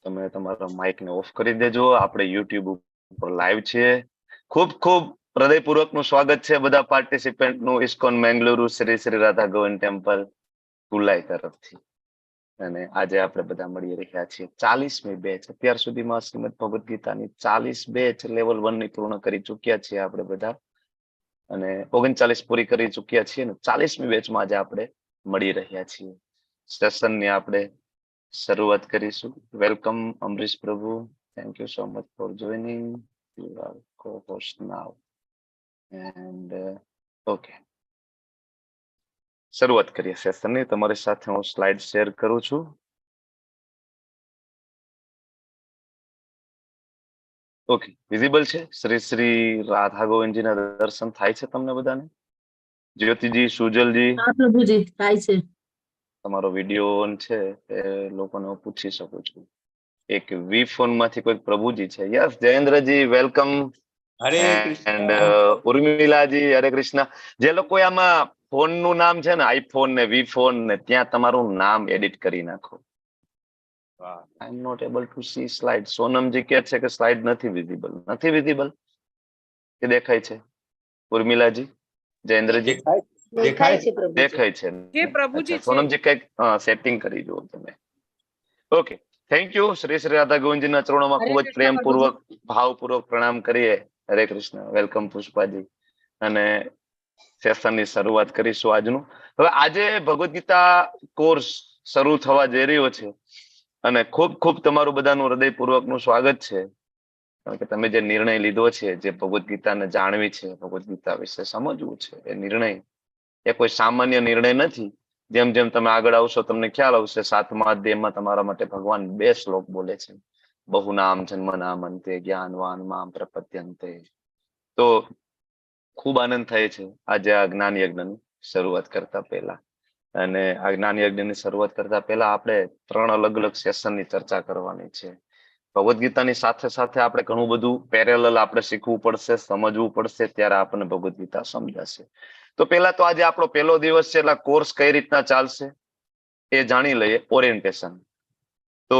તમે તમારા માઇક ને ઓફ કરી દેજો. આપણે યુટ્યુબ ઉપર લાઈવ છે. ખૂબ ખૂબ હૃદયપૂર્વક નું સ્વાગત છે બધા પાર્ટિસિપેન્ટ નું ઇસ્કોન મેંગલુરુ શ્રી શ્રી રાધા ગોવિંદ ટેમ્પલ કુલાઈ તરફથી. અને આજે આપણે બધા મળી રહ્યા છીએ 40મી બેચ. અત્યાર સુધીમાં શ્રીમદ ભગવદ ગીતાની 40 બેચ લેવલ 1 ની પૂર્ણ કરી ચુક્યા છીએ આપણે બધા, અને 39 પૂરી કરી ચુક્યા છીએ અને 40મી બેચમાં આજે આપણે મળી રહ્યા છીએ. સેશનની આપણે શરૂઆત કરીશું. Welcome Amrish Prabhu, thank you so much for joining. You are co-host now. And okay, શરૂઆત કરીએ સેશનની. તમારી સાથે હું સ્લાઇડ શેર કરું છું. ઓકે, વિઝિબલ છે? શ્રી શ્રી રાધા ગોવિંદજીના દર્શન થાય છે તમને બધાને? જ્યોતિજી, સુજલજી? હા પ્રભુજી, થાય છે. તમારો વિડીયો ઓન છે એ લોકોને હું પૂછી શકું છું. એક વી ફોન માંથી કોઈ પ્રભુજી છે. યસ, જયેન્દ્રજી, welcome. Hare and Krishna. ઉર્મિલાજી, હરે કૃષ્ણ. જે લોકો આમાં ફોન નું નામ છે ને, આઈફોન ને વી ફોન ને, ત્યાં તમારું નામ એડિટ કરી નાખો. વાહ. I am not able to see slide. Sonamji કહે છે કે સ્લાઇડ નથી વિઝિબલ. નથી વિઝિબલ કે દેખાય છે? ઉર્મિલાજી, જયેન્દ્રજી? દેખાય. દેખાય છે પ્રભુજી. દેખાય છે. જે પ્રભુજી અચ્છા, છે. સોનમજી કંઈક સેટિંગ કરી જુઓ તમે. Okay, thank you. Shri Shri Radha ગોવિંદજીના ચરણોમાં હરે ખૂબ જ કૃષ્ણ. પ્રેમપૂર્વક, ભાવપૂર્વક પ્રણામ કરીએ. હરે કૃષ્ણ. Welcome પુષ્પાજી. અને સેશનની શરૂઆત કરીશું આજનું. હવે આજે ભગવદ્ ગીતા કોર્સ શરૂ થવા જઈ રહ્યો છે અને ખૂબ ખૂબ તમારું બધાનું હૃદયપૂર્વકનું સ્વાગત છે, કારણ કે તમે જે નિર્ણય લીધો છે, જે ભગવદ્ ગીતાને જાણવી છે, ભગવદ્ ગીતા વિશે સમજવું છે, એ નિર્ણય એ કોઈ સામાન્ય નિર્ણય નથી. જેમ જેમ તમે આગળ આવશો તમને ખ્યાલ આવશે, સાતમા અધ્યાયમાં તમારા માટે ભગવાન બે શ્લોક બોલે છે, બહુનામ જન્મ નામ અંતે જ્ઞાનવાન મામ પ્રપદ્યંતે. તો ખૂબ આનંદ થાય છે આજે આ જ્ઞાન યજ્ઞની શરૂઆત કરતા પહેલા. અને આ જ્ઞાન યજ્ઞની શરૂઆત કરતા પહેલા આપણે ત્રણ અલગ અલગ સેશનની ચર્ચા કરવાની છે. ભગવદ્ ગીતાની સાથે સાથે આપણે ઘણું બધું પેરેલલ આપણે શીખવું પડશે, સમજવું પડશે, ત્યારે આપણને ભગવદ્ ગીતા સમજાશે. તો પહેલા તો આજે આપણો પહેલો દિવસ છે, એટલે કોર્સ કઈ રીતના ચાલશે એ જાણી લઈએ. ઓરિએન્ટેશન, તો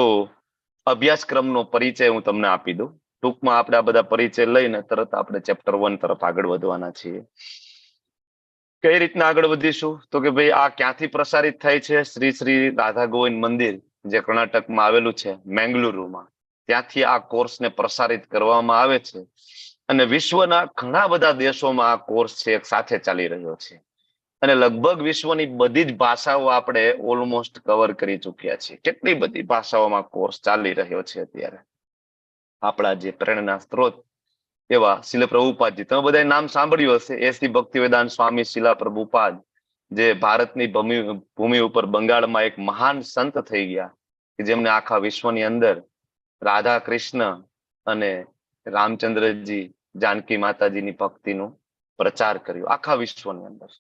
અભ્યાસક્રમનો પરિચય હું તમને આપી દઉં. ટૂંકમાં આપણે આ બધા પરિચય લઈને તરત આપણે ચેપ્ટર 1 તરફ આગળ વધવાના છીએ. કઈ રીતના આગળ વધીશું? તો કે ભાઈ આ ક્યાંથી પ્રસારિત થાય છે? શ્રી શ્રી રાધા ગોવિંદ મંદિર, જે કર્ણાટકમાં આવેલું છે, મેંગલુરુમાં, ત્યાંથી આ કોર્સને પ્રસારિત કરવામાં આવે છે. અને વિશ્વના ઘણા બધા દેશોમાં આ કોર્સ છે એક સાથે ચાલી રહ્યો છે અને લગભગ વિશ્વની બધી જ ભાષાઓ આપણે ઓલમોસ્ટ કવર કરી ચુક્યા છીએ. કેટલી બધી ભાષાઓમાં કોર્સ ચાલી રહ્યો છે અત્યારે. આપણા જે પ્રેરણા સ્ત્રોત એવા શિલ પ્રભુપાદજી, તમે બધાએ નામ સાંભળ્યું હશે, એસી ભક્તિવેદાંત સ્વામી શિલા પ્રભુપાદ, જે ભારતની ભૂમિ ઉપર બંગાળમાં એક મહાન સંત થઈ ગયા, કે જેમને આખા વિશ્વની અંદર રાધા કૃષ્ણ અને રામચંદ્રજી, જાનકી માતાજીની ભક્તિનો પ્રચાર કર્યો આખા વિશ્વની અંદર.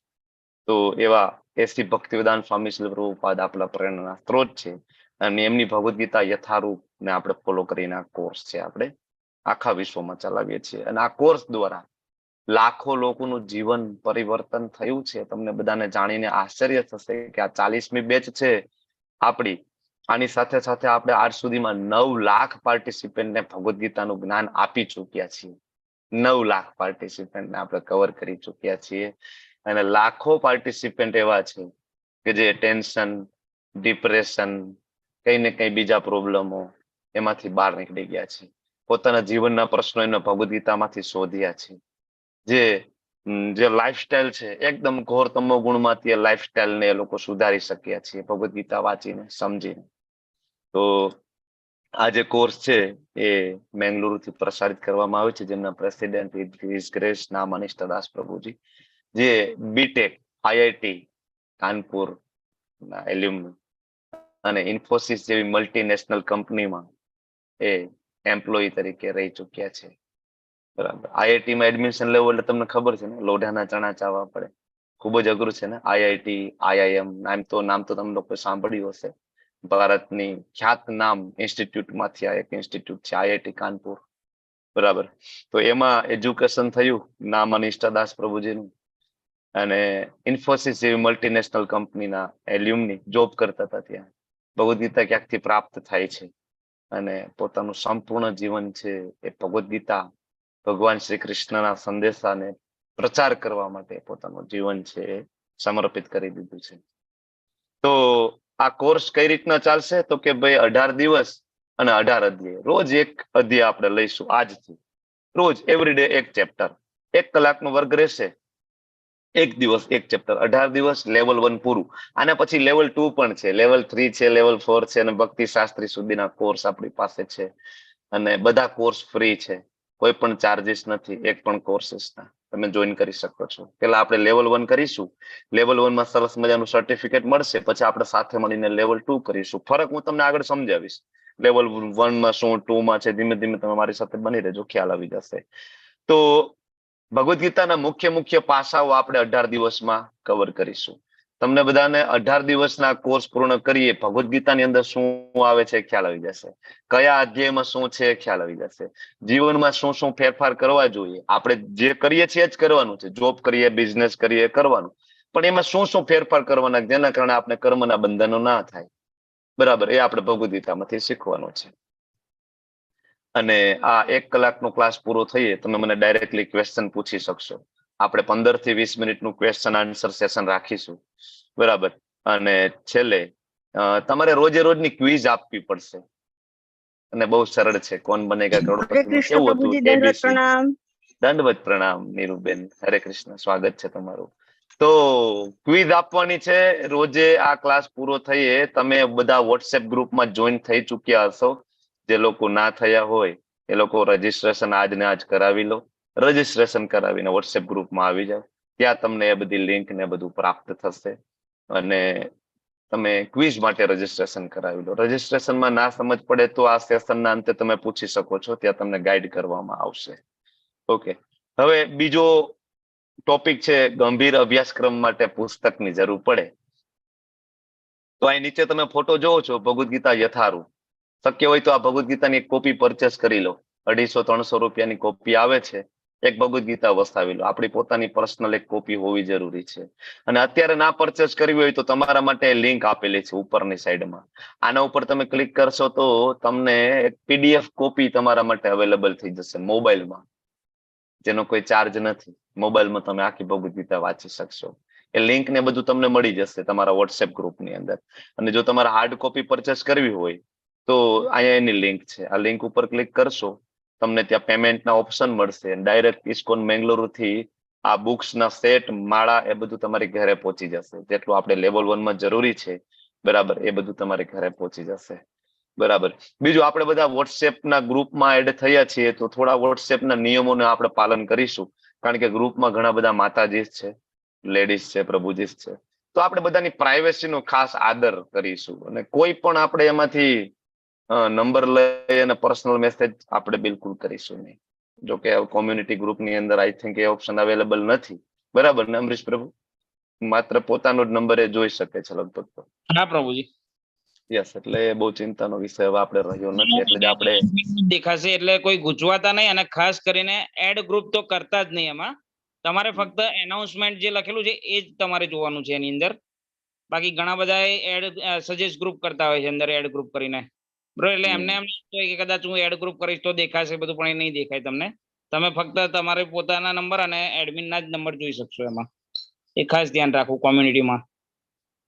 તો એવા એસી ભક્તિવેદાંત સ્વામી શિલ પ્રભુપાદ આપણા પ્રેરણાના સ્ત્રોત છે અને એમની ભગવદ્ ગીતા યથારૂપ ને આપણે ફોલો કરીને આ કોર્સ છે આપણે આખા વિશ્વમાં ચલાવીએ છીએ. અને આ કોર્સ દ્વારા લાખો લોકોનું જીવન પરિવર્તન થયું છે. તમને બધાને જાણીને આશ્ચર્ય થશે કે આ 40મી બેચ છે આપણી, આની સાથે સાથે આપણે આજ સુધીમાં 9 લાખ પાર્ટિસિપેન્ટને ભગવદ્ ગીતાનું જ્ઞાન આપી ચુક્યા છીએ. 9 લાખ પાર્ટિસિપેન્ટને આપણે કવર કરી ચુક્યા છીએ. અને લાખો પાર્ટિસિપેન્ટ એવા છે કે જે ટેન્શન, ડિપ્રેશન, કઈ ને કઈ બીજા પ્રોબ્લેમો એમાંથી બહાર નીકળી ગયા છે. પોતાના જીવનના પ્રશ્નો એને ભગવદ્ ગીતામાંથી શોધ્યા છે. જે લાઈફસ્ટાઈલ છે એકદમ ઘોર તમો ગુણમાંથી એ લાઈફસ્ટાઈલને એ લોકો સુધારી શક્યા છે ભગવદ્ ગીતા વાંચીને, સમજીને. તો આ જે કોર્સ છે એ મેંગલુરુથી પ્રસારિત કરવામાં આવે છે, જેમના પ્રેસિડેન્ટ his grace નામ અનિષ્ટા દાસ પ્રભુજી, જે બીટેક આઈઆઈટી કાનપુર ના એલ્યુમની અને ઇન્ફોસિસ જેવી મલ્ટીનેશનલ કંપનીમાં એ એમ્પ્લોય તરીકે રહી ચુક્યા છે. બરાબર, આઈઆઈટી માં એડમિશન લેવું એટલે તમને ખબર છે ને, લોઢાના ચણા ચાવવા પડે, ખૂબ જ અઘરું છે ને. આઈઆઈટી, આઈઆઈએમ નામ તો તમે લોકો સાંભળ્યું હશે. ભારતની ખ્યાતનામ ઇન્સ્ટિટ્યૂટમાંથી આ એક ઇન્સ્ટિટ્યૂટ છે આઈઆઈટી કાનપુર. બરાબર, તો એમાં એજ્યુકેશન થયું નામ અનિષ્ટા દાસ પ્રભુજીનું, અને ઇન્ફોસિસ જેવી મલ્ટીનેશનલ કંપનીના એલ્યુમની જોબ કરતા હતા ત્યાં. ભગવદ્ ગીતા ક્યાંકથી પ્રાપ્ત થાય છે અને પોતાનું સંપૂર્ણ જીવન છે એ ભગવદ્ ગીતા, ભગવાન શ્રી કૃષ્ણના સંદેશાને પ્રચાર કરવા માટે પોતાનું જીવન છે એ સમર્પિત કરી દીધું છે. તો આ કોર્સ કઈ રીતના ચાલશે? તો કે ભાઈ, 18 દિવસ અને 18 અધ્યાય. રોજ એક અધ્યાય આપણે લઈશું. આજથી રોજ એવરીડે એક ચેપ્ટર, એક કલાકનો વર્ગ રહેશે. એક દિવસ એક ચેપ્ટર, 18 દિવસ, લેવલ 1 પૂરું. આના પછી લેવલ 2 પણ છે, લેવલ 3 છે, લેવલ 4 છે અને ભક્તિ શાસ્ત્રી સુધીના કોર્સ આપણી પાસે છે અને બધા કોર્સ ફ્રી છે. કોઈ પણ ચાર્જીસ નથી એક પણ કોર્सेसના. તમે જોઈન કરી શકો છો. પેલા આપણે લેવલ 1 કરીશું. લેવલ 1 માં સરસ મજાનું સર્ટિફિકેટ મળશે. પછી આપણે સાથે મળીને લેવલ 2 કરીશું. ફરક હું તમને આગળ સમજાવીશ, લેવલ 1 માં શું, 2 માં છે. ધીમે ધીમે તમે મારી સાથે બની રહેજો, ખ્યાલ આવી જશે. તો ભગવદ્ ગીતાના મુખ્ય મુખ્ય પાસાઓ આપણે 18 દિવસમાં કવર કરીશું. તમને બધાને 18 દિવસના કોર્સ પૂર્ણ કરીએ, ભગવદ્ ગીતાની અંદર શું આવે છે ખ્યાલ આવી જશે, કયા અધ્યાયમાં શું છે ખ્યાલ આવી જશે, જીવનમાં શું શું ફેરફાર કરવા જોઈએ. આપણે જે કરીએ છીએ જ કરવાનું છે, જોબ કરીએ, બિઝનેસ કરીએ, કરવાનું, પણ એમાં શું શું ફેરફાર કરવાના જેના કારણે આપણે કર્મના બંધનો ના થાય, બરાબર, એ આપણે ભગવદ્ ગીતામાંથી શીખવાનું છે. અને આ એક કલાકનો ક્લાસ પૂરો થઈએ તમે મને ડાયરેક્ટલી ક્વેશ્ચન પૂછી શકશો. આપણે 15 થી 20 મિનિટનું ક્વેશ્ચન આન્સર સેશન રાખીશું, બરાબર. અને છેલ્લે તમારે રોજે રોજની ક્વિઝ આપવી પડશે અને બહુ સરળ છે. કોણ બનેગા હરે કરોડપતિ કૃષ્ણ કેવું હતું? પ્રભુજી, દંડવત એબીસી. પ્રણામ. દંડવત પ્રણામ નીરુબેન, હરે કૃષ્ણ, સ્વાગત છે તમારું. તો ક્વિઝ આપવાની છે રોજે. આ ક્લાસ પૂરો થઈએ તમે બધા વોટ્સએપ ગ્રુપમાં જોઈન થઈ ચુક્યા હશો. જે લોકો ના થયા હોય એ લોકો રજીસ્ટ્રેશન આજ ને આજ કરાવી લો. રજીસ્ટ્રેશન કરાવીને વોટ્સએપ ગ્રુપમાં આવી જાઓ, ત્યાં તમને એ બધી લિંક ને બધું પ્રાપ્ત થશે અને તમે ક્વિઝ માટે રજીસ્ટ્રેશન કરાવી લો. રજીસ્ટ્રેશનમાં ના સમજ પડે તો આ સેશનના અંતે તમે પૂછી શકો છો, ત્યાં તમને ગાઈડ કરવામાં આવશે. ઓકે, હવે બીજો ટોપિક છે, ગંભીર અભ્યાસક્રમ માટે પુસ્તકની જરૂર પડે. તો અહીં નીચે તમે ફોટો જોવો છો, ભગવદ્ ગીતા યથારૂપ. શક્ય હોય તો આ ભગવદ્ ગીતાની એક કોપી પરચેસ કરી લો. 250 300 રૂપિયાની કોપી આવે છે. એક ભગવદ્ ગીતા વસાવી લો. આપણી પોતાની પર્સનલ એક કોપી હોવી જરૂરી છે. અને અત્યારે ના પરચેસ કરવી હોય તો તમારા માટે લિંક આપેલી છે ઉપરની સાઈડમાં. આના ઉપર તમે ક્લિક કરશો તો તમને એક પીડીએફ કોપી તમારા માટે અવેલેબલ થઈ જશે મોબાઈલમાં, જેનો કોઈ ચાર્જ નથી. મોબાઈલમાં તમે આખી ભગવદ્ ગીતા વાંચી શકશો. એ લિંક ને બધું તમને મળી જશે તમારા વોટ્સએપ ગ્રુપની અંદર. અને જો તમારે હાર્ડ કોપી પરચેસ કરવી હોય તો અહીંયા એની લિંક છે. આ લિંક ઉપર ક્લિક કરશો, તમને ત્યાં પેમેન્ટના ઓપ્શન મળશે. ડાયરેક્ટ ઇસ્કોન મેંગલુરુથી આ બુક્સના સેટ, માળા એ બધું તમારી ઘરે પહોંચી જશે. જેટલું આપણે લેવલ 1 માં જરૂરી છે, બરાબર, એ બધું તમારી ઘરે પહોંચી જશે, બરાબર. બીજું, આપણે બધા વોટ્સએપના ગ્રુપમાં એડ થયા છીએ તો થોડા વોટ્સએપના નિયમોને આપણે પાલન કરીશું, કારણ કે ગ્રુપમાં ઘણા બધા માતાજી છે, લેડીઝ છે, પ્રભુજી છે. તો આપણે બધાની પ્રાઇવેસીનો ખાસ આદર કરીશું અને કોઈ પણ આપણે એમાંથી નંબર લઈ અને પર્સનલ મેસેજ આપણે બિલકુલ કરીશું નહીં. જો કે કોમ્યુનિટી ગ્રુપની અંદર I think A option available નથી, બરાબર ને અમરીશ પ્રભુ? માત્ર પોતાનો જ નંબર એ જોઈ શકે છે લગભગ તો. હા પ્રભુજી. યસ, એટલે એ બહુ ચિંતાનો વિષય હવે આપણે રહ્યો નથી. એટલે જ આપણે દેખાશે, એટલે કોઈ ગૂંચવાતા નહીં. અને ખાસ કરીને એડ ગ્રુપ તો કરતા જ નહીં. એમાં તમારે ફક્ત એનાઉન્સમેન્ટ જે લખેલું છે એ જ તમારે જોવાનું છે એની અંદર. બાકી ઘણા બધા એડ સજેસ્ટ ગ્રુપ કરતા હોય છે અંદર એડ ગ્રુપ કરીને, બરોબર? એટલે એમને એમ હોય કે કદાચ હું એડ ગ્રુપ કરીશ તો દેખાશે બધું, પણ એ નહીં દેખાય તમને. તમે ફક્ત તમારે પોતાના નંબર અને એડમિનના જ નંબર જોઈ શકશો એમાં. એ ખાસ ધ્યાન રાખવું કોમ્યુનિટીમાં.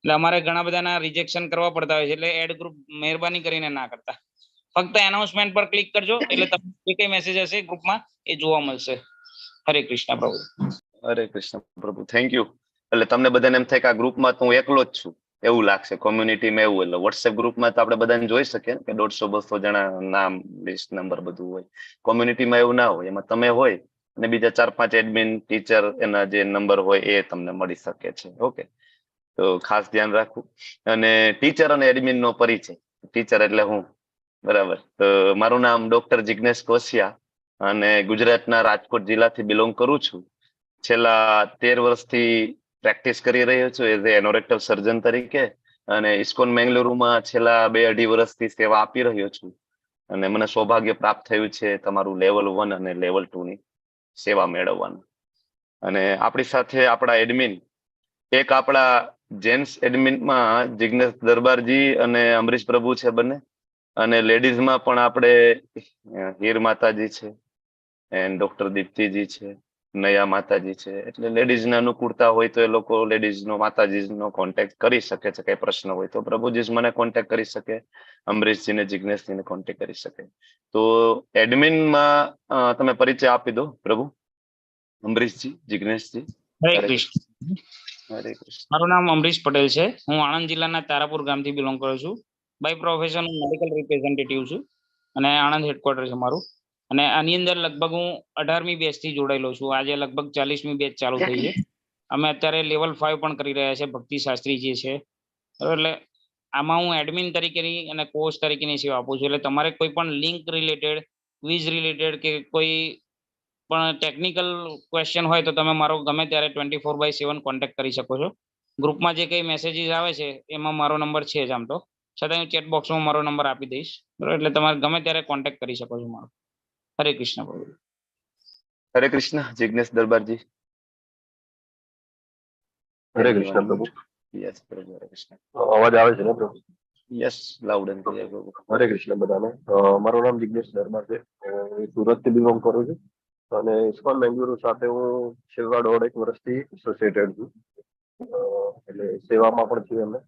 એટલે અમારે ઘણા બધાના રિજેક્શન કરવા પડતા હોય છે, એટલે એડ ગ્રુપ મહેરબાની કરીને ના કરતા. ફક્ત એનાઉન્સમેન્ટ પર ક્લિક કરજો એટલે તમને જે કઈ મેસેજ હશે ગ્રુપમાં એ જોવા મળશે. હરે કૃષ્ણ પ્રભુ. હરે કૃષ્ણ પ્રભુ, thank you. એટલે તમને બધાને એમ થાય કે આ ગ્રુપમાં તો હું એકલો જ છું એવું લાગશે, કોમ્યુનિટીમાં એવું. એટલે વોટ્સએપ ગ્રુપમાં તો આપણે બધાને જોઈ શકીએ ને કે 150 200 જણા નામ, લિસ્ટ, નંબર બધું હોય. કોમ્યુનિટીમાં એવું ના હોય. એમાં તમે હોય અને બીજા 4 5 એડમિન, ટીચર, એના જે નંબર હોય એ તમને મળી શકે છે. ઓકે, તો ખાસ ધ્યાન રાખવું. અને ટીચર અને એડમિન નો પરિચય. ટીચર એટલે હું, બરાબર. તો મારું નામ ડોક્ટર જિજ્ઞેશ કોશિયા અને ગુજરાતના રાજકોટ જિલ્લાથી બિલોંગ કરું છું. છેલ્લા 13 વર્ષથી પ્રેક્ટિસ કરી રહ્યો છું એઝ એ એનોરેક્ટલ સર્જન તરીકે અને ઇસ્કોન મેંગલુરુમાં છેલ્લા 2-2.5 વર્ષથી સેવા આપી રહ્યો છું. અને મને સૌભાગ્ય પ્રાપ્ત થયું છે તમારું લેવલ 1 અને લેવલ 2 ની સેવા મેળવવાનું. અને આપણી સાથે આપણા એડમિન, એક આપણા Gents એડમિનમાં જિગ્નેશ દરબારજી અને અમરીશ પ્રભુ છે બંને, અને લેડીઝમાં પણ આપણે હીર માતાજી છે એન્ડ ડોક્ટર દીપ્તિજી છે, નયા માતાજી છે. એટલે લેડીઝને અનુકૂળતા હોય તો એ લોકો લેડીઝ નો, માતાજી નો કોન્ટેક્ટ કરી શકે છે. કઈ પ્રશ્ન હોય તો પ્રભુજી મને કોન્ટેક્ટ કરી શકે, અમરીશજીને, જિગ્નેશજીને કોન્ટેક્ટ કરી શકે. તો એડમિનમાં તમે પરિચય આપી દો પ્રભુ, અમરીશજી, જિગ્નેશજી. હરે હરે કૃષ્ણ. હરે કૃષ્ણ. મારું નામ અમરીશ પટેલ છે. હું આણંદ જિલ્લાના તારાપુર ગામથી બિલોંગ કરું છું. બાય પ્રોફેશન હું મેડિકલ રિપ્રેઝેન્ટેટિવ છું અને આણંદ હેડક્વાર્ટર છે મારું. અને આની અંદર લગભગ હું 18મી બેચ થી જોડાયેલો છું. આજે લગભગ 40મી બેચ ચાલુ થઈ છે. અમે અત્યારે લેવલ 5 પણ કરી રહ્યા છે, ભક્તિ શાસ્ત્રી જે છે, બરાબર? એટલે આમાં હું એડમિન તરીકેની અને કોચ તરીકેની સેવા આપું છું. એટલે તમારે કોઈ પણ link related, quiz related કે કોઈ પણ ટેકનિકલ ક્વેશ્ચન હોય તો તમે મારો ગમે ત્યારે 24/7 કોન્ટેક્ટ કરી શકો છો. ગ્રુપમાં જે કંઈ મેસેજીસ આવે છે એમાં મારો નંબર છે જ. આમ તો છતાં હું ચેટ બોક્સમાં મારો નંબર આપી દઈશ, બરાબર? એટલે તમારે ગમે ત્યારે કોન્ટેક્ટ કરી શકો છો મારો. હરે કૃષ્ણ પ્રભુ. હરે કૃષ્ણ. જિગ્નેશ દરબારજી. હરે કૃષ્ણ પ્રભુ. યસ પ્રભુ, હરે કૃષ્ણ. અવાજ આવે છે ને પ્રભુ? Yes, loud and clear પ્રભુ. હરે કૃષ્ણ બધાને. મારું નામ જિગ્નેશ દરબાર છે. હું સુરતથી બિલોંગ કરું છું અને ઇસ્કોન બેંગલુરુ સાથે હું છેલ્લા દોઢ એક વર્ષથી એસોસિએટેડ છું. એટલે સેવામાં પણ છીએ અમે.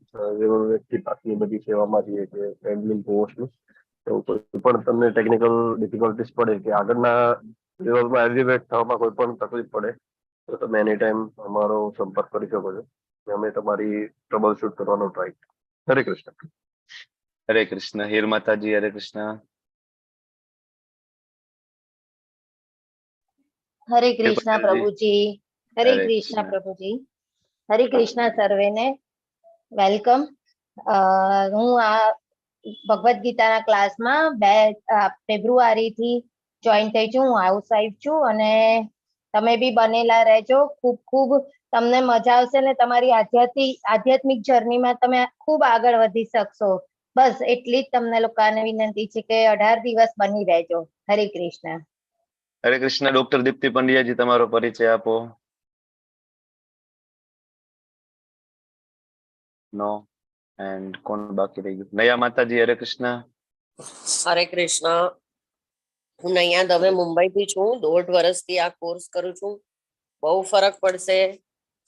વ્યક્તિ પાકની બધી સેવામાં છીએ કે એડમિન પોસ્ટની. તો કોઈ પણ તમને ટેકનિકલ ડિફિકલ્ટીસ પડે કે આગળના લેવલમાં એલિવેટ થવામાં કોઈ પણ તકલીફ પડે તો તમે એની ટાઈમ અમારો સંપર્ક કરી શકો છો. અમે તમારી ટ્રબલ શૂટ કરવાનો ટ્રાય. હરે કૃષ્ણ. હરે કૃષ્ણ. હીર માતાજી, હરે કૃષ્ણ. હરે કૃષ્ણ. પટેલજી. પ્રભુજી, હરે હરે કૃષ્ણ. કૃષ્ણ. પ્રભુજી, હરે કૃષ્ણ. સર્વેને welcome. હું આ ભગવદ્ ગીતાના ક્લાસમાં 2 ફેબ્રુઆરીથી જોઈન થઈ છું. હું હાઉસ વાઈફ છું અને તમે બી બનેલા રહેજો. ખૂબ ખૂબ તમને મજા આવશે ને તમારી આધ્યાત્મિક જર્નીમાં તમે ખૂબ આગળ વધી શકશો. બસ એટલી જ તમને લોકોને વિનંતી છે કે 18 દિવસ બની રહેજો. હરે કૃષ્ણ. હરે કૃષ્ણ. ડોક્ટર દીપ્તિ પંડ્યાજી, તમારો પરિચય આપો. નો? એન્ડ કોણ બાકી રહી ગયું? નયા માતાજી, હરે કૃષ્ણ. હરે કૃષ્ણ. હું નૈયા દવે, મુંબઈથી છું. 1.5 વર્ષથી આ કોર્સ કરું છું. બહુ ફરક પડશે.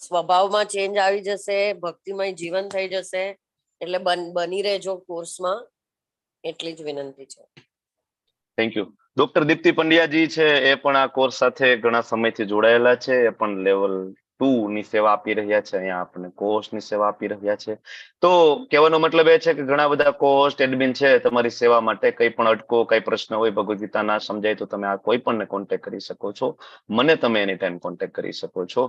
સ્વભાવમાં ચેન્જ આવી જશે, ભક્તિમય જીવન થઈ જશે. એટલે બની રહેજો કોર્સમાં, એટલી જ વિનંતી છે. Thank you. Doctor Deepti Pandyaji છે એ પણ આ કોર્સ સાથે ઘણા સમયથી જોડાયેલા છે. એ પણ લેવલ 2 ની સેવા આપી રહ્યા છે. અહીંયા આપણે કોર્સ ની સેવા આપી રહ્યા છે. તો કહેવાનો મતલબ એ છે કે ઘણા બધા કોર્સ એડમિન છે તમારી સેવા માટે. કંઈ પણ અટકો, કઈ પ્રશ્ન હોય, ભગવદ્ ગીતા ના સમજાય તો તમે આ કોઈ પણ કોન્ટેક્ટ કરી શકો છો. મને તમે એની ટાઈમ કોન્ટેક્ટ કરી શકો છો.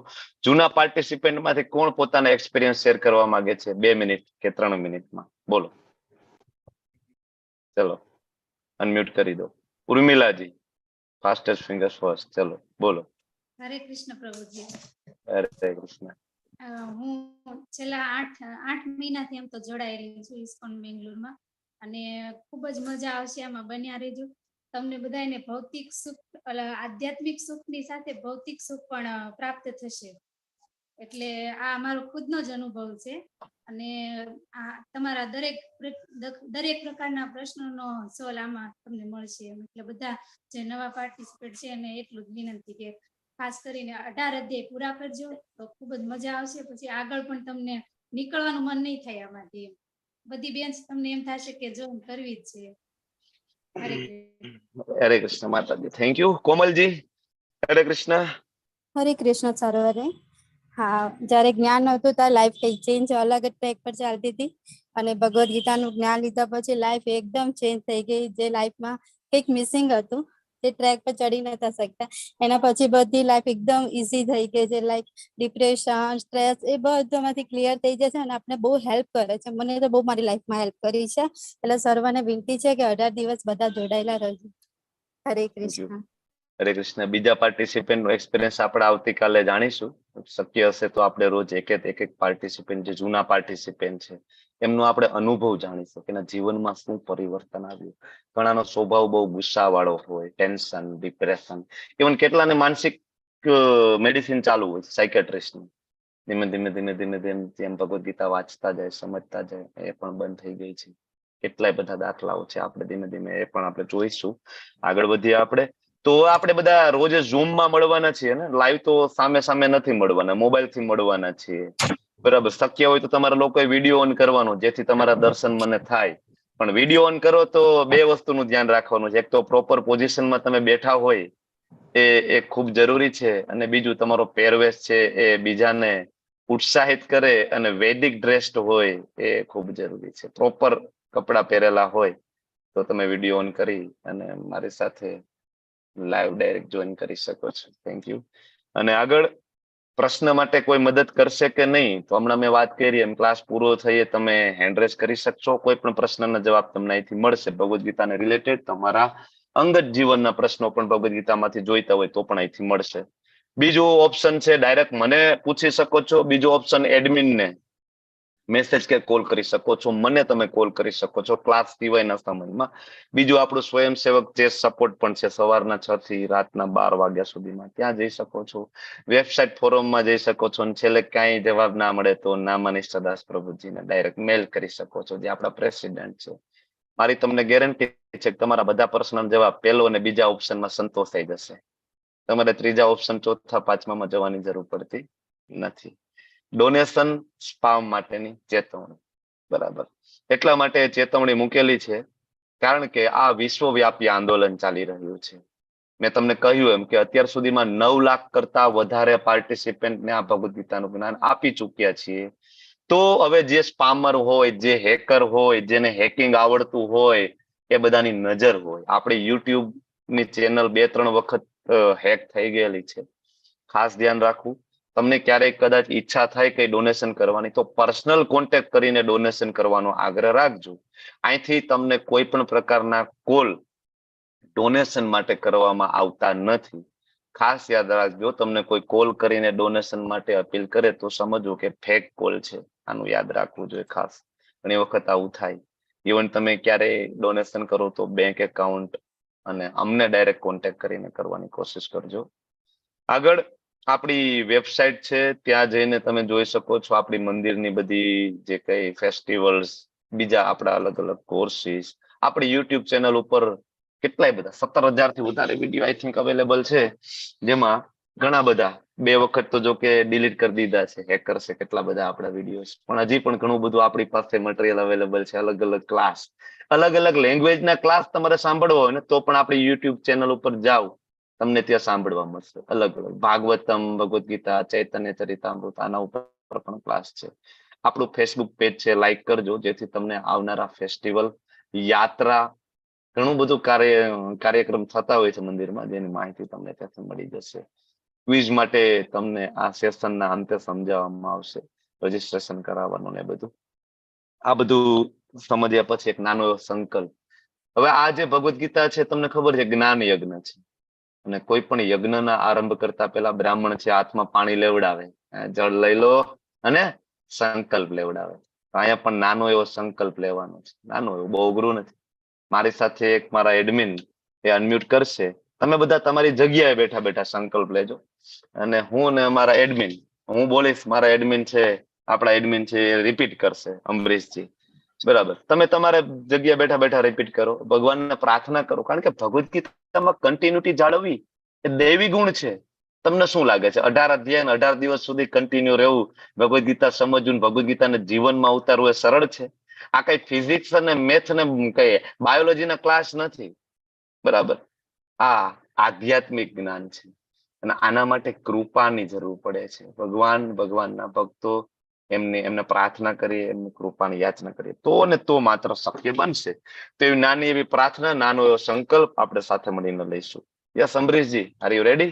જૂના પાર્ટિસિપેન્ટ માંથી કોણ પોતાના એક્સપિરિયન્સ શેર કરવા માંગે છે? 2 મિનિટ કે 3 મિનિટમાં બોલો. ચલો, અનમ્યુટ કરી દો. ઉર્મિલાજી, fastest fingers first. ચલો, બોલો. હરે કૃષ્ણ પ્રભુજી. હરે કૃષ્ણ. હું છેલ્લા 8 મહિનાથી એમ તો જોડાયેલી છું ઇસ્કોન બેંગ્લોરમાં અને ખૂબ જ મજા આવશે. આમાં બન્યા રહેજો. તમને બધાને ભૌતિક સુખ, ઓલા આધ્યાત્મિક સુખની સાથે ભૌતિક સુખ પણ પ્રાપ્ત થશે. એટલે આ અમારો ખુદનો જ અનુભવ છે અને આ તમારા દરેક પ્રકારના પ્રશ્નોનો સોલ્વ આમાં તમને મળશે. એટલે બધા જે નવા પાર્ટિસિપેટ છે એને એટલું જ વિનંતી કે ખાસ કરીને 18 અધ્યાય પૂરા કરજો તો ખૂબ જ મજા આવશે. પછી આગળ પણ તમને નીકળવાનું મન નહીં થાય આમાંથી. બધી બેન્ચ તમને એમ થશે કે જો કરવી જ છે. હરે કૃષ્ણ. હરે કૃષ્ણ માતાજી, thank you. Komalji, Hare Krishna. Hare Krishna સરોવરે. હા, જ્યારે જ્ઞાન નહોતું ત્યારે લાઈફ કઈ ચેન્જ, અલગ જ ટ્રેક પર ચાલતી હતી અને ભગવદ્ ગીતાનું જ્ઞાન લીધા પછી લાઈફ એકદમ ચેન્જ થઈ ગઈ. જે લાઈફમાં કંઈક મિસિંગ હતું, તે ટ્રેક પર ચડી નતા શકતા, એના પછી બધી લાઈફ એકદમ ઈઝી થઈ ગઈ છે. Like depression, stress એ બધુંમાંથી ક્લિયર થઈ જશે અને આપણે બહુ હેલ્પ કરે છે. મને તો બહુ મારી લાઈફમાં હેલ્પ કરી છે. એટલે સર્વને વિનંતી છે કે 18 દિવસ બધા જોડાયેલા રહેજો. હરે Thank you. Krishna. હરે કૃષ્ણ. બીજા પાર્ટિસિપેન્ટ નો એક્સપિરિયન્સ આપણે આવતીકાલે જાણીશું. શક્ય હશે તો આપણે રોજ એક એક એક એક પાર્ટિસિપેન્ટ, જે જૂના પાર્ટિસિપેન્ટ છે, એમનો આપણે અનુભવ જાણીશું કે એના જીવનમાં શું પરિવર્તન આવ્યું. ઘણાનો સ્વભાવ બહુ ગુસ્સા વાળો હોય, tension, depression, even કેટલાને માનસિક મેડિસિન ચાલુ હોય, સાયકેટ્રિસ્ટની. ધીમે ધીમે ધીમે ધીમે ધીમે જેમ ભગવદ્ ગીતા વાંચતા જાય, સમજતા જાય, એ પણ બંધ થઈ ગઈ છે. કેટલાય બધા દાખલાઓ છે, આપણે ધીમે ધીમે એ પણ આપણે જોઈશું. આગળ વધીએ આપણે. તો આપણે બધા રોજ ઝૂમમાં મળવાના છીએ ને? લાઈવ તો સામે સામે નથી મળવાના, મોબાઈલ થી મળવાના છીએ, બરાબર? શક્ય હોય તો તમારા લોકોએ વિડીયો ઓન કરવાનો, જેથી તમારા દર્શન મને થાય. પણ વિડીયો ઓન કરો તો બે વસ્તુનું ધ્યાન રાખવાનું છે. એક તો પ્રોપર પોઝિશનમાં તમે બેઠા હોય એ એ ખૂબ જરૂરી છે, અને બીજું તમારો પહેરવેશ છે એ બીજાને ઉત્સાહિત કરે અને વૈદિક ડ્રેસ્ડ હોય એ ખૂબ જરૂરી છે. પ્રોપર કપડા પહેરેલા હોય તો તમે વિડીયો ઓન કરી અને મારી સાથે લાઈવ ડાયરેક્ટ જોઈન કરી શકો છો. Thank you. અને આગળ પ્રશ્ન માટે કોઈ મદદ કરશે કે નહીં? તો હમણાં મેં વાત કરી એમ, ક્લાસ પૂરો થઈએ તમે હેન્ડ રેઝ કરી શકશો. કોઈ પણ પ્રશ્નના જવાબ તમને અહીંથી મળશે. ભગવદ્ ગીતાને રિલેટેડ તમારા અંગત જીવનના પ્રશ્નો પણ ભગવદ્ ગીતામાંથી જોઈતા હોય તો પણ અહીંથી મળશે. બીજું ઓપ્શન છે, ડાયરેક્ટ મને પૂછી શકો છો. બીજું ઓપ્શન, એડમિનને મેસેજ કે કોલ કરી શકો છો. મને તમે કોલ કરી શકો છો ક્લાસ સિવાયના સમયમાં. બીજું, આપણું સ્વયંસેવક જે સપોર્ટ પણ છે, સવારના 6 થી રાતના 12 વાગ્યા સુધીમાં, ત્યાં જઈ શકો છો. વેબસાઇટ ફોરમમાં જઈ શકો છો. અને છેલ્લે કાંઈ જવાબ ના મળે તો નામાનિષ્ઠદાસ પ્રભુજીને ડાયરેક્ટ મેલ કરી શકો છો, જે આપણા પ્રેસિડેન્ટ છે. મારી તમને ગેરંટી છે કે તમારા બધા પ્રશ્નનો જવાબ પહેલો અને બીજા ઓપ્શનમાં સંતોષાઈ જશે. તમારે ત્રીજા ઓપ્શન, ચોથા, પાંચમામાં જવાની જરૂર પડતી નથી. ડોનેશન સ્પામ માટેની ચેતવણી, બરાબર? એટલા માટે ચેતવણી મૂકેલી છે કારણ કે આ વિશ્વવ્યાપી આંદોલન ચાલી રહ્યું છે. મેં તમને કહ્યું એમ કે અત્યાર સુધીમાં 9 લાખ કરતા વધારે પાર્ટિસિપેન્ટને આ ભગવદ્ ગીતાનું જ્ઞાન આપી ચૂક્યા છીએ. તો હવે જે સ્પામર હોય, જે હેકર હોય, જેને હેકિંગ આવડતું હોય, એ બધાની નજર હોય. આપણી યુટ્યુબ ની ચેનલ બે ત્રણ વખત હેક થઈ ગયેલી છે. ખાસ ધ્યાન રાખવું. તમને ક્યારેક કદાચ ઈચ્છા થાય કઈ ડોનેશન કરવાની, તો પર્સનલ કોન્ટેક્ટ કરીને ડોનેશન કરવાનો આગ્રહ રાખજો. અહીંથી તમને કોઈ પણ પ્રકારના કોલ ડોનેશન માટે કરવામાં આવતા નથી, ખાસ યાદ રાખજો. તમને કોઈ કોલ કરીને ડોનેશન માટે અપીલ કરે તો સમજવું કે ફેક કોલ છે. આનું યાદ રાખવું જોઈએ ખાસ. ઘણી વખત આવું થાય. ઇવન તમે ક્યારે ડોનેશન કરો તો બેંક એકાઉન્ટ અને અમને ડાયરેક્ટ કોન્ટેક્ટ કરીને કરવાની કોશિશ કરજો. આગળ આપણી વેબસાઇટ છે, ત્યાં જઈને તમે જોઈ શકો છો આપણી મંદિરની બધી જે કઈ ફેસ્ટિવલ્સ, બીજા આપણા અલગ અલગ કોર્સિસ. આપણી યુટ્યુબ ચેનલ ઉપર કેટલાય બધા, 17,000 થી વધારે વિડીયો I think available છે, જેમાં ઘણા બધા બે વખત તો જો કે ડિલીટ કરી દીધા છે હેકર્સે કેટલા બધા આપણા વિડીયો, પણ હજી પણ ઘણું બધું આપણી પાસે મટીરિયલ અવેલેબલ છે. અલગ અલગ ક્લાસ, અલગ અલગ લેંગ્વેજના ક્લાસ તમારે સાંભળવા હોય ને, તો પણ આપણી યુટ્યુબ ચેનલ ઉપર જાઓ, તમને ત્યાં સાંભળવા મળશે. અલગ અલગ ભાગવતમ, ભગવદ્ ગીતા, ચૈતન્ય ચરિતામૃત, આના ઉપર પણ ક્લાસ છે. આપણું ફેસબુક પેજ છે, લાઈક કરજો, જેથી તમને આવનારા ફેસ્ટિવલ, યાત્રા, ઘણું બધું કાર્યક્રમ થતા હોય છે મંદિરમાં, જેની માહિતી તમને ત્યાંથી મળી જશે. ક્વિઝ માટે તમને આ સેશનના અંતે સમજાવવામાં આવશે, રજીસ્ટ્રેશન કરાવવાનું ને બધું. આ બધું સમજ્યા પછી એક નાનો એવો સંકલ્પ. હવે આ જે ભગવદ્ ગીતા છે, તમને ખબર છે, જ્ઞાન યજ્ઞ છે. અને કોઈ પણ યજ્ઞના આરંભ કરતા પહેલા બ્રાહ્મણ છે હાથમાં પાણી લેવડાવે, જળ લઈ લો અને સંકલ્પ લેવડાવે. અહીંયા પણ નાનો એવો સંકલ્પ લેવાનો છે, નાનો એવો, બહુ અઘરું નથી. મારી સાથે એક મારા એડમિન એ અનમ્યુટ કરશે. તમે બધા તમારી જગ્યાએ બેઠા બેઠા સંકલ્પ લેજો અને હું ને મારા એડમિન, હું બોલીશ, મારા એડમિન છે, આપણા એડમિન છે એ રિપીટ કરશે, અમરીશજી, બરાબર? તમે તમારા જગ્યા બેઠા બેઠા રિપીટ કરો, ભગવાનને પ્રાર્થના કરો, કારણ કે ભગવદ્ ગીતામાં કન્ટિન્યુટી જાળવવી એ દૈવી ગુણ છે. તમને શું લાગે છે, 18 અધ્યાય અને 18 દિવસ સુધી કન્ટિન્યુ રહેવું, ભગવદ્ ગીતા સમજવું, ભગવદ્ ગીતાને જીવનમાં ઉતારવું એ સરળ છે? આ કઈ ફિઝિક્સ અને મેથ ને કઈ બાયોલોજીના ક્લાસ નથી, બરાબર? આ આધ્યાત્મિક જ્ઞાન છે અને આના માટે કૃપાની જરૂર પડે છે. ભગવાન, ભગવાનના ભક્તો, એમની એમને પ્રાર્થના કરીએ, એમની કૃપાની યાચના કરીએ તો ને તો માત્ર શક્ય બનશે. તો એવી નાની એવી પ્રાર્થના, નાનો એવો સંકલ્પ આપણે સાથે મળીને લઈશું. Yes, Ambarishji, are you ready?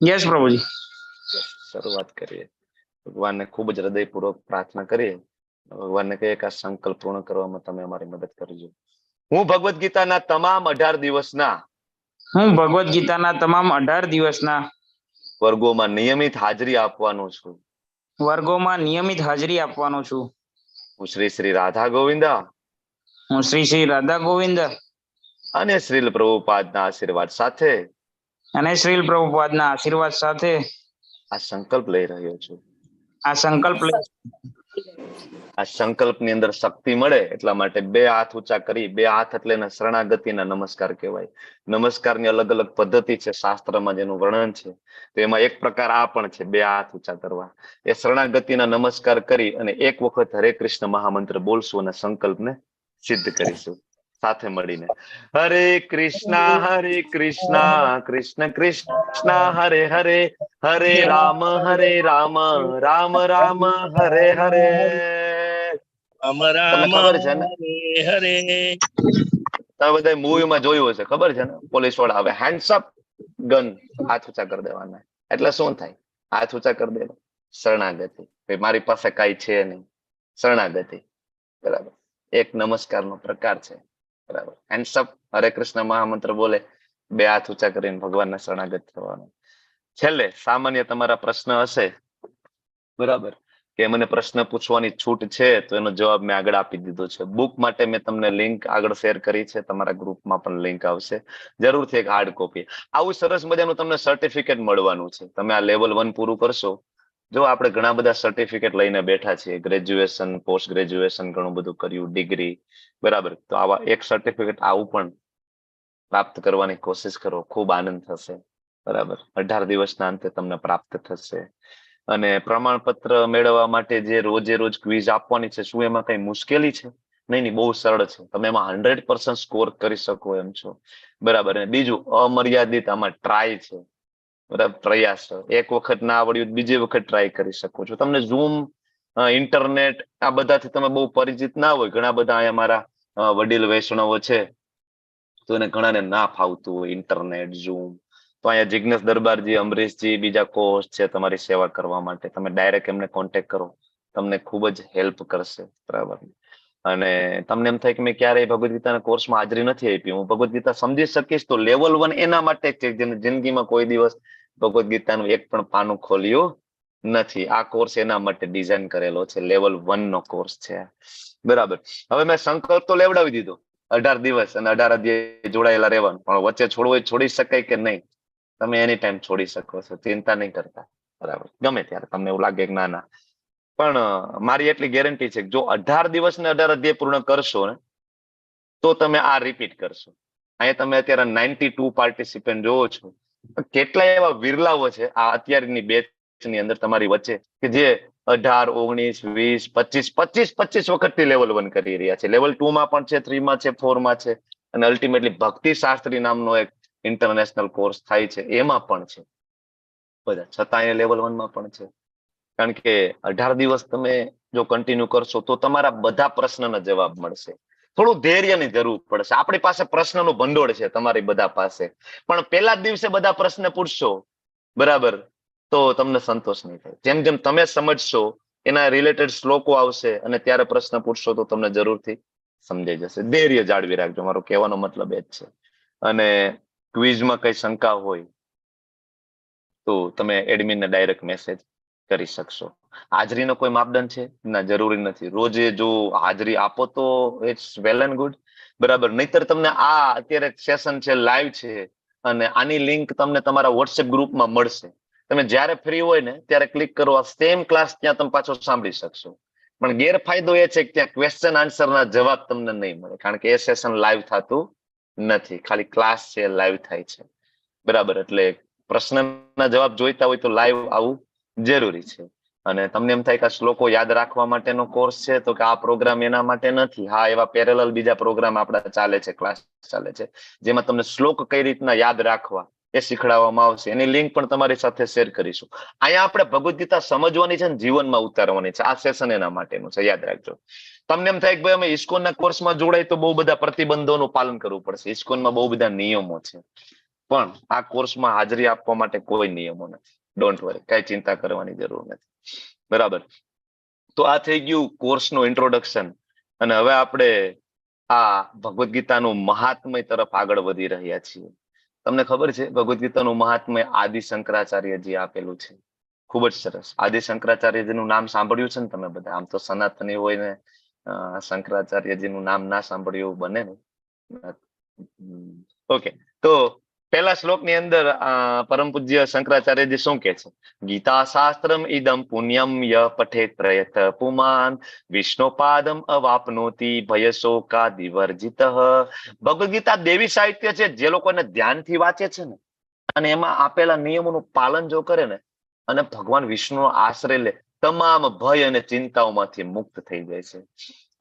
Yes, Prabhuji. શરૂઆત કરીએ. ભગવાનને ખૂબ જ હૃદયપૂર્વક પ્રાર્થના કરીએ. ભગવાનને કહીએ કે આ સંકલ્પ પૂર્ણ કરવામાં તમે અમારી મદદ કરજો. હું ભગવદ્ ગીતાના તમામ 18 દિવસના હું ભગવદ્ ગીતાના તમામ 18 દિવસના વર્ગોમાં નિયમિત હાજરી આપવાનો છું. વર્ગોમાં નિયમિત હાજરી આપવાનો છું. હું શ્રી શ્રી રાધા ગોવિંદા હું શ્રી શ્રી રાધા ગોવિંદ અને શ્રીલ પ્રભુપાદના આશીર્વાદ સાથે અને શ્રીલ પ્રભુપાદના આશીર્વાદ સાથે આ સંકલ્પ લઈ રહ્યો છું. આ સંકલ્પ લઈ આ સંકલ્પની અંદર શક્તિ મળે એટલા માટે બે હાથ ઊંચા કરી, બે હાથ એટલે એને શરણાગતિના નમસ્કાર કહેવાય. નમસ્કારની અલગ અલગ પદ્ધતિ છે શાસ્ત્રમાં જેનું વર્ણન છે, તો એમાં એક પ્રકાર આ પણ છે, બે હાથ ઊંચા કરવા. એ શરણાગતિના નમસ્કાર કરી અને એક વખત હરે કૃષ્ણ મહામંત્ર બોલશું અને સંકલ્પને સિદ્ધ કરીશું સાથે મળીને. હરે કૃષ્ણ હરે કૃષ્ણ કૃષ્ણ કૃષ્ણ હરે હરે, હરે રામ હરે રામ રામ રામ હરે હરે. રામ તમને રામ ખબર છે ને? હરે હરે. તમે બધા મૂવીમાં જોયું હશે, ખબર છે ને? પોલીસ વાળા આવે, હેન્ડ્સ અપ, ગન, હાથ ઊંચા કરી દેવાના. એટલે શું થાય? હાથ ઊંચા કરી દેવા, શરણાગતિ. ભાઈ મારી પાસે કઈ છે નહીં, શરણાગતિ. બરાબર, એક નમસ્કાર નો પ્રકાર છે. બરાબર, હેન્ડ્સ અપ, હરે કૃષ્ણ મહામંત્ર બોલે, બે હાથ ઊંચા કરીને ભગવાનના શરણાગત થવાનું. છેલ્લે સામાન્ય તમારા પ્રશ્ન હશે, બરાબર, કે મને પ્રશ્ન પૂછવાની છૂટ છે, તો એનો જવાબ મેં આગળ આપી દીધો છે. બુક માટે મેં તમને લિંક આગળ શેર કરી છે, તમારા ગ્રુપમાં પણ લિંક આવશે. જરૂરથી એક હાર્ડ કોપી. આવું સરસ મજાનું તમને સર્ટિફિકેટ મળવાનું છે. તમે આ લેવલ 1 પૂરું કરશો. જો આપણે ઘણા બધા સર્ટિફિકેટ લઈને બેઠા છીએ, ગ્રેજ્યુએશન, પોસ્ટ ગ્રેજ્યુએશન ઘણું બધું કર્યું, ડિગ્રી, બરાબર, તો આવા એક સર્ટિફિકેટ આવું પણ પ્રાપ્ત કરવાની કોશિશ કરો, ખૂબ આનંદ થશે. બરાબર, 18 દિવસના અંતે તમને પ્રાપ્ત થશે. અને પ્રમાણપત્ર મેળવવા માટે જે રોજે રોજ ક્વિઝ આપવાની છે, શું એમાં કઈ મુશ્કેલી છે? નહીં નહીં, બહુ સરળ છે. તમે એમાં 100% સ્કોર કરી શકો એમ છો. બરાબર, અને બીજું અમર્યાદિત આમાં ટ્રાય છે. બરાબર, પ્રયાસ. એક વખત ના આવડ્યું તો બીજી વખત ટ્રાય કરી શકો છો. તમને ઝૂમ, ઇન્ટરનેટ આ બધાથી તમે બહુ પરિચિત ના હોય, ઘણા બધા અહીંયા મારા વડીલ વૈષ્ણવો છે, તો એને ઘણાને ના ફાવતું હોય ઇન્ટરનેટ, ઝૂમ, તો અહીંયા જિજ્ઞેશ દરબારજી, અમરીશજી, બીજા કોસ્ટ છે તમારી સેવા કરવા માટે. તમે ડાયરેક્ટ એમને કોન્ટેક્ટ કરો, તમને ખૂબ જ હેલ્પ કરશે. બરાબર, અને તમને એમ થાય કે મેં ક્યારેય ભગવદ્ ગીતાના કોર્સમાં હાજરી નથી આપી, હું ભગવદ્ ગીતા સમજી શકીશ, તો લેવલ 1 એના માટે જ છે જેને જિંદગીમાં કોઈ દિવસ ભગવદ્ ગીતાનું એક પણ પાનું ખોલ્યું નથી. આ કોર્સ એના માટે ડિઝાઇન કરેલો છે, લેવલ 1 નો કોર્સ છે. બરાબર, હવે મેં સંકલ્પ તો લેવડાવી દીધો, 18 દિવસ અને 18 અધ્યાય જોડાયેલા રહેવાનું, પણ વચ્ચે છોડવું હોય છોડી શકાય કે નહીં? તમે એની ટાઈમ છોડી શકો છો, ચિંતા નહીં કરતા. બરાબર, ગમે ત્યારે તમને એવું લાગે કે ના ના, પણ મારી એટલી ગેરંટી છે કે જો 18 દિવસ ને 18 અધ્યાય પૂર્ણ કરશો ને તો તમે આ રિપીટ કરશો. અહીંયા તમે અત્યારે 92 પાર્ટિસિપન્ટ જોવો છો, કેટલા એવા વિરલાઓ છે આ અત્યારની બેચ ની અંદર તમારી વચ્ચે કે જે 18, 19, 20, 25, 25, 25 વખતથી લેવલ 1 કરી રહ્યા છે. લેવલ 2 માં પણ છે, 3 માં છે, 4 માં છે, અને અલ્ટિમેટલી ભક્તિ શાસ્ત્રી નામનો એક ઇન્ટરનેશનલ કોર્સ થાય છે એમાં પણ છે બધા, છતાં અહીંયા લેવલ 1 માં પણ છે. કારણ કે 18 દિવસ તમે જો કન્ટિન્યુ કરશો તો તમારા બધા પ્રશ્નના જવાબ મળશે. થોડું ધૈર્યની જરૂર પડશે. આપણી પાસે પ્રશ્નનું ભંડોળ છે તમારી બધા પાસે, પણ પહેલા જ દિવસે બધા પ્રશ્ન પૂછશો, બરાબર, તો તમને સંતોષ નહીં થાય. જેમ જેમ તમે સમજશો એના રિલેટેડ શ્લોકો આવશે અને ત્યારે પ્રશ્ન પૂછશો તો તમને જરૂરથી સમજાઈ જશે. ધૈર્ય જાળવી રાખજો, મારો કહેવાનો મતલબ એ જ છે. અને ક્વિઝમાં કઈ શંકા હોય તો તમે એડમિનને ડાયરેક્ટ મેસેજ કરી શકશો. હાજરીનો કોઈ માપદંડ છે? ના, જરૂરી નથી. રોજે જો હાજરી આપો તો it's well and good, બરાબર. નહીતર તમને આ અત્યારે સેશન છે, લાઈવ છે, અને આની લિંક તમને તમારા વોટ્સએપ ગ્રુપમાં મળશે. તમે જ્યારે ફ્રી હોય ને ત્યારે ક્લિક કરો, આ સેમ ક્લાસ ત્યાં તમે પાછો સાંભળી શકશો. પણ ગેરફાયદો એ છે કે ત્યાં ક્વેશ્ચન આન્સરના જવાબ તમને નહીં મળે, કારણ કે એ સેશન લાઈવ થતું નથી, ખાલી ક્લાસ છે લાઈવ થાય છે. બરાબર, એટલે પ્રશ્નના જવાબ જોઈતા હોય તો લાઈવ આવવું જરૂરી છે. અને તમને એમ થાય કે આ શ્લોકો યાદ રાખવા માટેનો કોર્સ છે, તો કે આ પ્રોગ્રામ એના માટે નથી. હા, એવા પેરેલલ બીજા પ્રોગ્રામ આપણા ચાલે છે, ક્લાસ ચાલે છે, જેમાં તમને શ્લોક કઈ રીતના યાદ રાખવા એ શીખડાવવામાં આવશે. એની લિંક પણ તમારી સાથે શેર કરીશું. અહીંયા આપણે ભગવદ્ ગીતા સમજવાની છે અને જીવનમાં ઉતારવાની છે. આ સેશન એના માટેનું છે, યાદ રાખજો. તમને એમ થાય કે ભાઈ અમે ઇસ્કોનના કોર્સમાં જોડાય તો બહુ બધા પ્રતિબંધોનું પાલન કરવું પડશે, ઇસ્કોનમાં બહુ બધા નિયમો છે, પણ આ કોર્સમાં હાજરી આપવા માટે કોઈ નિયમો નથી. Don't worry, કઈ ચિંતા કરવાની જરૂર નથી. બરાબર, તો આ થઈ ગયું કોર્સનું ઇન્ટ્રોડક્શન. અને હવે આપણે આ ભગવદ્ ગીતાનું મહાત્મ્ય તરફ આગળ વધી રહ્યા છીએ. તમને ખબર છે ભગવદ્ ગીતાનું મહાત્મ્ય આદિ શંકરાચાર્યજી આપેલું છે. ખૂબ જ સરસ. આદિ શંકરાચાર્યજીનું નામ સાંભળ્યું છે ને તમે બધા? આમ તો સનાતની હોય ને શંકરાચાર્યજીનું નામ ના સાંભળ્યું એવું બને ને? ઓકે, તો પહેલા શ્લોકની અંદર પરમ પૂજ્ય શંકરાચાર્યજી શું કે છે? ગીતા શાસ્ત્રમ ઇદમ પુણ્યમ ય પઠેત પ્રયત પુમાન વિષ્ણુપાદમ અવાપનોતિ ભય શોકાદિવર્જિત. ભગવદ્ ગીતા દેવી સાહિત્ય છે. જે લોકોને ધ્યાનથી વાંચે છે ને અને એમાં આપેલા નિયમોનું પાલન જો કરે ને અને ભગવાન વિષ્ણુનો આશ્રય લે, તમામ ભય અને ચિંતાઓમાંથી મુક્ત થઈ જાય છે.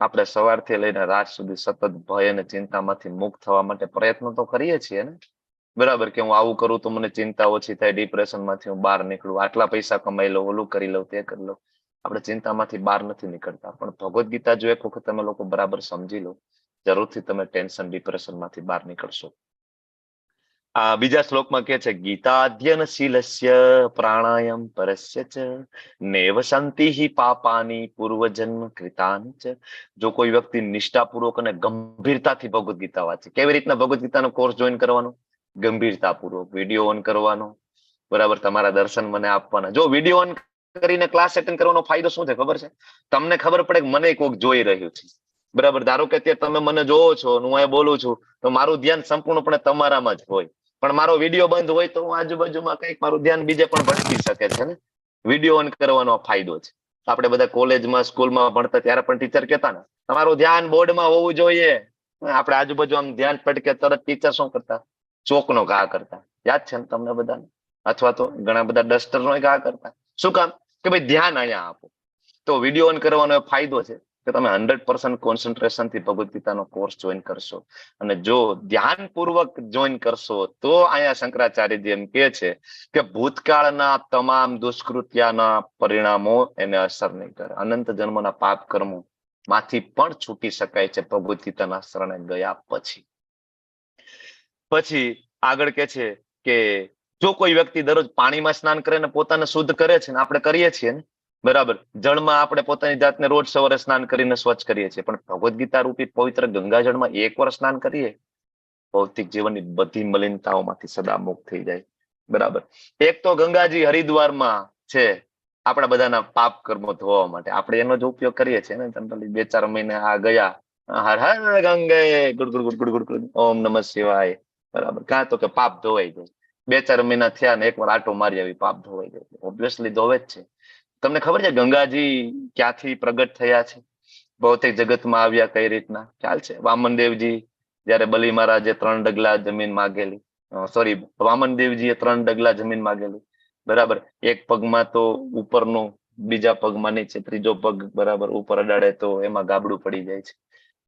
આપણે સવારથી લઈને રાત સુધી સતત ભય અને ચિંતામાંથી મુક્ત થવા માટે પ્રયત્નો તો કરીએ છીએ ને, બરાબર? કે હું આવું કરું તો મને ચિંતા ઓછી થાય, ડિપ્રેશન માંથી હું બહાર નીકળું, આટલા પૈસા કમાઈ લઉં, ઓલું કરી લઉં, તે કરી લઉં. આપણે ચિંતામાંથી બહાર નથી નીકળતા. પણ ભગવદ્ ગીતા જો એક વખત તમે લોકો બરાબર સમજી લો, જરૂરથી તમે ટેન્શન ડિપ્રેશન માંથી બહાર નીકળશો. આ બીજા શ્લોકમાં કે છે, ગીતાધ્યયનશીલસ્ય પ્રાણાયામ પરસ્ય ચ નૈવ સંતિ પાપાની પૂર્વજન્મ કૃતાની ચ. જો કોઈ વ્યક્તિ નિષ્ઠાપૂર્વક અને ગંભીરતાથી ભગવદ્ ગીતા વાંચે, કેવી રીતના ભગવદ્ ગીતાનો કોર્સ જોઈન કરવાનો? ગંભીરતાપૂર્વક વિડીયો ઓન કરવાનો, બરાબર? તમારા દર્શન મને આપવાના. જો વિડીયો ઓન કરીને ક્લાસ એટેન્ડ કરવાનો ફાયદો શું છે ખબર છે તમને? ખબર પડે કે મને કોઈક જોઈ રહ્યું છે, બરાબર? ધારો કે અત્યારે તમે મને જોવો છો, હું અહીંયા બોલું છું, તો મારું ધ્યાન સંપૂર્ણપણે તમારામાં જ હોય. પણ મારો વિડીયો બંધ હોય તો હું આજુબાજુમાં કંઈક મારું ધ્યાન બીજે પણ ભટકી શકે છે ને. વિડીયો ઓન કરવાનો ફાયદો છે. આપણે બધા કોલેજમાં, સ્કૂલમાં ભણતા ત્યારે પણ ટીચર કહેતા ને, તમારું ધ્યાન બોર્ડમાં હોવું જોઈએ. આપણે આજુબાજુ આમ ધ્યાન પટકે, તરત ટીચર શું કરતા? ચોકનો ઘા કરતા. યાદ છે ને તમને બધાને? અથવા તો ઘણા બધા ડસ્ટર નો ઘા કરતા. શું કામ? કે ભાઈ ધ્યાન અહીંયા આપો. તો વિડીયો ઓન કરવાનો ફાયદો છે કે તમે 100% કોન્સન્ટ્રેશન થી ભગવદ્ ગીતાનો કોર્સ જોઈન કરશો, અને જો ધ્યાનપૂર્વક જોઈન કરશો તો અહીંયા શંકરાચાર્યજી એમ કે છે કે ભૂતકાળના તમામ દુષ્કૃત્યના પરિણામો એને અસર નહીં કરે. અનંત જન્મના પાપ કર્મો માંથી પણ છૂટી શકાય છે ભગવદ્ ગીતાના શરણે ગયા પછી. પછી આગળ કે છે કે જો કોઈ વ્યક્તિ દરરોજ પાણીમાં સ્નાન કરે ને પોતાને શુદ્ધ કરે છે ને, આપણે કરીએ છીએ ને, બરાબર? જળમાં આપણે પોતાની જાતને રોજ સવારે સ્નાન કરીને સ્વચ્છ કરીએ છીએ, પણ ભગવદ્ ગીતા રૂપી પવિત્ર ગંગા જળમાં એક વાર સ્નાન કરીએ, ભૌતિક જીવનની બધી મલિનતાઓમાંથી સદા મુક્ત થઈ જાય, બરાબર? એક તો ગંગાજી હરિદ્વારમાં છે આપણા બધાના પાપ કર્મો ધોવા માટે, આપણે એનો જ ઉપયોગ કરીએ છીએ ને જનરલી. 2-4 મહિને આ ગયા, Har Har Gange, good good good good good good, ઓમ નમઃ શિવાય, બરાબર? કાં તો કે પાપ ધોવાઈ જાય. 2-4 મહિના થયા ને એકવાર આટો મારી આવી, પાપ ધોવાઈ જાય. ઓબ્વિયસલી ધોવે જ છે. તમને ખબર છે ગંગાજી ક્યાંથી પ્રગટ થયા છે, ભૌતિક જગતમાં આવ્યા કઈ રીતના? ખ્યાલ છે? વામનદેવજી જયારે બલિ મહારાજે 3 ડગલા જમીન માગેલી, સોરી, વામનદેવજીએ 3 ડગલા જમીન માગેલી, બરાબર? એક પગમાં તો ઉપરનું, બીજા પગમાં નીચે, ત્રીજો પગ બરાબર ઉપર અડાડે તો એમાં ગાબડું પડી જાય છે.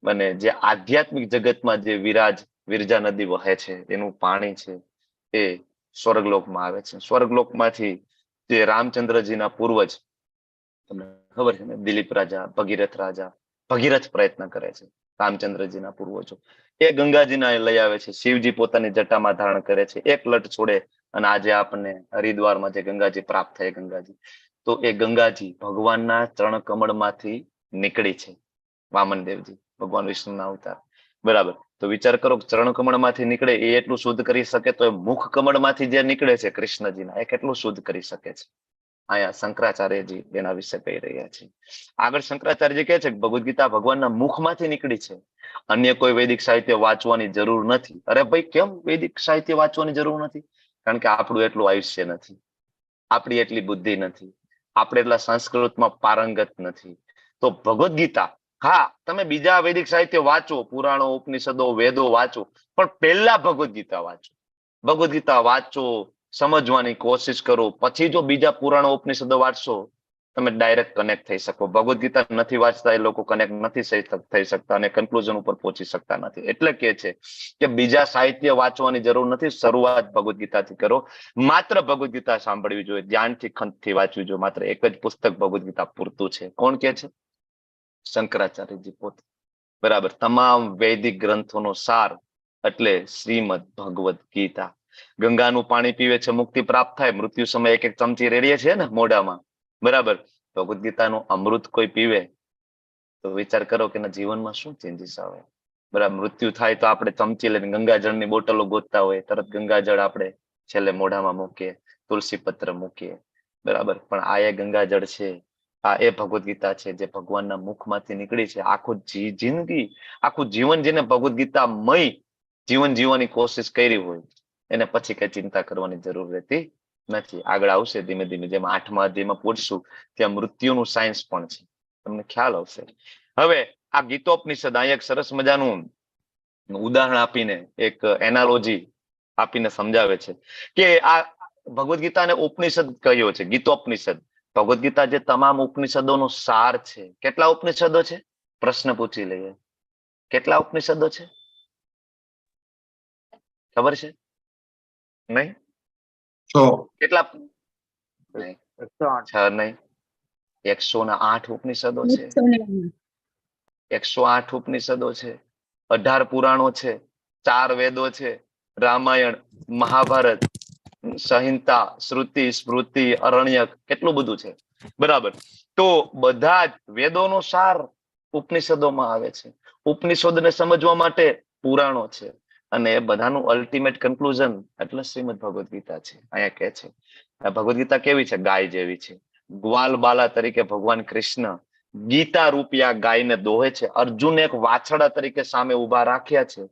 અને જે આધ્યાત્મિક જગતમાં જે વિરજા નદી વહે છે એનું પાણી છે એ સ્વર્ગલોકમાં આવે છે. સ્વર્ગલોકમાંથી જે રામચંદ્રજીના પૂર્વજ, તમને ખબર છે ને, દિલીપ રાજા, ભગીરથ રાજા, ભગીરથ પ્રયત્ન કરે છે, રામચંદ્રજીના પૂર્વજો, એ ગંગાજીના લઈ આવે છે. શિવજી પોતાની જટામાં ધારણ કરે છે, એક લટ છોડે અને આજે આપણને હરિદ્વારમાં જે ગંગાજી પ્રાપ્ત થાય ગંગાજી, તો એ ગંગાજી ભગવાનના ચરણ કમળમાંથી નીકળી છે. વામનદેવજી ભગવાન વિષ્ણુના અવતાર, બરાબર? તો વિચાર કરો, ચરણ કમળમાંથી નીકળે એ એટલું શુદ્ધ કરી શકે, તો એ મુખ કમળમાંથી જે નીકળે છે કૃષ્ણજીના, એ કેટલું શુદ્ધ કરી શકે છે? અહીંયા શંકરાચાર્યજી એના વિશે કહી રહ્યા છે. આગળ શંકરાચાર્યજી કહે છે કે ભગવદ્ ગીતા ભગવાનના મુખમાંથી નીકળી છે, અન્ય કોઈ વૈદિક સાહિત્ય વાંચવાની જરૂર નથી. અરે ભાઈ, કેમ વૈદિક સાહિત્ય વાંચવાની જરૂર નથી? કારણ કે આપણું એટલું આયુષ્ય નથી, આપણી એટલી બુદ્ધિ નથી, આપણે એટલા સંસ્કૃતમાં પારંગત નથી. તો ભગવદ્ ગીતા, હા, તમે બીજા વૈદિક સાહિત્ય વાંચો, પુરાણો, ઉપનિષદો, વેદો વાંચો, પણ પહેલા ભગવદ્ ગીતા વાંચો. ભગવદ્ ગીતા વાંચો, સમજવાની કોશિશ કરો, પછી જો બીજા પુરાણો ઉપનિષદો વાંચશો તમે ડાયરેક્ટ કનેક્ટ થઈ શકો. ભગવદ્ ગીતા નથી વાંચતા એ લોકો કનેક્ટ નથી થઈ શકતા અને કન્ક્લુઝન ઉપર પહોંચી શકતા નથી. એટલે કે છે કે બીજા સાહિત્ય વાંચવાની જરૂર નથી, શરૂઆત ભગવદ્ ગીતાથી કરો. માત્ર ભગવદ્ ગીતા સાંભળવી જોઈએ, ધ્યાનથી ખંતથી વાંચવી જોઈએ. માત્ર એક જ પુસ્તક ભગવદ્ ગીતા પૂરતું છે. કોણ કે છે? શંકરાચાર્યજી પોતે, બરાબર? તમામ વૈદિક ગ્રંથોનો સાર એટલે શ્રીમદ ભગવદ્ ગીતા. ગંગાનું પાણી પીવે છે, મુક્તિ પ્રાપ્ત થાય. મૃત્યુ સમય એક એક ચમચી રેડીએ છીએ ને મોઢામાં, બરાબર? ભગવદ્ ગીતાનું અમૃત કોઈ પીવે તો વિચાર કરો કે એના જીવનમાં શું ચેન્જીસ આવે, બરાબર? મૃત્યુ થાય તો આપણે ચમચી લઈને ગંગાજળની બોટલો ગોતતા હોય, તરત ગંગાજળ આપણે છેલ્લે મોઢામાં મૂકીએ, તુલસી પત્ર મૂકીએ, બરાબર? પણ આ એ ગંગાજળ છે, આ એ ભગવદ્ ગીતા છે જે ભગવાનના મુખમાંથી નીકળી છે. આખું જિંદગી, આખું જીવન જેને ભગવદ્ ગીતામય જીવન જીવવાની કોશિશ કરી હોય એને પછી કઈ ચિંતા કરવાની જરૂર રહેતી નથી. આગળ આવશે ધીમે ધીમે, જેમ 8મા અધ્યાયમાં પહોંચશું ત્યાં મૃત્યુનું સાયન્સ પણ છે, તમને ખ્યાલ આવશે. હવે આ ગીતોપનિષદ અહીંયા એક સરસ મજાનું ઉદાહરણ આપીને, એક એનાલોજી આપીને સમજાવે છે કે આ ભગવદ્ ગીતાને ઉપનિષદ કહ્યો છે, ગીતોપનિષદ. ભગવદ્ ગીતા જે તમામ ઉપનિષદોનો સાર છે. કેટલા ઉપનિષદો છે? પ્રશ્ન પૂછી લઈએ, કેટલા ઉપનિષદો છે? ખબર છે? નહીં? 6. કેટલા? નહીં, 6 નહીં, 108 ઉપનિષદો છે. 108 ઉપનિષદો છે, 18 પુરાણો છે, 4 વેદો છે, રામાયણ, મહાભારત, સંહિતા, શ્રુતિ, સ્મૃતિ, અરણ્યક, કેટલું બધું છે. બરાબર? તો બધા જ વેદોનો સાર ઉપનિષદોમાં આવે છે. ઉપનિષદોને સમજવા માટે પુરાણો છે, અને એ બધાનું અલ્ટિમેટ કન્ક્લુઝન એટલે શ્રીમદ ભગવદ્ ગીતા છે. અહીંયા કહે છે ભગવદ્ ગીતા કેવી છે? ગાય જેવી છે. ગ્વાલ બાલા તરીકે ભગવાન કૃષ્ણ ગીતા રૂપિયા ગાયને દોહે છે. અર્જુન એક વાછરડા તરીકે સામે ઉભા રાખ્યા છે,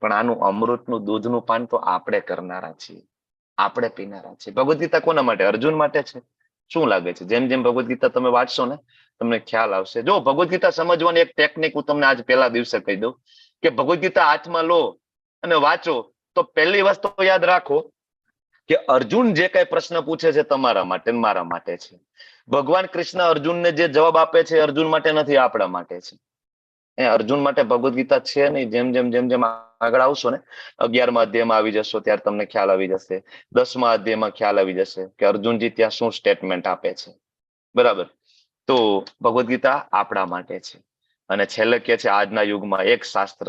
પણ આનું અમૃતનું દૂધનું પાન તો આપણે કરનારા છીએ, આપણે પીનારા છીએ. ભગવદ્ ગીતા કોના માટે? અર્જુન માટે છે. શું લાગે છે? જેમ જેમ ભગવદ્ ગીતા તમે વાંચશો ને તમને ખ્યાલ આવશે. જો ભગવદ્ ગીતા સમજવાની એક ટેકનિક હું તમને આજ પહેલા દિવસે કહી દઉં કે ભગવદ્ ગીતા હાથમાં લો અને વાંચો તો પહેલી વસ્તુ યાદ રાખો કે અર્જુન જે કઈ પ્રશ્ન પૂછે છે તમારા માટે, મારા માટે છે. ભગવાન કૃષ્ણ અર્જુનને જે જવાબ આપે છે અર્જુન માટે નથી, આપણા માટે છે. એ અર્જુન માટે ભગવદ્ ગીતા છે નહીં. જેમ જેમ જેમ જેમ આગળ આવશો ને 11મા અધ્યાયમાં આવી જશો ત્યારે તમને ખ્યાલ આવી જશે, 10મા અધ્યાયમાં ખ્યાલ આવી જશે કે અર્જુનજી ત્યાં શું સ્ટેટમેન્ટ આપે છે. બરાબર? તો ભગવદ્ ગીતા આપણા માટે છે. અને છેલ્લે કે છે આજના યુગમાં એક શાસ્ત્ર,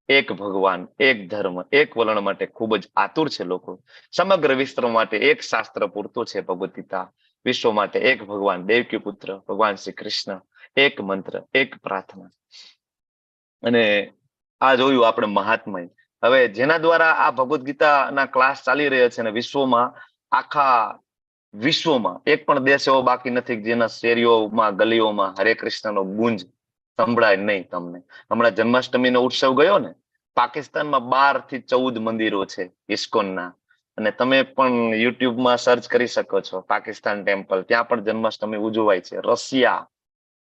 એક ભગવાન, એક ધર્મ, એક વલણ માટે ખૂબ જ આતુર છે લોકો. સમગ્ર વિશ્વ માટે એક શાસ્ત્ર પૂરતું છે ભગવદ્ ગીતા. વિશ્વ માટે એક ભગવાન, દેવકી પુત્ર ભગવાન શ્રી કૃષ્ણ, એક મંત્ર, એક પ્રાર્થના. અને આ જોયું આપણે મહાત્મય. હવે જેના દ્વારા આ ભગવદ્ ગીતાના ક્લાસ ચાલી રહ્યા છે અને વિશ્વમાં, આખા વિશ્વમાં એક પણ દેશ એવો બાકી નથી જેના શેરીઓમાં, ગલીઓમાં હરે કૃષ્ણનો ગુંજ સંભળાય નહીં તમને. હમણાં જન્માષ્ટમીનો ઉત્સવ ગયો ને, પાકિસ્તાનમાં 12 થી 14 મંદિરો છે ઇસ્કોનના, અને તમે પણ યુટ્યુબમાં સર્ચ કરી શકો છો પાકિસ્તાન ટેમ્પલ, ત્યાં પણ જન્માષ્ટમી ઉજવાય છે. રશિયા,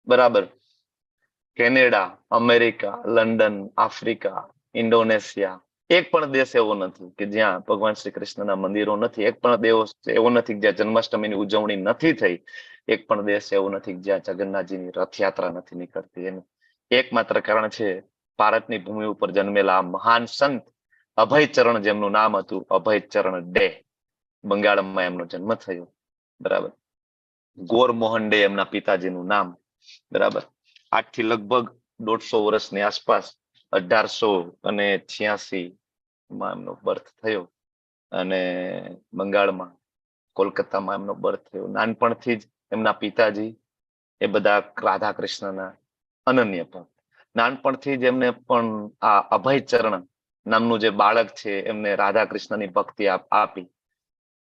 બરાબર, Canada, America, London, Africa, Indonesia, એક પણ દેશ એવો નથી કે જ્યાં ભગવાન શ્રી કૃષ્ણના મંદિરો નથી. એક પણ દેશ એવો નથી જ્યાં જન્માષ્ટમીની ઉજવણી નથી થઈ. એક પણ દેશ એવો નથી જ્યાં જગન્નાથજીની રથયાત્રા નથી નીકળતી. એનું એકમાત્ર કારણ છે ભારતની ભૂમિ ઉપર જન્મેલા મહાન સંત અભયચરણ, જેમનું નામ હતું અભયચરણ ડે, બંગાળમાં એમનો જન્મ થયો. બરાબર? ગોરમોહન ડે એમના પિતાજીનું નામ. બરાબર? આજથી લગભગ 150 વર્ષની આસપાસ 1886 માં એમનો બર્થ થયો અને બંગાળમાં કોલકાતામાં એમનો બર્થ થયો. નાનપણથી જ એમના પિતાજી એ બધા રાધા કૃષ્ણના અનન્ય ભક્ત. નાનપણથી જ એમને પણ આ અભયચરણ નામનું જે બાળક છે એમને રાધા કૃષ્ણની ભક્તિ આપી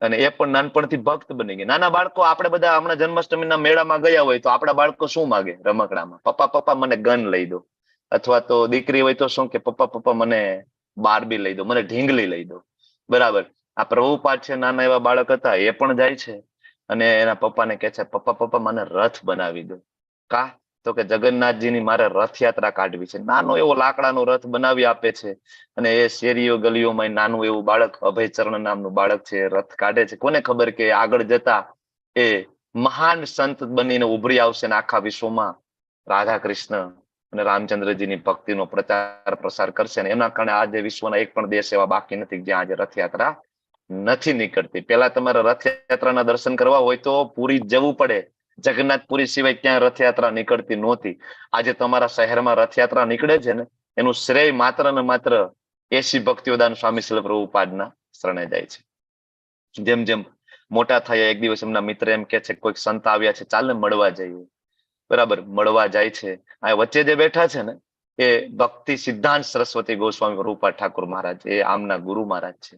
અને એ પણ નાનપણથી ભક્ત બની ગયા. નાના બાળકો, આપણે બધા હમણાં જન્માષ્ટમીના મેળામાં ગયા હોય તો આપણા બાળકો શું માગે રમકડામાં? પપ્પા પપ્પા મને ગન લઈ દો, અથવા તો દીકરી હોય તો શું કે પપ્પા પપ્પા મને બાર્બી લઈ દો, મને ઢીંગલી લઈ દો. બરાબર? આ પ્રભુપાદ છે, નાના એવા બાળક હતા, એ પણ જાય છે અને એના પપ્પાને કહે છે પપ્પા પપ્પા મને રથ બનાવી દો. કા તો કે જગન્નાથજીની મારે રથયાત્રા કાઢવી છે. નાનો એવો લાકડાનો રથ બનાવી આપે છે અને એ શેરીઓ ગલીઓમાં નાનું એવું બાળક, અભયચરણ નામનું બાળક છે, રથ કાઢે છે. કોને ખબર કે આગળ જતા એ મહાન સંત બનીને ઉભરી આવશે અને આખા વિશ્વમાં રાધા કૃષ્ણ અને રામચંદ્રજીની ભક્તિનો પ્રચાર પ્રસાર કરશે. અને એના કારણે આજે વિશ્વના એક પણ દેશ એવા બાકી નથી જ્યાં આજે રથયાત્રા નથી નીકળતી. પેલા તમારે રથયાત્રાના દર્શન કરવા હોય તો પુરી જવું પડે, જગન્નાથપુરી સિવાય ક્યાં રથયાત્રા નીકળતી નહોતી. આજે તમારા શહેરમાં રથયાત્રા નીકળે છે ને, એનું શ્રેય માત્ર ને માત્ર એસી ભક્તિવેદાંત સ્વામી શ્રી પ્રભુપાદના શરણે જાય છે. જેમ જેમ મોટા થયા, એક દિવસ એમના મિત્ર એમ કે છે કોઈક સંત આવ્યા છે, ચાલ ને મળવા જઈએ. બરાબર, મળવા જાય છે. આ વચ્ચે જે બેઠા છે ને એ ભક્તિ સિદ્ધાંત સરસ્વતી ગોસ્વામી પ્રભુપાદ ઠાકુર મહારાજ, એ આમના ગુરુ મહારાજ છે,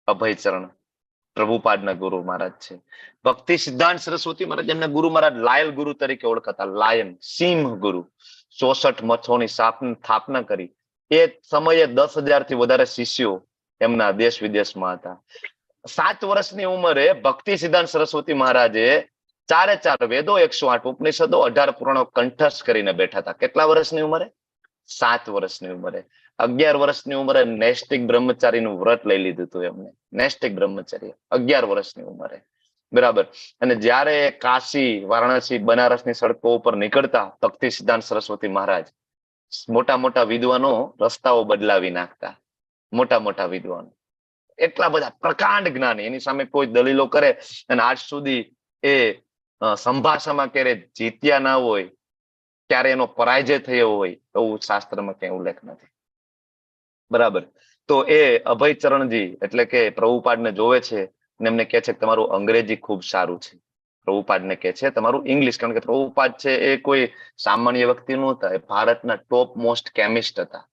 અભયચરણ પ્રભુપાદના ગુરુ મહારાજ છે. ભક્તિ સિદ્ધાંત સરસ્વતી મહારાજ એમના ગુરુ મહારાજ લાયલ ગુરુ તરીકે ઓળખાતા, લાયન સિંહ ગુરુ. 64 મઠોની સ્થાપના કરી. એ સમયે 10,000 થી વધારે શિષ્યો એમના દેશ વિદેશમાં હતા. 7 વર્ષની ઉંમરે ભક્તિ સિદ્ધાંત સરસ્વતી મહારાજે 4 વેદો, 108 ઉપનિષદો, 18 પુરાણો કંઠસ્થ કરીને બેઠા હતા. કેટલા વર્ષની ઉંમરે? 7 વર્ષની ઉંમરે. 11 વર્ષની ઉંમરે નૈષ્ટિક બ્રહ્મચારીનું વ્રત લઈ લીધું હતું એમને. નૈષ્ટિક બ્રહ્મચર્ય 11 વર્ષની ઉંમરે, બરાબર. અને જયારે કાશી, વારાણસી, બનારસની સડકો ઉપર નીકળતા ભક્તિ સિદ્ધાંત સરસ્વતી મહારાજ, મોટા મોટા વિદ્વાનો રસ્તાઓ બદલાવી નાખતા. મોટા મોટા વિદ્વાનો, એટલા બધા પ્રકાંડ જ્ઞાની, એની સામે કોઈ દલીલો કરે અને આજ સુધી એ સંભાષામાં ક્યારે જીત્યા ના હોય, ક્યારે એનો પરાજય થયો હોય એવું શાસ્ત્રમાં ક્યાંય ઉલ્લેખ નથી, બરાબર. તો એ અભયચરણજી એટલે કે પ્રભુપાદને જોવે છે અને એમને કહે છે કે તમારું અંગ્રેજી ખૂબ સારું છે. પ્રભુપાદને કહે છે તમારું ઇંગ્લિશ, કારણ કે પ્રભુપાદ છે એ કોઈ સામાન્ય વ્યક્તિ નહોતા, એ ભારતના ટોપ મોસ્ટ કેમિસ્ટ હતા,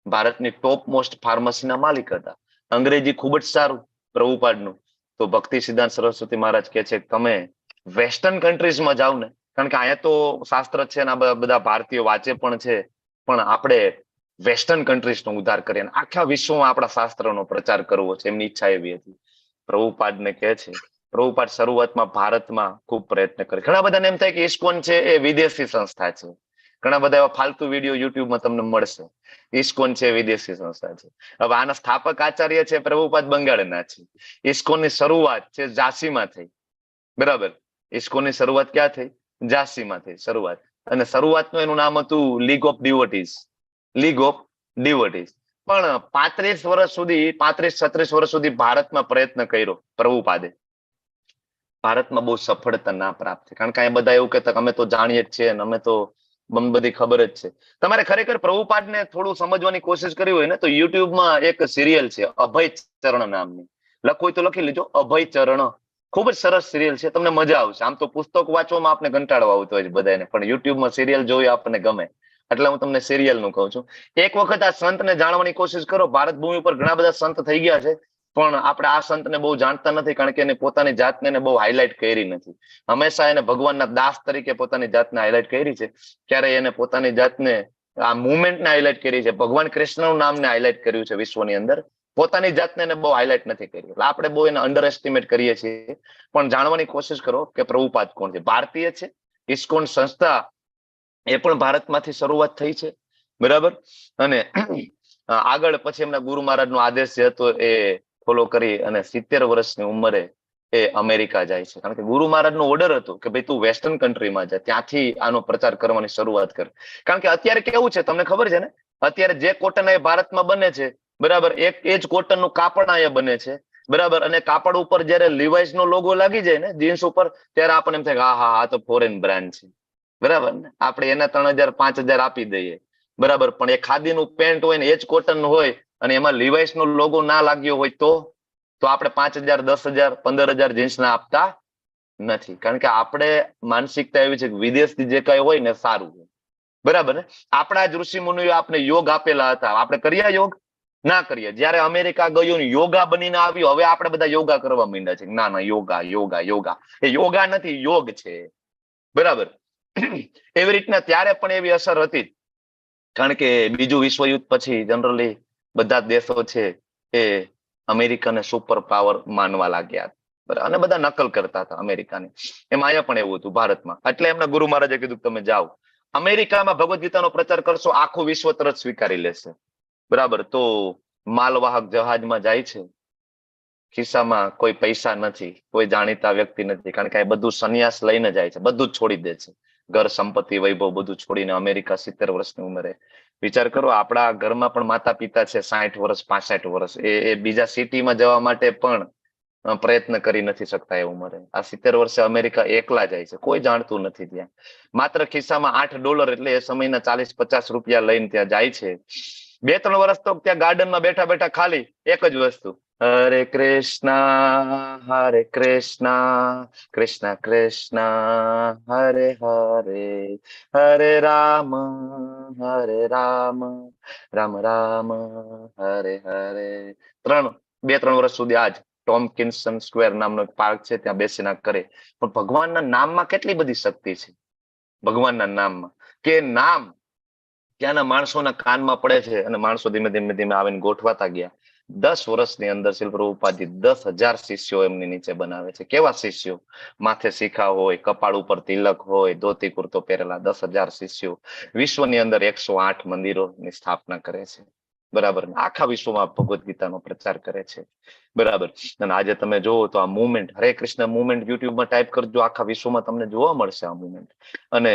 ભારતની ટોપ મોસ્ટ ફાર્મસીના માલિક હતા. અંગ્રેજી ખૂબ જ સારું પ્રભુપાદનું. તો ભક્તિ સિદ્ધાંત સરસ્વતી મહારાજ કહે છે તમે વેસ્ટર્ન કન્ટ્રીઝમાં જાઓ ને, કારણ કે અહીંયા તો શાસ્ત્ર છે ને બધા ભારતીયો વાંચે પણ છે, પણ આપણે વેસ્ટર્ન કન્ટ્રીઝનો ઉદ્ધાર કરીએ અને આખા વિશ્વમાં આપણા શાસ્ત્રનો પ્રચાર કરવો છે, એમની ઈચ્છા એવી હતી. પ્રભુપાદને કહે છે, પ્રભુપાદ શરૂઆતમાં ભારતમાં ખૂબ પ્રયત્ન કરે. ઘણા બધાને એમ થાય કે ઇસ્કોન છે એ વિદેશી સંસ્થા છે. ઘણા બધા એવા ફાલતુ વિડીયો યુટ્યુબમાં તમને મળશે, ઇસ્કોન છે વિદેશી સંસ્થા છે. હવે આના સ્થાપક આચાર્ય છે પ્રભુપાદ બંગાળના છે. ઇસ્કોનની શરૂઆત છે ઝાંસીમાં થઈ, બરાબર. ઇસ્કોનની શરૂઆત ક્યાં થઈ? ઝાંસીમાં થઈ શરૂઆત. અને શરૂઆતનું એનું નામ હતું league of devotees, league of devotees. પણ 35 વર્ષ સુધી, 35-36 વર્ષ સુધી ભારતમાં પ્રયત્ન કર્યો પ્રભુપાદે. ભારતમાં બહુ સફળતા ના પ્રાપ્ત થઈ, કારણ કે અહીંયા બધા એવું કહેતા કે અમે તો જાણીએ જ છીએ અને અમે તો બધી ખબર જ છે. તમારે ખરેખર પ્રભુપાદને થોડું સમજવાની કોશિશ કરી હોય ને તો યુટ્યુબમાં એક સિરિયલ છે અભય ચરણ નામની, લખવું હોય તો લખી લેજો, અભય ચરણ. ખૂબ જ સરસ સિરિયલ છે, તમને મજા આવશે. આમ તો પુસ્તક વાંચવામાં આપને કંટાળો આવતો હોય છે બધાને, પણ યુટ્યુબમાં સિરિયલ જોઈ આપણને ગમે, એટલે હું તમને સિરિયલ નું કહું છું. એક વખત આ સંતને જાણવાની કોશિશ કરો. ભારત ભૂમિ ઉપર ઘણા બધા સંત થઈ ગયા છે, પણ આપણે આ સંતને બહુ જાણતા નથી, કારણ કે એને પોતાની જાતને એને બહુ હાઇલાઇટ કરી નથી. હંમેશા એને ભગવાનના દાસ તરીકે પોતાની જાતને હાઇલાઇટ કરી છે, ક્યારે એને પોતાની જાતને આ મુવમેન્ટને હાઇલાઇટ કરી છે, ભગવાન કૃષ્ણનું નામને હાઇલાઇટ કર્યું છે વિશ્વની અંદર, પોતાની જાતને એને બહુ હાઇલાઇટ નથી કરી. એટલે આપણે બહુ એને અંડર એસ્ટિમેટ કરીએ છીએ. પણ જાણવાની કોશિશ કરો કે પ્રભુપાદ કોણ છે. ભારતીય છે, ઇસ્કોન સંસ્થા એ પણ ભારતમાંથી શરૂઆત થઈ છે, બરાબર. અને આગળ પછી એમના ગુરુ મહારાજનો આદેશ જે હતો એ ફોલો કરી અને 70 વર્ષની ઉંમરે એ અમેરિકા જાય છે, કારણ કે ગુરુ મહારાજનો ઓર્ડર હતો કે ભાઈ તું વેસ્ટર્ન કન્ટ્રીમાં જા, ત્યાંથી આનો પ્રચાર કરવાની શરૂઆત કર. કારણ કે અત્યારે કેવું છે તમને ખબર છે ને, અત્યારે જે કોટન એ ભારતમાં બને છે, બરાબર, એક એ જ કોટન નું કાપડ અહીંયા બને છે, બરાબર. અને કાપડ ઉપર જયારે લિવાઇઝ નો લોગો લાગી જાય ને જીન્સ ઉપર, ત્યારે આપણને એમ થાય કે હા હા આ તો ફોરેન બ્રાન્ડ છે, બરાબર ને. આપણે એના 3000 5000 આપી દઈએ, બરાબર. પણ એ ખાદીનું પેન્ટ હોય ને એ જ કોટન હોય અને એમાં લિવાઇઝ નો લોગો ના લાગ્યો હોય તો આપણે 5000 10000 15000 જીન્સ ના આપતા નથી, કારણ કે આપણે માનસિકતા એવી છે કે વિદેશથી જે કઈ હોય ને સારું હોય, બરાબર ને. આપણા જ ઋષિ મુનિઓ આપણે યોગ આપેલા હતા, આપણે કર્યા યોગ? ના કરીએ. જયારે અમેરિકા ગયું ને યોગા બનીને આવ્યું, હવે આપણે બધા યોગા કરવા માંડ્યા છે. ના ના, યોગા યોગા યોગા, એ યોગા નથી, યોગ છે, બરાબર. એવી રીતના ત્યારે પણ એવી અસર હતી, કારણ કે બીજું વિશ્વયુદ્ધ પછી જનરલી બધા દેશો છે એ અમેરિકાને સુપર પાવર માનવા લાગ્યા, બરાબર. અને બધા નકલ કરતા હતા અમેરિકાની. એમાં અહીંયા પણ એવું હતું ભારતમાં. એટલે એમના ગુરુ મહારાજે કીધું કે તમે જાઓ અમેરિકામાં ભગવદ્ ગીતાનો પ્રચાર કરશો, આખું વિશ્વ તરત સ્વીકારી લેશે, બરાબર. તો માલવાહક જહાજમાં જાય છે, ખિસ્સામાં કોઈ પૈસા નથી, કોઈ જાણીતા વ્યક્તિ નથી, કારણ કે આ બધું સંન્યાસ લઈને જાય છે, બધું જ છોડી દે છે, ઘર, સંપત્તિ, વૈભવ બધું છોડીને અમેરિકા 70 વર્ષની ઉંમરે. વિચાર કરો, આપણા ઘરમાં પણ માતા પિતા છે 60 વર્ષ 65 વર્ષ, એ બીજા સિટીમાં જવા માટે પણ પ્રયત્ન કરી નથી શકતા એ ઉંમરે. આ 70 વર્ષે અમેરિકા એકલા જાય છે, કોઈ જાણતું નથી ત્યાં. માત્ર ખિસ્સામાં $8 એટલે એ સમયના 40-50 રૂપિયા લઈને ત્યાં જાય છે. 2-3 વર્ષ તો ત્યાં ગાર્ડનમાં બેઠા બેઠા ખાલી એક જ વસ્તુ, હરે કૃષ્ણ હરે કૃષ્ણ કૃષ્ણ કૃષ્ણ હરે હરે, હરે રામ હરે રામ રામ રામ હરે હરે. 2-3 વર્ષ સુધી આજ ટોમકિન્સન સ્ક્વેર નામનો એક પાર્ક છે, ત્યાં બેસીને કરે. પણ ભગવાનના નામમાં કેટલી બધી શક્તિ છે, ભગવાનના નામમાં, કે નામ ત્યાંના માણસોના કાનમાં પડે છે અને માણસો ધીમે ધીમે ધીમે આવીને ગોઠવાતા ગયા. 10 વર્ષની અંદર શીલ પ્રભુપાદજી 10,000 શિષ્યો એમની નીચે બનાવે છે. કેવા શિષ્યો? માથે શિખા હોય, કપાળ ઉપર તિલક હોય, ધોતી કુર્તો પહેરેલા 10,000 શિષ્યો. વિશ્વની અંદર 108 મંદિરોની સ્થાપના કરે છે. બરાબર, આખા વિશ્વમાં ભગવદ્ ગીતાનો પ્રચાર કરે છે. બરાબર, અને આજે તમે જોવો તો આ મુવમેન્ટ, હરે કૃષ્ણ મુવમેન્ટ યુટ્યુબમાં ટાઈપ કરજો, આખા વિશ્વમાં તમને જોવા મળશે આ મુવમેન્ટ. અને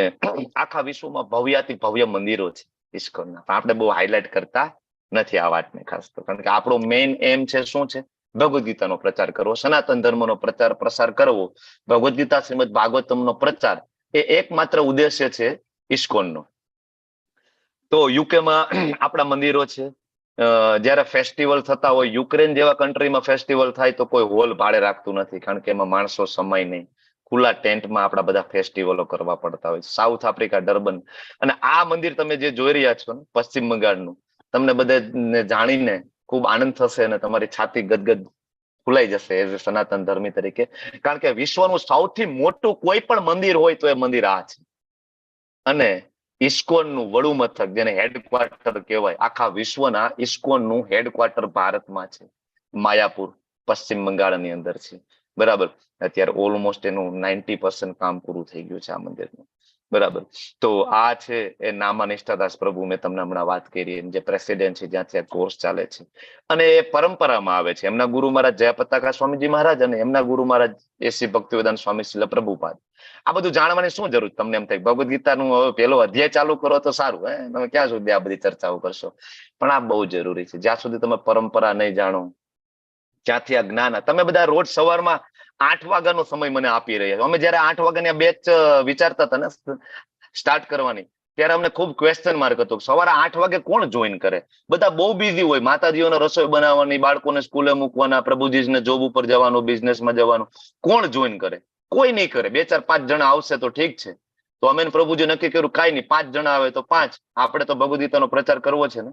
આખા વિશ્વમાં ભવ્યાતિ ભવ્ય મંદિરો છે ઇસ્કોનના. આપણે બહુ હાઇલાઇટ કરતા નથી આ વાતને ખાસ તો, કારણ કે આપણો મેઇન એમ છે શું છે? ભગવદ્ ગીતાનો પ્રચાર કરવો, સનાતન ધર્મનો પ્રચાર પ્રસાર કરવો. ભગવદ્ ગીતા, શ્રીમદ ભાગવતમનો પ્રચાર એ એકમાત્ર ઉદ્દેશ્ય છે ઇસ્કોનનો. તો યુકેમાં આપણા મંદિરો છે. જ્યારે ફેસ્ટિવલ થતા હોય, યુક્રેન જેવા કન્ટ્રીમાં ફેસ્ટિવલ થાય તો કોઈ હોલ ભાડે રાખતું નથી, કારણ કે એમાં માણસો સમાય નહીં. ખુલ્લા ટેન્ટમાં આપણા બધા ફેસ્ટિવલો કરવા પડતા હોય. South Africa, Durban. અને આ મંદિર તમે જે જોઈ રહ્યા છો ને, પશ્ચિમ બંગાળનું, તમને બધાને જાણીને ખૂબ આનંદ થશે અને તમારી છાતી ગદગદ ફૂલાઈ જશે એઝ એ સનાતન ધર્મી તરીકે, કારણ કે વિશ્વનું સૌથી મોટું કોઈ પણ મંદિર હોય તો એ મંદિર આ છે. અને ઇસ્કોનનું વડુ મથક, જેને હેડક્વાર્ટર કહેવાય, આખા વિશ્વના ઇસ્કોનનું હેડક્વાર્ટર ભારતમાં છે, માયાપુર, પશ્ચિમ બંગાળની અંદર છે. બરાબર, અત્યારે ઓલમોસ્ટ એનું 90% કામ પૂરું થઈ ગયું છે આ મંદિરનું. બરાબર, તો આ છે એ નામા નિષ્ઠાદાસ પ્રભુ, મેં તમને હમણાં વાત કરી એમ, જે પ્રેસિડેન્ટ છે, જ્યાંથી આ કોર્સ ચાલે છે. અને એ પરંપરામાં આવે છે. એમના ગુરુ મહારાજ જય પતાકા સ્વામીજી મહારાજ અને એમના ગુરુ મહારાજ એસી ભક્તિવેદાંત સ્વામી શ્રીલ પ્રભુપાદ. આ બધું જાણવાની શું જરૂર? તમને એમ થાય ભગવદ્ ગીતાનું હવે પેલો અધ્યાય ચાલુ કરો તો સારું, હે, તમે ક્યાં સુધી આ બધી ચર્ચાઓ કરશો? પણ આ બહુ જરૂરી છે. જ્યાં સુધી તમે પરંપરા નહીં જાણો, જ્યાંથી આ જ્ઞાન, તમે બધા રોજ સવારમાં 8 વાગ્યાનો સમય મને આપી રહ્યા છો. અમે જયારે 8 વાગ્યાની બેચ વિચારતા હતા ને સ્ટાર્ટ કરવાની, ત્યારે અમને ખૂબ ક્વેશ્ચન માર્ક હતો, સવારે 8 વાગે કોણ જોઈન કરે? બધા બહુ બિઝી હોય, માતાજીઓને રસોઈ બનાવવાની, બાળકોને સ્કૂલે મૂકવાના, પ્રભુજીને જોબ ઉપર જવાનું, બિઝનેસમાં જવાનું, કોણ જોઈન કરે? કોઈ નહીં કરે. 2, 4, 5 જણા આવશે તો ઠીક છે. તો અમે પ્રભુજી નક્કી કર્યું, કાંઈ નહીં, 5 જણા આવે તો 5, આપણે તો ભગવદ્ ગીતાનો પ્રચાર કરવો છે ને.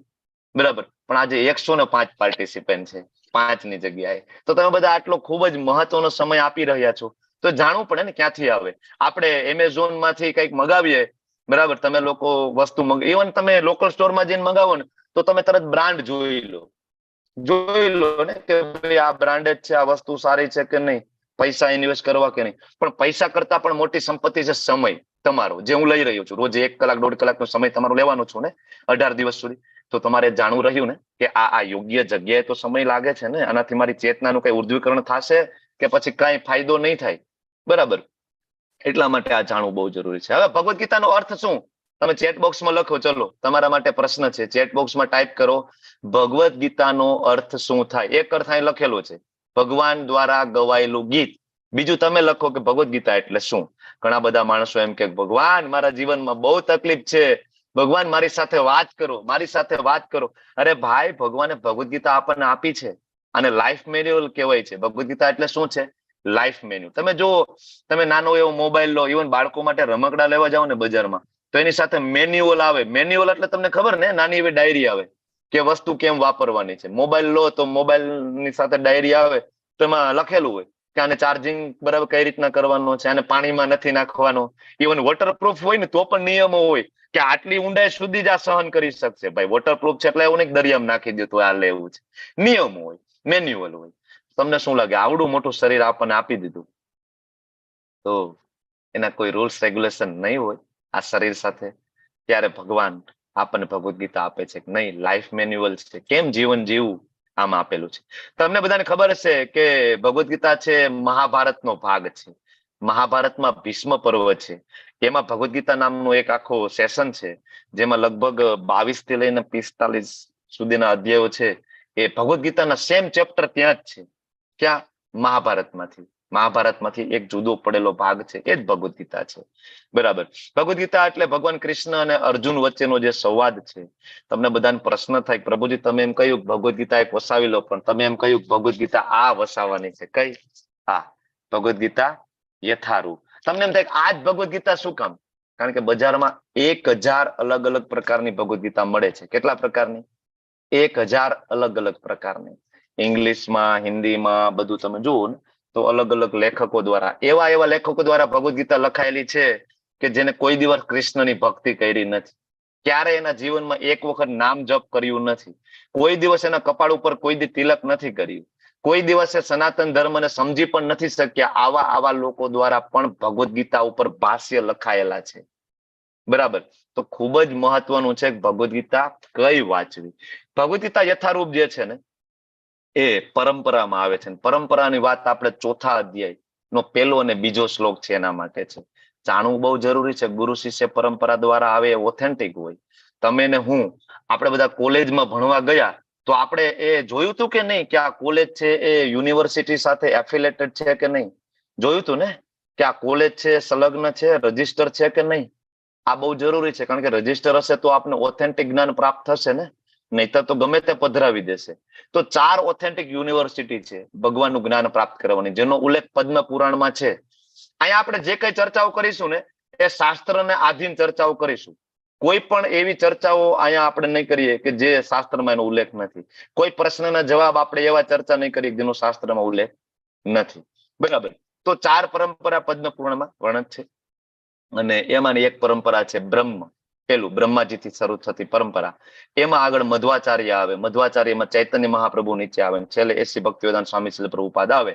બરાબર, પણ આજે 105 પાર્ટિસિપન્ટ છે, 5ની જગ્યાએ. તો તમે બધા આટલો ખૂબ જ મહત્વનો સમય આપી રહ્યા છો, તો જાણવું પડે ને ક્યાંથી આવે. આપણે એમેઝોન માંથી કંઈક મગાવીએ, બરાબર, તમે લોકો વસ્તુ, ઇવન તમે લોકલ સ્ટોરમાં જઈને મગાવો ને તો તમે તરત બ્રાન્ડ જોઈ લો ને કે ભાઈ આ બ્રાન્ડેડ છે, આ વસ્તુ સારી છે કે નહીં, પૈસા ઇન્વેસ્ટ કરવા કે નહીં. પણ પૈસા કરતા પણ મોટી સંપત્તિ છે સમય તમારો, જે હું લઈ રહ્યો છું. રોજ 1 કલાક 1.5 કલાકનો સમય તમારો લેવાનો છું ને 18 દિવસ સુધી. તો તમારે જાણવું રહ્યું ને કે આ યોગ્ય જગ્યાએ તો સમય લાગે છે ને, આનાથી મારી ચેતનાનું કઈ ઉર્ધ્વીકરણ થશે કે પછી કઈ ફાયદો નહીં થાય. બરાબર, એટલા માટે આ જાણવું બહુ જરૂરી છે. હવે ભગવદ્ ગીતાનો અર્થ શું? તમે ચેટ બોક્સમાં લખો. ચલો, તમારા માટે પ્રશ્ન છે, ચેટ બોક્સમાં ટાઈપ કરો ભગવદ્ ગીતાનો અર્થ શું થાય. એક અર્થ અહીં લખેલો છે, ભગવાન દ્વારા ગવાયેલું ગીત. બીજું તમે લખો કે ભગવદ્ ગીતા એટલે શું. ઘણા બધા માણસો એમ કે ભગવાન મારા જીવનમાં બહુ તકલીફ છે, ભગવાન મારી સાથે વાત કરો, મારી સાથે વાત કરો. અરે ભાઈ, ભગવાને ભગવદ્ ગીતા આપણને આપી છે અને લાઈફ મેન્યુઅલ કહેવાય છે. ભગવદ્ ગીતા એટલે શું છે? Life manual. તમે જુઓ, તમે નાનો એવો મોબાઈલ લો, ઇવન બાળકો માટે રમકડા લેવા જાઓ ને બજારમાં, તો એની સાથે મેન્યુઅલ આવે. મેન્યુઅલ એટલે તમને ખબર ને, નાની એવી ડાયરી આવે કે વસ્તુ કેમ વાપરવાની છે. મોબાઈલ લો તો મોબાઈલ ની સાથે ડાયરી આવે, તો એમાં લખેલું હોય કે આને ચાર્જિંગ બરાબર કઈ રીતના કરવાનો છે, આને પાણીમાં નથી નાખવાનો. ઇવન વોટરપ્રૂફ હોય ને તો પણ નિયમો હોય કે આટલી ઊંડાઈ સુધી જ આ સહન કરી શકશે. ભાઈ વોટરપ્રૂફ છે એટલે એવું નહીં દરિયામાં નાખી દે તો આ લેવું છે. નિયમો હોય, મેન્યુઅલ હોય. તમને શું લાગે, આવડું મોટું શરીર આપણને આપી દીધું તો એના કોઈ રૂલ્સ રેગ્યુલેશન નહીં હોય આ શરીર સાથે? ત્યારે ભગવાન આપણને ભગવદ્ ગીતા આપે છે કે નહીં, લાઈફ મેન્યુઅલ છે, કેમ જીવન જીવવું આમાં આપેલું છે. તમને બધાને ખબર હશે કે ભગવદ્ ગીતા છે મહાભારતનો ભાગ છે. મહાભારતમાં ભીષ્મ પર્વ છે, એમાં ભગવદ્ ગીતા નામનો એક આખો સેશન છે, જેમાં લગભગ 22 થી લઈને 45 સુધીના અધ્યાયો છે. એ ભગવદ્ ગીતાના સેમ ચેપ્ટર ત્યાં જ છે. ક્યાં? મહાભારતમાંથી. મહાભારતમાંથી એક જુદો પડેલો ભાગ છે, એ જ ભગવદ્ ગીતા છે. બરાબર, ભગવદ્ ગીતા એટલે ભગવાન કૃષ્ણ અને અર્જુન વચ્ચેનો જે સંવાદ છે. તમને બધાને પ્રશ્ન થાય, પ્રભુજી તમે એમ કહ્યું ભગવદ્ ગીતા એક વસાવી લો, પણ તમે એમ કહ્યું ભગવદ્ ગીતા આ વસાવવાની છે. કઈ? હા, ભગવદ્ ગીતા યથારૂપ. તમને એમ થાય આ જ ભગવદ્ ગીતા શું કામ? કારણ કે બજારમાં 1000 અલગ અલગ પ્રકારની ભગવદ્ ગીતા મળે છે. કેટલા પ્રકારની? 1000 અલગ અલગ પ્રકારની. ઇંગ્લિશમાં, હિન્દીમાં બધું તમે જુઓ ને તો અલગ અલગ લેખકો દ્વારા, એવા એવા લેખકો દ્વારા ભગવદ્ ગીતા લખાયેલી છે કે જેને કોઈ દિવસ કૃષ્ણની ભક્તિ કરી નથી. ક્યારે એના જીવનમાં એક વખત નામ જપ કર્યું નથી, કોઈ દિવસ એના કપાળ ઉપર કોઈ દી તિલક નથી કર્યું, કોઈ દિવસે સનાતન ધર્મને સમજી પણ નથી શક્યા, આવા આવા લોકો દ્વારા પણ ભગવદ્ ગીતા ઉપર ભાષ્ય લખાયેલા છે. બરાબર? તો ખૂબ જ મહત્વનું છે ભગવદ્ ગીતા કઈ વાંચવી. ભગવદ્ ગીતા યથારૂપ જે છે ને એ પરંપરામાં આવે છે. પરંપરાની વાત આપણે ચોથા અધ્યાય નો પહેલો અને બીજો શ્લોક છે એના માટે છે. જાણવું બહુ જરૂરી છે. ગુરુ શિષ્ય પરંપરા દ્વારા આવે એ ઓથેન્ટિક હોય. તમે ને હું આપણે બધા કોલેજમાં ભણવા ગયા તો આપણે એ જોયું તું કે નહીં કે આ કોલેજ છે એ યુનિવર્સિટી સાથે એફિલેટેડ છે કે નહીં? જોયું તું ને કે આ કોલેજ છે સંલગ્ન છે, રજીસ્ટર છે કે નહીં? આ બહુ જરૂરી છે, કારણ કે રજીસ્ટર હશે તો આપને ઓથેન્ટિક જ્ઞાન પ્રાપ્ત થશે ને, નહીતર તો ગમે તે પધરાવી દેશે. તો ચાર ઓથેન્ટિક યુનિવર્સિટી છે ભગવાનનું જ્ઞાન પ્રાપ્ત કરવાની, જેનો ઉલ્લેખ પદ્મ પુરાણમાં છે. અહીંયા આપણે જે કઈ ચર્ચાઓ કરીશું ને એ શાસ્ત્રને આધીન ચર્ચાઓ કરીશું. કોઈ પણ એવી ચર્ચાઓ અહીંયા આપણે નહીં કરીએ કે જે શાસ્ત્રમાં એનો ઉલ્લેખ નથી. કોઈ પ્રશ્નના જવાબ આપણે એવા ચર્ચા નહીં કરીએ જેનો શાસ્ત્રમાં ઉલ્લેખ નથી. બરાબર? તો ચાર પરંપરા પદ્મ પુરાણમાં વર્ણન છે અને એમાંની એક પરંપરા છે બ્રહ્મ. પેલું બ્રહ્માજીથી શરૂ થતી પરંપરા, એમાં આગળ મધ્વાચાર્ય આવે, મધ્વાચાર્યમાં ચૈતન્ય મહાપ્રભુ નીચે આવે, છેલ્લે એસી ભક્તિવેદાંત સ્વામી શ્રી પ્રભુપાદ આવે.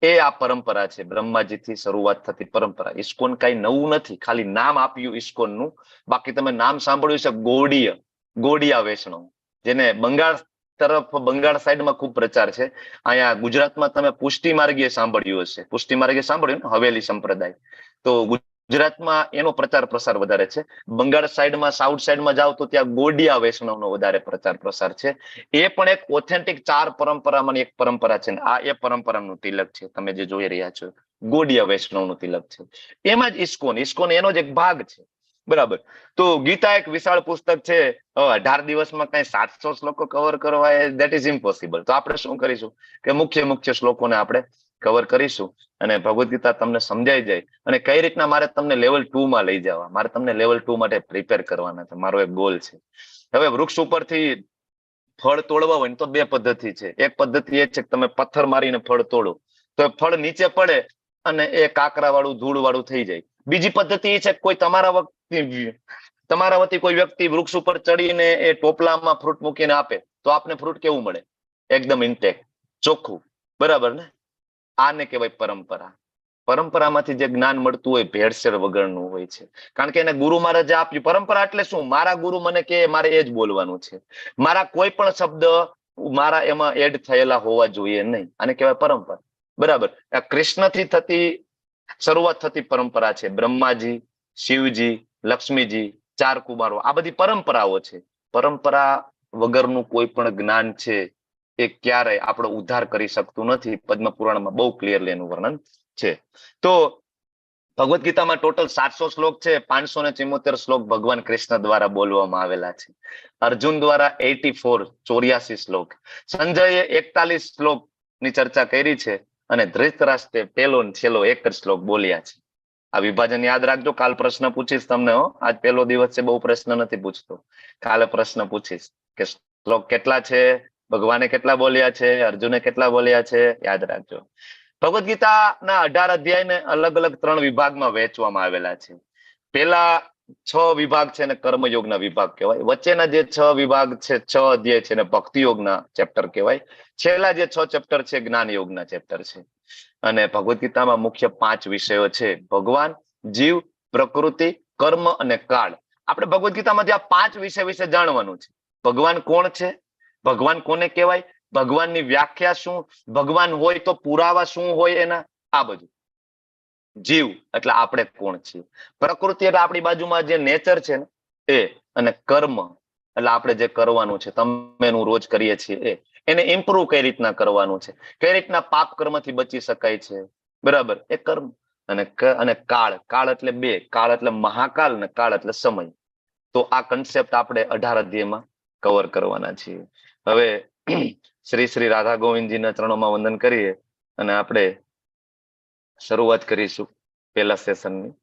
એ આ પરંપરા છે, બ્રહ્માજીથી શરૂઆત થતી પરંપરા. ઇસ્કોન કઈ નવું નથી, ખાલી નામ આપ્યું ઇસ્કોનનું. બાકી તમે નામ સાંભળ્યું છે ગોડીય, ગોડિયા વૈષ્ણવ, જેને બંગાળ તરફ, બંગાળ સાઈડમાં ખૂબ પ્રચાર છે. અહીંયા ગુજરાતમાં તમે પુષ્ટિ માર્ગીય સાંભળ્યું હશે. પુષ્ટિ માર્ગીય સાંભળ્યું ને, હવેલી સંપ્રદાય. તો ગુજરાતમાં એનો પ્રચાર પ્રસાર વધારે છે. બંગાળ સાઈડમાં, સાઉથ સાઈડમાં જાઓ તો ત્યાં ગોડિયા વૈષ્ણવનો વધારે પ્રચાર પ્રસાર છે. એ પણ એક ઓથેન્ટિક ચાર પરંપરામાંની એક પરંપરા છે. આ એ પરંપરાનું તિલક છે, તમે જે જોઈ રહ્યા છો ગોડિયા વૈષ્ણવનું તિલક છે. એમાં જ ઇસ્કોન, ઇસ્કોન એનો જ એક ભાગ છે. બરાબર? તો ગીતા એક વિશાળ પુસ્તક છે. 18 દિવસમાં કઈ 700 શ્લોકો કવર કરવા એ that is impossible. તો આપણે શું કરીશું કે મુખ્ય મુખ્ય શ્લોકોને આપણે કવર કરીશું અને ભગવદ્ ગીતા તમને સમજાઈ જાય. અને કઈ રીતના મારે તમને લેવલ 2 માં લઈ જવા, મારે તમને લેવલ 2 માટે પ્રિપેર કરવાના છે, મારો એક ગોલ છે. હવે વૃક્ષ ઉપરથી ફળ તોડવા હોય ને તો બે પદ્ધતિ છે. એક પદ્ધતિ એ છે કે તમે પથ્થર મારીને ફળ તોડો તો એ ફળ નીચે પડે અને એ કાંકરા વાળું, ધૂળ વાળું થઈ જાય. બીજી પદ્ધતિ એ છે કે કોઈ તમારા વતી કોઈ વ્યક્તિ વૃક્ષ ઉપર ચડીને એ ટોપલામાં ફ્રૂટ મૂકીને આપે તો આપને ફ્રૂટ કેવું મળે? એકદમ ઇન્ટેક્ટ, ચોખ્ખું. બરાબર ને? આને કહેવાય પરંપરા. પરંપરામાંથી જે જ્ઞાન મળતું હોય ભેળસેળ વગરનું હોય છે, કારણ કે એને ગુરુ મહારાજે આપ્યું. પરંપરા એટલે શું? મારા ગુરુ મને કે મારે એ જ બોલવાનું છે, મારા કોઈ પણ શબ્દ મારા એમાં એડ થયેલા હોવા જોઈએ નહીં. આને કહેવાય પરંપરા. બરાબર? આ કૃષ્ણથી થતી શરૂઆત થતી પરંપરા છે. બ્રહ્માજી, શિવજી, લક્ષ્મીજી, ચાર કુમારો, આ બધી પરંપરાઓ છે. પરંપરા વગરનું કોઈ પણ જ્ઞાન છે એ ક્યારેય આપણો ઉદ્ધાર કરી શકતું નથી. પદ્મ પુરાણમાં બહુ ક્લિયરલી એનું વર્ણન છે. તો ભગવદ્ ગીતામાં ટોટલ 700 શ્લોક છે. 574 શ્લોક ભગવાન કૃષ્ણ દ્વારા બોલવામાં આવેલા છે. અર્જુન દ્વારા 84, 84 શ્લોક, સંજયે 41 શ્લોક ની ચર્ચા કરી છે અને ધૃતરાષ્ટ્રે પહેલો ને છેલ્લો એક જ શ્લોક બોલ્યા છે. આ વિભાજન યાદ રાખજો, કાલ પ્રશ્ન પૂછીશ તમને હો. આજ પહેલો દિવસ છે, બહુ પ્રશ્ન નથી પૂછતો. કાલે પ્રશ્ન પૂછીશ કે શ્લોક કેટલા છે, ભગવાને કેટલા બોલ્યા છે, અર્જુને કેટલા બોલ્યા છે, યાદ રાખજો. ભગવદ્ ગીતાના 18 અધ્યાયને અલગ અલગ 3 વિભાગમાં વહેંચવામાં આવેલા છે. પેલા 6 વિભાગ છે ને કર્મયોગના વિભાગ કહેવાય. વચ્ચેના જે 6 વિભાગ છે, 6 અધ્યાય છે ને ભક્તિ યોગના ચેપ્ટર કહેવાય. છેલ્લા જે 6 ચેપ્ટર છે જ્ઞાન યોગના ચેપ્ટર છે. અને ભગવદ્ ગીતામાં મુખ્ય 5 વિષયો છે: ભગવાન, જીવ, પ્રકૃતિ, કર્મ અને કાળ. આપણે ભગવદ્ ગીતામાંથી આ 5 વિષય વિશે જાણવાનું છે. ભગવાન કોણ છે, ભગવાન કોને કહેવાય, ભગવાનની વ્યાખ્યા શું, ભગવાન હોય તો પુરાવા શું હોય એના, આ બધું. જીવ એટલે આપણે કોણ છીએ, પ્રકૃતિ એટલે આપણી બાજુમાં જે નેચર છે ને એ, અને કર્મ એટલે આપણે જે કરવાનું છે, તમે એનું રોજ કરીએ છીએ એ, એને ઇમ્પ્રુવ કઈ રીતના કરવાનું છે, કઈ રીતના પાપ કર્મથી બચી શકાય છે. બરાબર? એ કર્મ. અને અને કાળ, કાળ એટલે બે, કાળ એટલે મહાકાલ ને કાળ એટલે સમય. તો આ કન્સેપ્ટ આપણે 18 અધ્યાયમાં કવર કરવાના છીએ. હવે શ્રી શ્રી રાધા ગોવિંદજીના ચરણોમાં વંદન કરીએ અને આપણે શરૂઆત કરીશું પહેલા સેશનની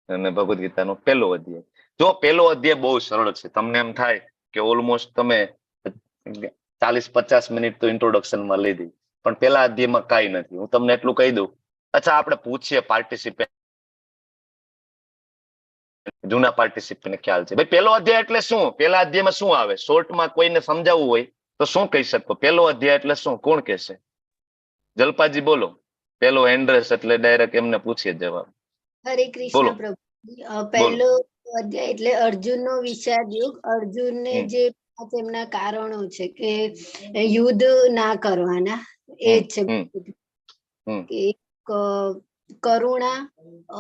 અને ભગવદ્ ગીતાનો પહેલો અધ્યાય. જો પહેલો અધ્યાય બહુ સરળ છે, તમને એમ થાય કે ઓલમોસ્ટ તમે 40-50 મિનિટ તો ઇન્ટ્રોડક્શનમાં લીધી, પણ પહેલા અધ્યાયમાં કાંઈ નથી. હું તમને એટલું કહી દઉં. અચ્છા, આપણે પૂછીએ પાર્ટિસિપેન્ટ, જૂના પાર્ટિસિપન્ટ ખ્યાલ છે. ભાઈ પહેલો અધ્યાય એટલે શું? પહેલા અધ્યાયમાં શું આવે? શોર્ટમાં કોઈને સમજાવવું હોય તો શું કહી શકો? પહેલો અધ્યાય એટલે શું? કોણ કહેશે? જલપાજી બોલો. પેલો એન્ડ્રેસ એટલે ડાયરેક્ટ એમને પૂછીએ જવાબ. હરે બોલો. કૃષ્ણ પ્રભુ. પહેલો અધ્યાય એટલે અર્જુનનો વિષાદ યુગ. અર્જુનને જે એમના કારણો છે કે યુદ્ધ ના કરવાના, એ જ છે કે કરુણા,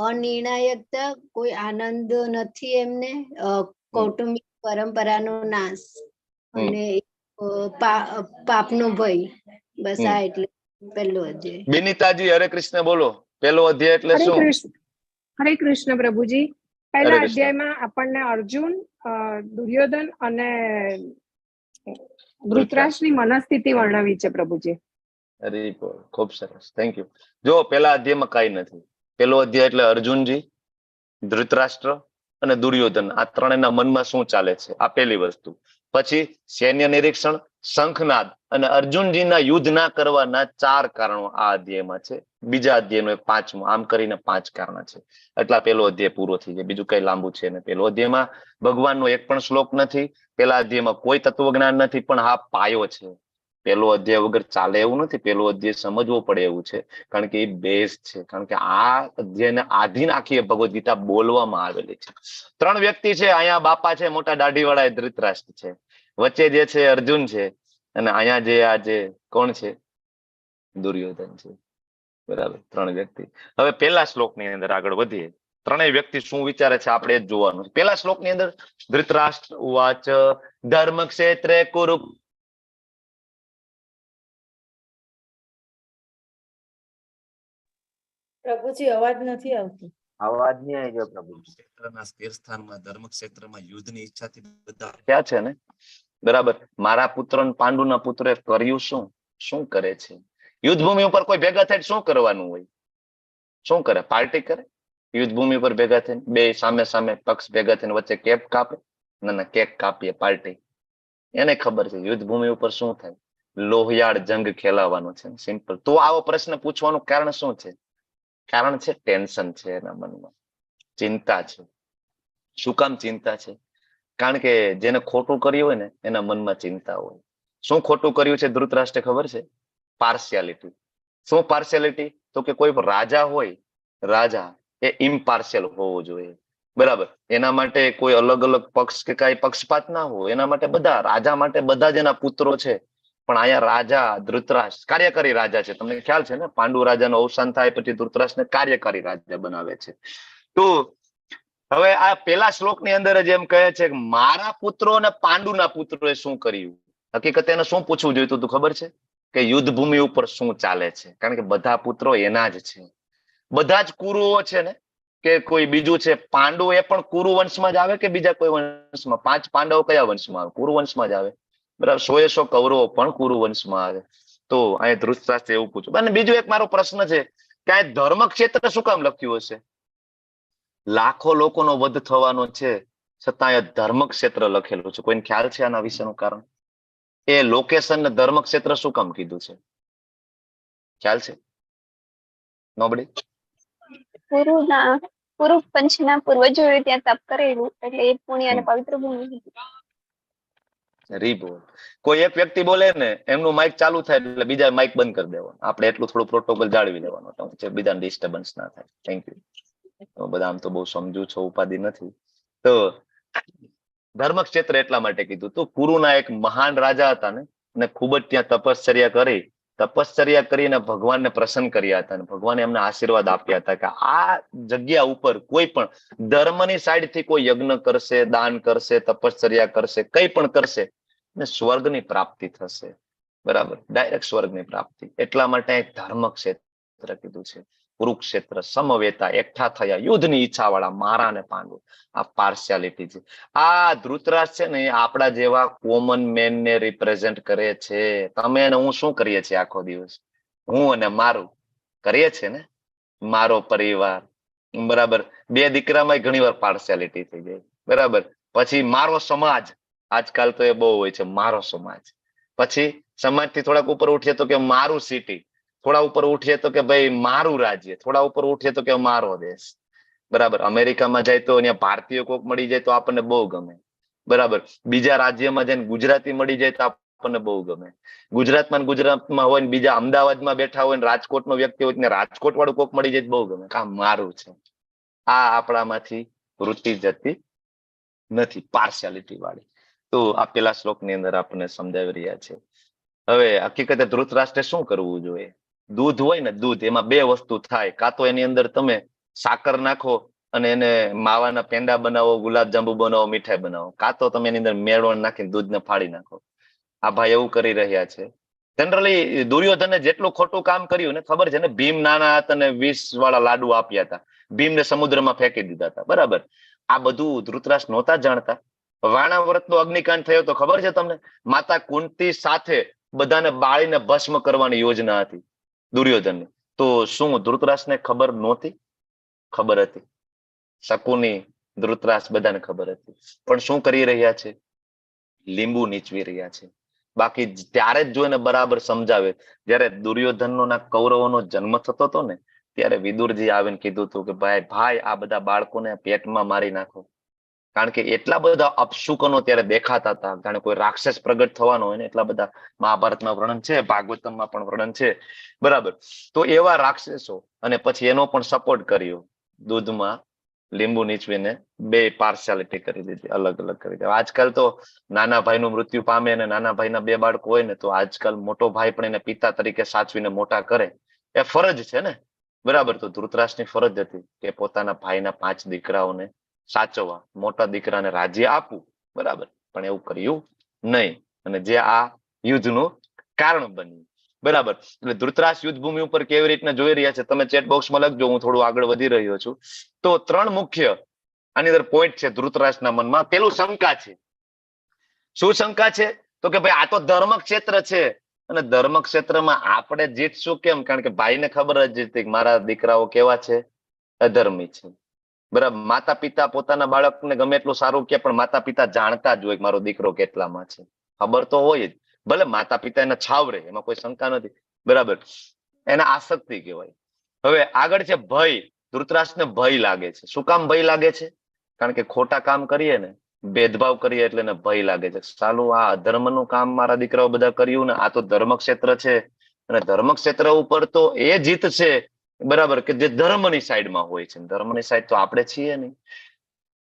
અનિર્ણાયકતા, કોઈ આનંદ નથી એમને, કૌટુંબિક પરંપરાનો નાશ અને પાપનો ભય. બસ આ એટલે પહેલો અધ્યાય. બિનિતાજી હરે કૃષ્ણ બોલો. પહેલો અધ્યાય એટલે હરે શું? કૃષ્ણ, હરે કૃષ્ણ પ્રભુજી. પહેલા કૃષ્ણ. અધ્યાયમાં આપણને અર્જુન, દુર્યોધન અને ધૃતરાષ્ટ્રની મનસ્થિતિ વર્ણવી છે પ્રભુજી. અરે ખૂબ સરસ, thank you. જો પેલા અધ્યાયમાં કઈ નથી. પેલો અધ્યાય એટલે અર્જુનજી, ધૃતરાષ્ટ્ર અને દુર્યોધન, આ ત્રણેયના મનમાં શું ચાલે છે, આ પેલી વસ્તુ. પછી સૈન્ય નિરીક્ષણ, શંખનાદ અને અર્જુનજીના યુદ્ધ ના કરવાના 4 કારણો આ અધ્યાયમાં છે. બીજા અધ્યાયનો એક પાંચમો, આમ કરીને 5 કારણ છે. એટલા પેલો અધ્યાય પૂરો થઈ જાય, બીજું કઈ લાંબુ છે ને. પેલો અધ્યાયમાં ભગવાનનો એક પણ શ્લોક નથી, પેલા અધ્યાયમાં કોઈ તત્વજ્ઞાન નથી, પણ હા પાયો છે. પેલો અધ્યાય વગર ચાલે એવું નથી, પેલો અધ્યાય સમજવો પડે એવું છે, કારણ કે એ બેઝ છે. કારણ કે આ અધ્યાયને આધીન આખી ભગવદ્ ગીતા બોલવામાં આવેલી છે. 3 વ્યક્તિ છે અહીંયા, બાપા છે મોટા દાઢીવાળા એ ધૃતરાષ્ટ્ર છે, વચ્ચે જે છે અર્જુન છે, અને અહીંયા જે આ જે કોણ છે, દુર્યોધન છે. બરાબર, 3 વ્યક્તિ. હવે પેલા શ્લોકની અંદર આગળ વધીએ. ત્રણેય વ્યક્તિ શું વિચારે છે આપણે એ જ જોવાનું છે. પેલા શ્લોકની અંદર ધૃતરાષ્ટ્ર ઉવાચ ધર્મ ક્ષેત્રે કુરુ પ્રભુજી અવાજ નથી આવતો. અવાજ નહીં આવી રહ્યો પ્રભુ. ક્ષેત્રના સ્થિર સ્થાનમાં ધર્મ ક્ષેત્રમાં યુદ્ધની ઈચ્છાથી બધા ક્યાં છે ને, બરાબર. મારા પુત્ર અને પાંડુના પુત્રે કર્યું શું? શું કરે છે? યુદ્ધ ભૂમિ ઉપર કોઈ ભેગા થાય શું કરવાનું હોય? શું કરે? પાર્ટી કરે? યુદ્ધ ભૂમિ ઉપર ભેગા થઈને બે સામે સામે પક્ષ ભેગા થઈને વચ્ચે કેપ કાપે? ના ના, કેક કાપીએ, પાર્ટી. એને ખબર છે યુદ્ધ ભૂમિ ઉપર શું થાય, લોહિયાળ જંગ ખેલાવાનો છે, સિમ્પલ. તો આવો પ્રશ્ન પૂછવાનું કારણ શું છે? કારણ છે ટેન્શન છે એના મનમાં, ચિંતા છે. શું કામ ચિંતા છે? કારણ કે જેને ખોટું કર્યું હોય ને એના મનમાં ચિંતા હોય. શું ખોટું કર્યું છે ધૃતરાષ્ટ્રે ખબર છે? પાર્શિયાલિટી. શું પાર્શિયાલિટી? તો કે કોઈ રાજા હોય, રાજા એ ઇમ્પાર્શિયલ હોવો જોઈએ, બરાબર. એના માટે કોઈ અલગ અલગ પક્ષ કે કાંઈ પક્ષપાત ના હોય, એના માટે બધા રાજા માટે બધા જ એના પુત્રો છે. પણ અહીંયા રાજા ધૃતરાષ્ટ્ર કાર્યકારી રાજા છે, તમને ખ્યાલ છે ને? પાંડુ રાજાનું અવસાન થાય પછી ધૃતરાષ્ટ્રને કાર્યકારી રાજા બનાવે છે. તો હવે આ પેલા શ્લોકની અંદર જ એમ કહે છે કે મારા પુત્રો અને પાંડુના પુત્રોએ શું કર્યું? હકીકતે એને શું પૂછવું જોઈતું હતું ખબર છે? કે યુદ્ધ ભૂમિ ઉપર શું ચાલે છે? કારણ કે બધા પુત્રો એના જ છે, બધા જ કુરુઓ છે ને, કે કોઈ બીજું છે? પાંડુ એ પણ કુરુ વંશમાં જ આવે કે બીજા કોઈ વંશમાં? 5 પાંડવો કયા વંશમાં આવે? કુરુ વંશમાં જ આવે, બરાબર. 100 કૌરવો પણ કુરુ વંશમાં આવે. તો અહીંયા ધૃતરાષ્ટ્ર એવું પૂછ્યું. અને બીજું એક મારો પ્રશ્ન છે કે આ ધર્મ ક્ષેત્ર શું કામ લખ્યું હશે? લાખો લોકોનો વધ થવાનો છે છતાં અહીંયા ધર્મ ક્ષેત્ર લખેલું છે. કોઈને ખ્યાલ છે આના વિશેનું કારણ? એ લોકેશન ને ધર્મ ક્ષેત્ર શું કામ કીધું છે? ખ્યાલ છે? નોબડી? કુરુ પંચના પૂર્વજોએ ત્યાં તપ કરેલું એટલે એ પુણ્ય અને પવિત્ર ભૂમિ હતી. રીબોલ. કોઈ એક વ્યક્તિ બોલે ને એમનું માઇક ચાલુ થાય એટલે બીજા માઇક બંધ કરી દેવાનું. આપણે એટલું થોડું પ્રોટોકોલ જાળવી લેવાનું, બીજાને ડિસ્ટર્બન્સ ના થાય. Thank you. બધા આમ તો બહુ સમજુ છો, ઉપાધિ નથી. તો ધર્મ ક્ષેત્ર એટલા માટે કીધું તો કુરુના એક મહાન રાજા હતા ને, અને ખૂબ જ ત્યાં તપશ્ચર્યા કરી, તપશ્ચર્યા કરીને ભગવાનને પ્રસન્ન કર્યા હતા અને ભગવાને એમને આશીર્વાદ આપ્યા હતા કે આ જગ્યા ઉપર કોઈ પણ ધર્મની સાઈડથી કોઈ યજ્ઞ કરશે, દાન કરશે, તપશ્ચર્યા કરશે, કઈ પણ કરશે ને સ્વર્ગની પ્રાપ્તિ થશે, બરાબર, ડાયરેક્ટ સ્વર્ગની પ્રાપ્તિ. એટલા માટે ધર્મ ક્ષેત્ર કીધું છે. કુરુક્ષેત્ર સમવેતા, એકઠા થયા યુદ્ધની ઈચ્છા વાળા મારા અને પાંડુ. આ પાર્શિયાલિટી છે. આ ધૃતરાષ્ટ્ર છે ને એ આપણા જેવા કોમન મેન ને રિપ્રેઝેન્ટ કરે છે. તમે અને હું શું કરીએ છીએ આખો દિવસ? હું અને મારું કરીએ છીએ ને, મારો પરિવાર, બરાબર. બે દીકરામાં ઘણી વાર પાર્શિયાલિટી થઈ જાય, બરાબર. પછી મારો સમાજ, આજકાલ તો એ બહુ હોય છે, મારો સમાજ. પછી સમાજથી થોડાક ઉપર ઉઠીએ તો કે મારું સિટી, થોડા ઉપર ઉઠીએ તો કે ભાઈ મારું રાજ્ય, થોડા ઉપર ઉઠીએ તો કે મારો દેશ. બરાબર. અમેરિકામાં જાય તો અહીંયા ભારતીય કોક મળી જાય તો આપણને બહુ ગમે. બરાબર. બીજા રાજ્યમાં જઈને ગુજરાતી મળી જાય તો આપણને બહુ ગમે. ગુજરાતમાં ગુજરાતમાં હોય ને બીજા અમદાવાદમાં બેઠા હોય ને રાજકોટનો વ્યક્તિ હોય ને રાજકોટ વાળું કોક મળી જાય તો બહુ ગમે. આ મારું છે. આ આપણામાંથી વૃત્તિ જતી નથી, પાર્શિયાલિટી વાળી. તો આ પેલા શ્લોકની અંદર આપણને સમજાવી રહ્યા છે. હવે હકીકતે ધૃતરાષ્ટ્રે શું કરવું જોઈએ? દૂધ હોય ને દૂધ, એમાં બે વસ્તુ થાય. કાં તો એની અંદર તમે સાકર નાખો અને એને માવાના પેંડા બનાવો, ગુલાબજાંબુ બનાવો, મીઠાઈ બનાવો, કાં તો તમે એની અંદર મેળવણ નાખીને દૂધને ફાડી નાખો. આ ભાઈ એવું કરી રહ્યા છે. જનરલી દુર્યોધને જેટલું ખોટું કામ કર્યું ને, ખબર છે ને, ભીમ નાના હતા અને 20 વાળા લાડુ આપ્યા હતા, ભીમને સમુદ્રમાં ફેંકી દીધા હતા. બરાબર. આ બધું ધૃતરાષ્ટ્ર નહોતા જાણતા. વાણાવ્રત નો અગ્નિકાંડ થયો તો ખબર છે તમને, માતા કુંતી સાથે બધાને બાળીને ભસ્મ કરવાની યોજના હતી દુર્યોધનની. તો શું ધૃતરાષ્ટ્રને ખબર નહોતી? ખબર હતી. શકુની, ધૃતરાષ્ટ્ર બધાને ખબર હતી. પણ શું કરી રહ્યા છે? લીંબુ નીચવી રહ્યા છે. બાકી ત્યારે જ જોઈને બરાબર સમજાવે. જયારે દુર્યોધનનો ના કૌરવોનો જન્મ થતો હતો ને, ત્યારે વિદુરજી આવીને કીધું હતું કે ભાઈ ભાઈ આ બધા બાળકોને પેટમાં મારી નાખો. કારણ કે એટલા બધા અપશુકનો ત્યારે દેખાતા હતા, જાણે કોઈ રાક્ષસ પ્રગટ થવાનો હોય ને, એટલા બધા મહાભારતમાં વર્ણન છે, ભાગવતમમાં પણ વર્ણન છે. બરાબર. તો એવા રાક્ષસો, અને પછી એનો પણ સપોર્ટ કર્યો, દૂધમાં લીંબુ નીચવીને બે પાર્શિયાલિટી કરી દીધી, અલગ અલગ કરી દીધી. આજકાલ તો નાના ભાઈનું મૃત્યુ પામે અને નાના ભાઈના બે બાળકો હોય ને, તો આજકાલ મોટો ભાઈ પણ એને પિતા તરીકે સાચવીને મોટા કરે, એ ફરજ છે ને. બરાબર. તો ધૃતરાષ્ટ્રની ફરજ હતી કે પોતાના ભાઈના 5 દીકરાઓને સાચવવા, મોટા દીકરાને રાજ્ય આપવું. બરાબર. પણ એવું કર્યું નહીં, અને જે આ યુદ્ધનું કારણ બન્યું. બરાબર. એટલે ધૃતરાષ્ટ્ર યુદ્ધ ભૂમિ ઉપર કેવી રીતના જોઈ રહ્યા છે, તમે ચેટ બોક્સમાં લખજો, હું થોડું આગળ વધી રહ્યો છું. તો 3 મુખ્ય આની અંદર પોઈન્ટ છે ધૃતરાષ્ટ્રના મનમાં. પેલું શંકા છે. શું શંકા છે? તો કે ભાઈ આ તો ધર્મ ક્ષેત્ર છે, અને ધર્મ ક્ષેત્રમાં આપણે જીતશું કેમ? કારણ કે ભાઈને ખબર જ હતી કે મારા દીકરાઓ કેવા છે, અધર્મી છે. બરાબર. માતા પિતા પોતાના બાળકને ગમે એટલું સારું કે, પણ માતા પિતા જાણતા જ હોય કે મારો દીકરો કેટલામાં છે, ખબર તો હોય જ. ભલે માતા પિતા એને છાવરે, એમાં કોઈ શંકા નથી. બરાબર. એને આસક્તિ કહેવાય. હવે આગળ છે ભય. ધૃતરાષ્ટ્રને ભય લાગે છે. શું કામ ભય લાગે છે? કારણ કે ખોટા કામ કરીએ ને, ભેદભાવ કરીએ એટલે એને ભય લાગે છે. સાલું આ અધર્મનું કામ મારા દીકરાઓ બધા કર્યું ને, આ તો ધર્મ ક્ષેત્ર છે, અને ધર્મ ક્ષેત્ર ઉપર તો એ જીત છે, બરાબર, કે જે ધર્મની સાઈડમાં હોય છે. ધર્મની સાઈડ તો આપણે છીએ નહીં.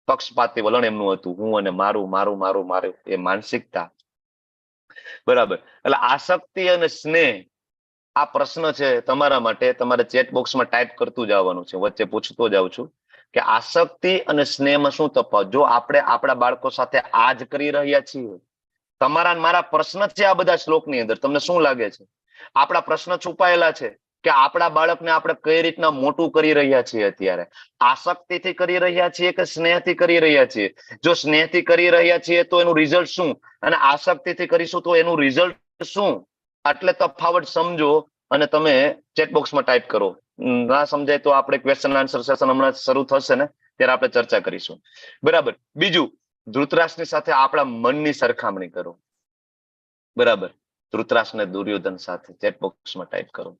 પક્ષપાતી વલણ એમનું હતું, હું અને મારું, મારું, મારું, મારું, એ માનસિકતા. બરાબર. એટલે આસક્તિ અને સ્નેહ, આ પ્રશ્ન છે તમારા માટે. તમારે ચેટ બોક્સમાં ટાઈપ કરતું જવાનું છે, વચ્ચે પૂછતો જાઉં છું કે આસક્તિ અને સ્નેહમાં શું તફાવત? જો આપણે આપણા બાળકો સાથે આ જ કરી રહ્યા છીએ, તમારા મારા પ્રશ્ન છે આ બધા શ્લોકની અંદર. તમને શું લાગે છે? આપણા પ્રશ્ન છુપાયેલા છે કે આપણા બાળકને આપણે કઈ રીતના મોટું કરી રહ્યા છીએ અત્યારે? આસક્તિથી કરી રહ્યા છીએ કે સ્નેહથી કરી રહ્યા છીએ? જો સ્નેહથી કરી રહ્યા છીએ તો એનું રિઝલ્ટ શું, અને આસક્તિથી કરીશું તો એનું રિઝલ્ટ શું? આટલે તફાવત સમજો અને તમે ચેટ બોક્સમાં ટાઈપ કરો. ના સમજાય તો આપણે ક્વેશ્ચન આન્સર સેશન હમણાં શરૂ થશે ને, ત્યારે આપણે ચર્ચા કરીશું. બરાબર. બીજું, ધૃતરાષ્ટ્રની સાથે આપણા મનની સરખામણી કરો. બરાબર. ધૃતરાષ્ટ્ર ને દુર્યોધન સાથે ચેટ બોક્સમાં ટાઈપ કરો.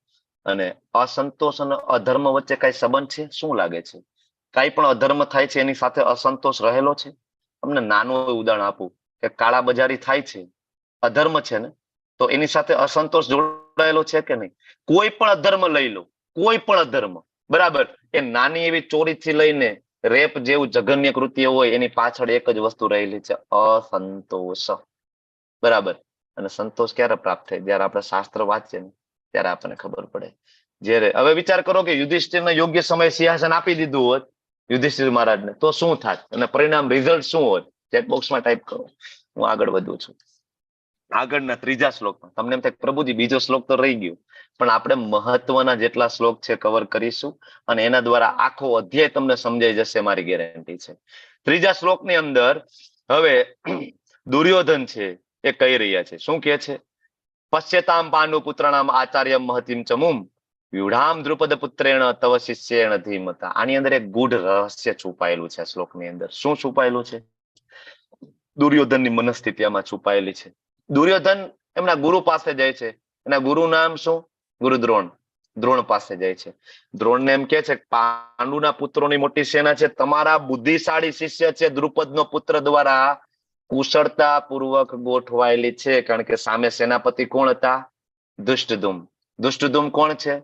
અને અસંતોષ અને અધર્મ વચ્ચે કઈ સંબંધ છે? શું લાગે છે? કઈ પણ અધર્મ થાય છે એની સાથે અસંતોષ રહેલો છે? તમને નાનું ઉદાહરણ આપું કે કાળા બજારી થાય છે, અધર્મ છે ને, તો એની સાથે અસંતોષ જોડાયેલો છે કે નહીં? કોઈ પણ અધર્મ લઈ લો, કોઈ પણ અધર્મ, બરાબર, એ નાની એવી ચોરીથી લઈને રેપ જેવું જઘન્ય કૃત્ય હોય, એની પાછળ એક જ વસ્તુ રહેલી છે, અસંતોષ. બરાબર. અને સંતોષ ક્યારે પ્રાપ્ત થાય? જયારે આપણે શાસ્ત્ર વાંચીએ ને ત્યારે આપણને ખબર પડે. જ્યારે હવે વિચાર કરો કે યુધિષ્ઠિરને યોગ્ય સમયે સિંહાસન આપી દીધું હોત, યુધિષ્ઠિર મહારાજને, તો શું થાત અને પરિણામ રિઝલ્ટ શું હોત? ચેટ બોક્સમાં ટાઈપ કરો. હું આગળ વધુ છું. આગળના ત્રીજા શ્લોકમાં તમને એમ થાય પ્રભુજી બીજો શ્લોક તો રહી ગયો, પણ આપણે મહત્વના જેટલા શ્લોક છે કવર કરીશું અને એના દ્વારા આખો અધ્યાય તમને સમજાઈ જશે, મારી ગેરંટી છે. ત્રીજા શ્લોકની અંદર હવે દુર્યોધન છે એ કહી રહ્યા છે, શું કહે છે? પશ્યતામ પાંડુ પુત્રાણામ આચાર્ય મહતિમ ચમુમ વ્યુઢામ દ્રુપદ પુત્રેણ તવ શિષ્યેણ ધીમતા. આની અંદર એક ગૂઢ રહસ્ય છુપાયેલું છે. આ શ્લોકની અંદર શું છુપાયેલું છે? દુર્યોધનની મનસ્થિતિ આમાં છુપાયેલી છે. દુર્યોધન એમના ગુરુ પાસે જાય છે. એના ગુરુ નામ શું? ગુરુ દ્રોણ. દ્રોણ પાસે જાય છે. દ્રોણને એમ કે છે, પાંડુના પુત્રોની મોટી સેના છે, તમારા બુદ્ધિશાળી શિષ્ય છે દ્રુપદનો પુત્ર દ્વારા કુશળતા પૂર્વક ગોઠવાયેલી છે. કારણ કે સામે સેનાપતિ કોણ હતા? દુષ્ટધૂમ. દુષ્ટધૂમ કોણ છે?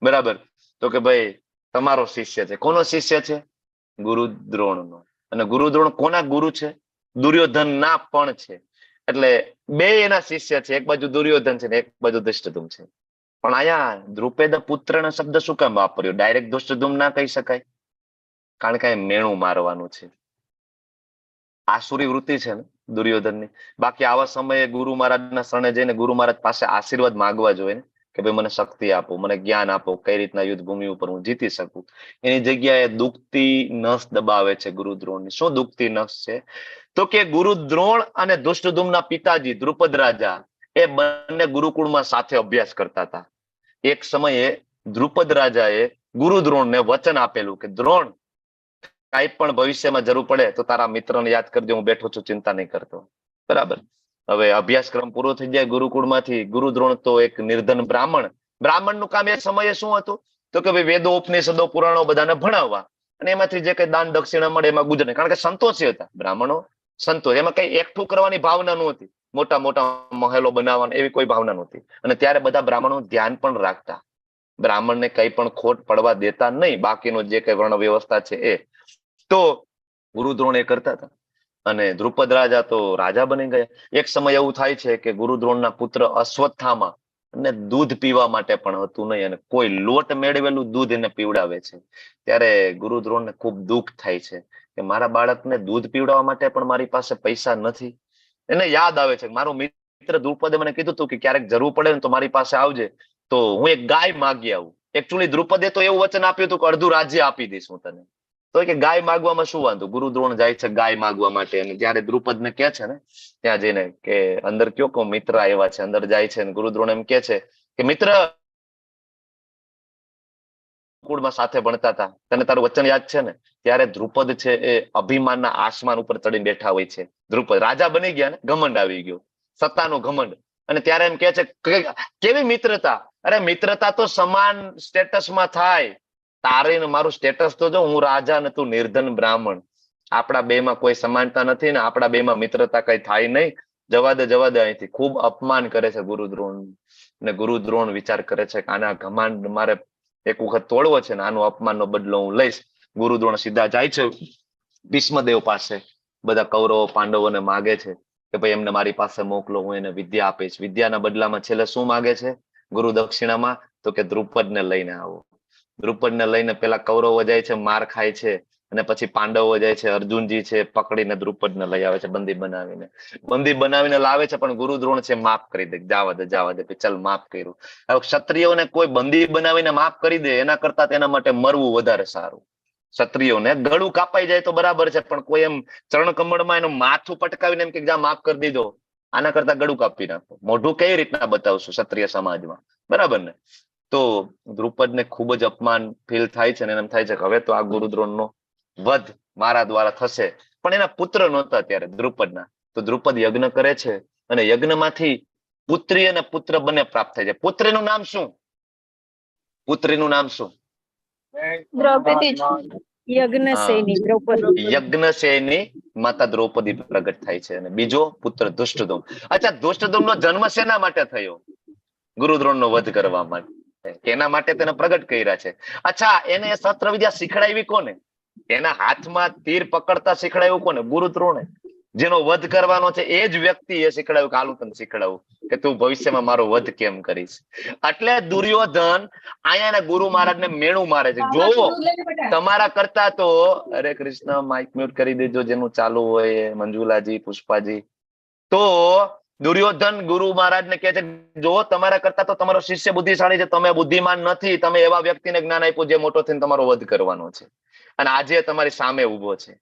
બરાબર, તો કે ભાઈ તમારો શિષ્ય છે. કોનો શિષ્ય છે? ગુરુ દ્રોણનો. અને ગુરુ દ્રોણ કોના ગુરુ છે? દુર્યોધન ના પણ છે. એટલે બે એના શિષ્ય છે, એક બાજુ દુર્યોધન છે ને એક બાજુ દુષ્ટધૂમ છે. પણ અહીંયા દ્રુપદ પુત્ર નો શબ્દ શું કામ વાપર્યો? ડાયરેક્ટ દુષ્ટધૂમ ના કહી શકાય, કારણ કે મેણું મારવાનું છે. આસુરી વૃત્તિ છે ને દુર્યોધનની. બાકી આવા સમયે ગુરુ મહારાજના શરણે જઈને ગુરુ મહારાજ પાસે આશીર્વાદ માંગવા જોઈએ ને, કે ભાઈ મને શક્તિ આપો, મને જ્ઞાન આપો, કઈ રીતના યુદ્ધ ભૂમિ ઉપર હું જીતી શકું. એની જગ્યાએ દુખતી નસ દબાવે છે ગુરુ દ્રોણની. શું દુખતી નસ છે? તો કે ગુરુ દ્રોણ અને દુષ્ટધૂમના પિતાજી દ્રુપદ રાજા એ બંને ગુરુકુળમાં સાથે અભ્યાસ કરતા હતા. એક સમયે દ્રુપદ રાજાએ ગુરુ દ્રોણને વચન આપેલું કે દ્રોણ, કાંઈ પણ ભવિષ્યમાં જરૂર પડે તો તારા મિત્રને યાદ કરજો, હું બેઠો છું, ચિંતા નહીં કરતો. બરાબર. હવે અભ્યાસક્રમ પૂરો થઈ જાય ગુરુકુળમાંથી. ગુરુ દ્રોણ તો એક નિર્ધન બ્રાહ્મણ. બ્રાહ્મણનું કામ એ સમયે શું હતું? તો કે ભાઈ વેદો, ઉપનિષદો, પુરાણો બધાને ભણાવવા અને એમાંથી જે કઈ દાન દક્ષિણા મળે એમાં ગુજરાન. કારણ કે સંતોષી હતા બ્રાહ્મણો, સંતોષ, એમાં કઈ એકઠું કરવાની ભાવના નહોતી, મોટા મોટા મહેલો બનાવવાની એવી કોઈ ભાવના નહોતી. અને ત્યારે બધા બ્રાહ્મણો ધ્યાન પણ રાખતા, બ્રાહ્મણને કઈ પણ ખોટ પડવા દેતા નહીં, બાકીનો જે કઈ વર્ણ વ્યવસ્થા છે એ તો ગુરુ દ્રોણ એ કરતા હતા. અને દ્રુપદ રાજા તો રાજા બની ગયા. એક સમય એવું થાય છે કે ગુરુ દ્રોણના પુત્ર અશ્વત્થામા અને દૂધ પીવા માટે પણ હતું નહીં અને કોઈ લોટ મેળવેલું દૂધ એને પીવડાવે છે. ત્યારે ગુરુ દ્રોણને ખૂબ દુઃખ થાય છે કે મારા બાળકને દૂધ પીવડાવવા માટે પણ મારી પાસે પૈસા નથી. એને યાદ આવે છે મારો મિત્ર દ્રુપદે મને કીધું હતું કે ક્યારેક જરૂર પડે ને તો મારી પાસે આવજે, તો હું એક ગાય માગી આવું. એકચુઅલી દ્રુપદે તો એવું વચન આપ્યું હતું કે અડધું રાજ્ય આપી દઈશ હું તને. તો કે ગાય માગવામાં શું વાંધો? ગુરુ દ્રોણ જાય છે ગાય માગવા માટે અને જયારે દ્રુપદને કહે છે ને ત્યાં જઈને કે અંદર કયો કો મિત્ર આવ્યા છે, અંદર જાય છે અને ગુરુ દ્રોણ એમ કે છે કે મિત્ર, કુળમાં સાથે ભણતા હતા, તને તારું વચન યાદ છે ને? ત્યારે દ્રુપદ છે એ અભિમાનના આસમાન ઉપર ચડીને બેઠા હોય છે. દ્રુપદ રાજા બની ગયા ને ઘમંડ આવી ગયો, સત્તાનો ઘમંડ. અને ત્યારે એમ કે છે કેવી મિત્રતા? અરે મિત્રતા તો સમાન સ્ટેટસમાં થાય. તારે ને મારું સ્ટેટસ તો જો, હું રાજા ને તું નિર્ધન બ્રાહ્મણ, આપણા બે માં કોઈ સમાનતા નથી ને આપણા બે માં મિત્રતા કઈ થાય નહીં. જવા દે, જવા દે અહીંથી. ખૂબ અપમાન કરે છે ગુરુ દ્રોણ. ને ગુરુ દ્રોણ વિચાર કરે છે કે આના ઘમંડ મારે એક વખત તોડવો છે ને આનો અપમાનનો બદલો હું લઈશ. ગુરુ દ્રોણ સીધા જાય છે ભીષ્મદેવ પાસે. બધા કૌરવો પાંડવોને માગે છે કે ભાઈ એમને મારી પાસે મોકલો, હું એને વિદ્યા આપીશ. વિદ્યાના બદલામાં છેલ્લે શું માગે છે ગુરુ દક્ષિણામાં? તો કે દ્રુપદને લઈને આવો. દ્રુપદને લઈને પેલા કૌરવો જાય છે, માર ખાય છે, અને પછી પાંડવો જાય છે, અર્જુનજી છે પકડીને દ્રુપદને લઈ આવે છે, બંદી બનાવીને, બંદી બનાવીને લાવે છે. પણ ગુરુ દ્રોણ છે માફ કરી દે, જાવા દે, જાવા દે, ચાલ માફ કર્યું. હવે ક્ષત્રિયોને કોઈ બંદી બનાવીને માફ કરી દે એના કરતા તેના માટે મરવું વધારે સારું. ક્ષત્રિયોને ગળું કાપાઈ જાય તો બરાબર છે, પણ કોઈ એમ ચરણ કમળમાં એનું માથું પટકાવીને એમ કે જા માફ કરી દીધો, આના કરતા ગળું કાપી નાખો. મોઢું કઈ રીતના બતાવશું ક્ષત્રિય સમાજમાં, બરાબર ને? તો દ્રુપદને ખૂબ જ અપમાન ફીલ થાય છે અને એમ થાય છે કે હવે તો આ ગુરુ દ્રોણનો વધ મારા દ્વારા થશે. પણ એના પુત્ર નહોતા ત્યારે દ્રુપદના. તો દ્રુપદ યજ્ઞ કરે છે અને યજ્ઞમાંથી પુત્રી અને પુત્ર બંને પ્રાપ્ત થાય છે. પુત્રીનું નામ શું? પુત્રીનું નામ શું? દ્રૌપદી. યજ્ઞસેની દ્રૌપદી. યજ્ઞસેની માતા દ્રૌપદી પ્રગટ થાય છે અને બીજો પુત્ર દુષ્ટધૂમ. અચ્છા, દુષ્ટધૂમ નો જન્મ શેના માટે થયો? ગુરુ દ્રોણ નો વધ કરવા માટે. એના માટે તેને પ્રગટ કર્યા છે. અચ્છા, એને શસ્ત્ર વિદ્યા શીખડાવી કોને? એના હાથમાં તીર પકડતા શીખડાયું કોને? ગુરુ દ્રોણે. જેનો વધ કરવાનો છે એ જ વ્યક્તિ એ શીખડાયું કે હાલું તને શીખડાવું કે તું ભવિષ્યમાં મારો વધ કેમ કરીશ. એટલે દુર્યોધન અહીંયા ગુરુ મહારાજને મેણું મારે છે, જોવો તમારા કરતા તો, અરે કૃષ્ણ માઇક મ્યુટ કરી દેજો જેનું ચાલુ હોય, મંજુલાજી, પુષ્પાજી. તો દુર્યોધન ગુરુ મહારાજને કહે છે જો તમારા કરતા તો તમારો શિષ્ય બુદ્ધિશાળી છે, તમે બુદ્ધિમાન નથી, તમે એવા વ્યક્તિને જ્ઞાન આપ્યું જે મોટો થઈને તમારો વધ કરવાનો છે અને આજે તમારી સામે ઉભો છે,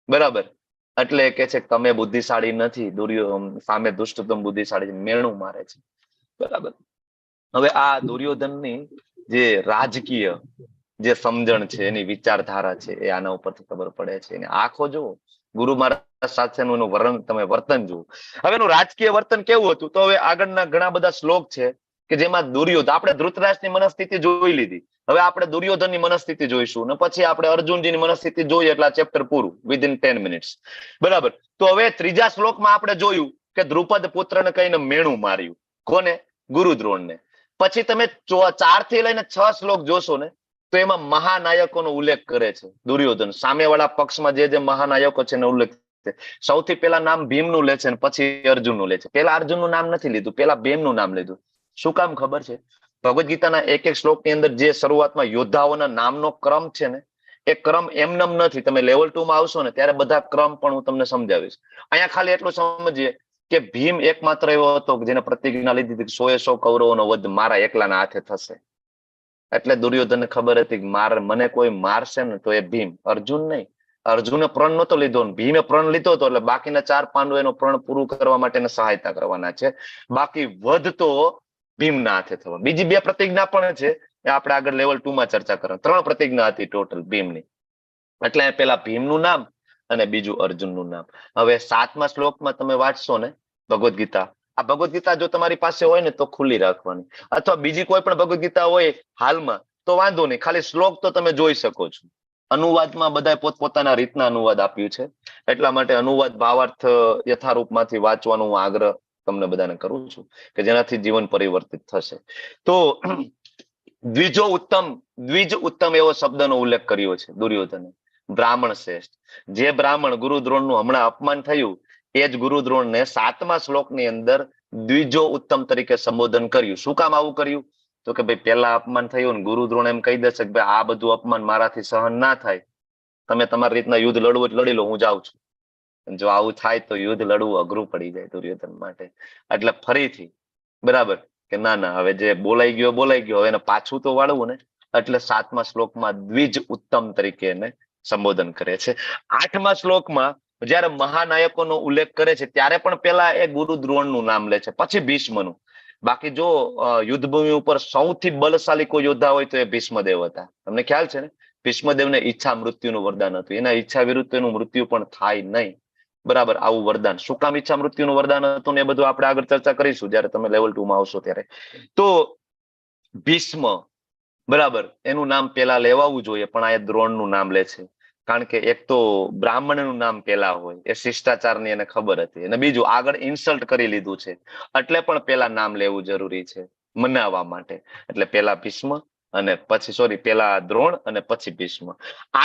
બરાબર? એટલે કે છે તમે બુદ્ધિશાળી નથી, દુર્યોધન સામે દુષ્ટતમ બુદ્ધિશાળી છે, મેણું મારે છે, બરાબર? હવે આ દુર્યોધનની જે રાજકીય જે સમજણ છે, એની વિચારધારા છે, એ આના ઉપરથી ખબર પડે છે. એને આંખો જુઓ, ગુરુ મહારાજ સાથેનું એનું વર્ણન, તમે વર્તન જુઓ. હવે એનું રાજકીય વર્તન કેવું હતું? તો હવે આગળના ઘણા બધા શ્લોક છે કે જેમાં દુર્યોધન, આપણે ધૃતરાષ્ટ્રની મનસ્થિતિ જોઈ લીધી, હવે આપણે દુર્યોધનની મનસ્થિતિ જોઈશું ને પછી આપણે અર્જુનજીની મનસ્થિતિ જોઈએ, એટલે આ ચેપ્ટર પૂરું વિધિન 10 મિનિટ્સ. બરાબર? તો હવે ત્રીજા શ્લોકમાં આપણે જોયું કે દ્રુપદ પુત્રને કહીને મેણું માર્યું. કોને? ગુરુદ્રોણને. પછી તમે 4 થી લઈને 6 શ્લોક જોશો ને તો એમાં મહાનાયકોનો ઉલ્લેખ કરે છે દુર્યોધન. સામેવાળા પક્ષમાં જે જે મહાનાયકો છે એનો ઉલ્લેખ છે. સૌથી પહેલા નામ ભીમનું લે છે અને પછી અર્જુનનું લે છે. પેલા અર્જુનનું નામ નથી લીધું, પેલા ભીમનું નામ લીધું. શું કામ ખબર છે? ભગવદ્ ગીતાના એક એક શ્લોકની અંદર જે શરૂઆતમાં યોદ્ધાઓના નામનો ક્રમ છે ને, એ ક્રમ એમનેમ નથી. તમે લેવલ 2 માં આવશો ને ત્યારે બધા ક્રમ પણ હું તમને સમજાવીશ. અહીંયા ખાલી એટલું સમજીએ કે ભીમ એકમાત્ર એવો હતો કે જેને પ્રતિજ્ઞા લીધી હતી કે 100 કૌરવોનો વધ મારા એકલાના હાથે થશે. એટલે દુર્યોધનને ખબર હતી કે મને કોઈ મારશે ને તો એ ભીમ, અર્જુન નહીં. અર્જુને પ્રણ નહોતો લીધો, ભીમે પ્રણ લીધો હતો, એટલે બાકીના 4 પાંડવો એનો પ્રણ પૂરું કરવા માટે સહાયતા કરવાના છે. બાકી વધ તો ભીમના હાથે થવા. બીજી 2 પ્રતિજ્ઞા પણ છે, એ આપણે આગળ લેવલ 2 માં ચર્ચા કરવા. 3 પ્રતિજ્ઞા હતી ટોટલ ભીમની. એટલે પેલા ભીમનું નામ અને બીજું અર્જુનનું નામ. હવે 7મા શ્લોકમાં તમે વાંચશો ને ભગવદ્ ગીતા, આ ભગવદ્ ગીતા જો તમારી પાસે હોય ને તો ખુલ્લી રાખવાની, અથવા બીજી કોઈ પણ ભગવદ્ ગીતા હોય હાલમાં તો વાંધો નહીં, ખાલી શ્લોક તો તમે જોઈ શકો છો. અનુવાદમાં બધા પોતપોતાના રીતના અનુવાદ આપ્યું છે, એટલા માટે અનુવાદ ભાવાર્થ યથારૂપમાંથી વાંચવાનો હું આગ્રહ તમને બધાને કરું છું કે જેનાથી જીવન પરિવર્તિત થશે. તો દ્વિજો ઉત્તમ, દ્વિજ ઉત્તમ એવો શબ્દનો ઉલ્લેખ કર્યો છે દુર્યોધને. બ્રાહ્મણ શ્રેષ્ઠ, જે બ્રાહ્મણ ગુરુદ્રોણનું હમણાં અપમાન થયું એ જ ગુરુદ્રોણને 7મા શ્લોકની અંદર દ્વિજો ઉત્તમ તરીકે સંબોધન કર્યું. શું કામ આવું કર્યું? તો કે ભાઈ પેલા અપમાન થયું ને ગુરુદ્રોણ એમ કહી દેશે કે ભાઈ આ બધું અપમાન મારાથી સહન ના થાય, તમે તમારી રીતના યુદ્ધ લડવું લડી લો, હું જાઉં છું. જો આવું થાય તો યુદ્ધ લડવું અઘરું પડી જાય દુર્યોધન માટે. એટલે ફરીથી બરાબર કે ના ના, હવે જે બોલાઈ ગયો બોલાઈ ગયો, હવે એને પાછું તો વાળવું ને. એટલે 7મા શ્લોકમાં દ્વિજ ઉત્તમ તરીકે એને સંબોધન કરે છે. 8મા શ્લોકમાં જયારે મહાનાયકોનો ઉલ્લેખ કરે છે ત્યારે પણ પેલા એ ગુરુ દ્રોણનું નામ લે છે, પછી ભીષ્મનું. બાકી જો યુદ્ધભૂમિ ઉપર સૌથી બલશાલી કોઈ યોદ્ધા હોય તો એ ભીષ્મદેવ હતા. તમને ખ્યાલ છે ને, ભીષ્મદેવને ઈચ્છા મૃત્યુનું વરદાન હતું. એના ઈચ્છા વિરુદ્ધ એનું મૃત્યુ પણ થાય નહીં. બરાબર, આવું વરદાન. શું કામ ઈચ્છા મૃત્યુનું વરદાન હતું ને એ બધું આપણે આગળ ચર્ચા કરીશું જયારે તમે લેવલ 2 માં આવશો ત્યારે. તો ભીષ્મ, બરાબર, એનું નામ પેલા લેવાવું જોઈએ, પણ આ દ્રોણનું નામ લે છે. કારણ કે એક તો બ્રાહ્મણનું નામ પેલા હોય એ શિષ્ટાચારની એને ખબર હતી, અને બીજું આગળ ઇન્સલ્ટ કરી લીધું છે એટલે પણ પેલા નામ લેવું જરૂરી છે મનાવવા માટે. એટલે પેલા ભીષ્મ અને પછી સોરી પેલા દ્રોણ અને પછી ભીષ્મ.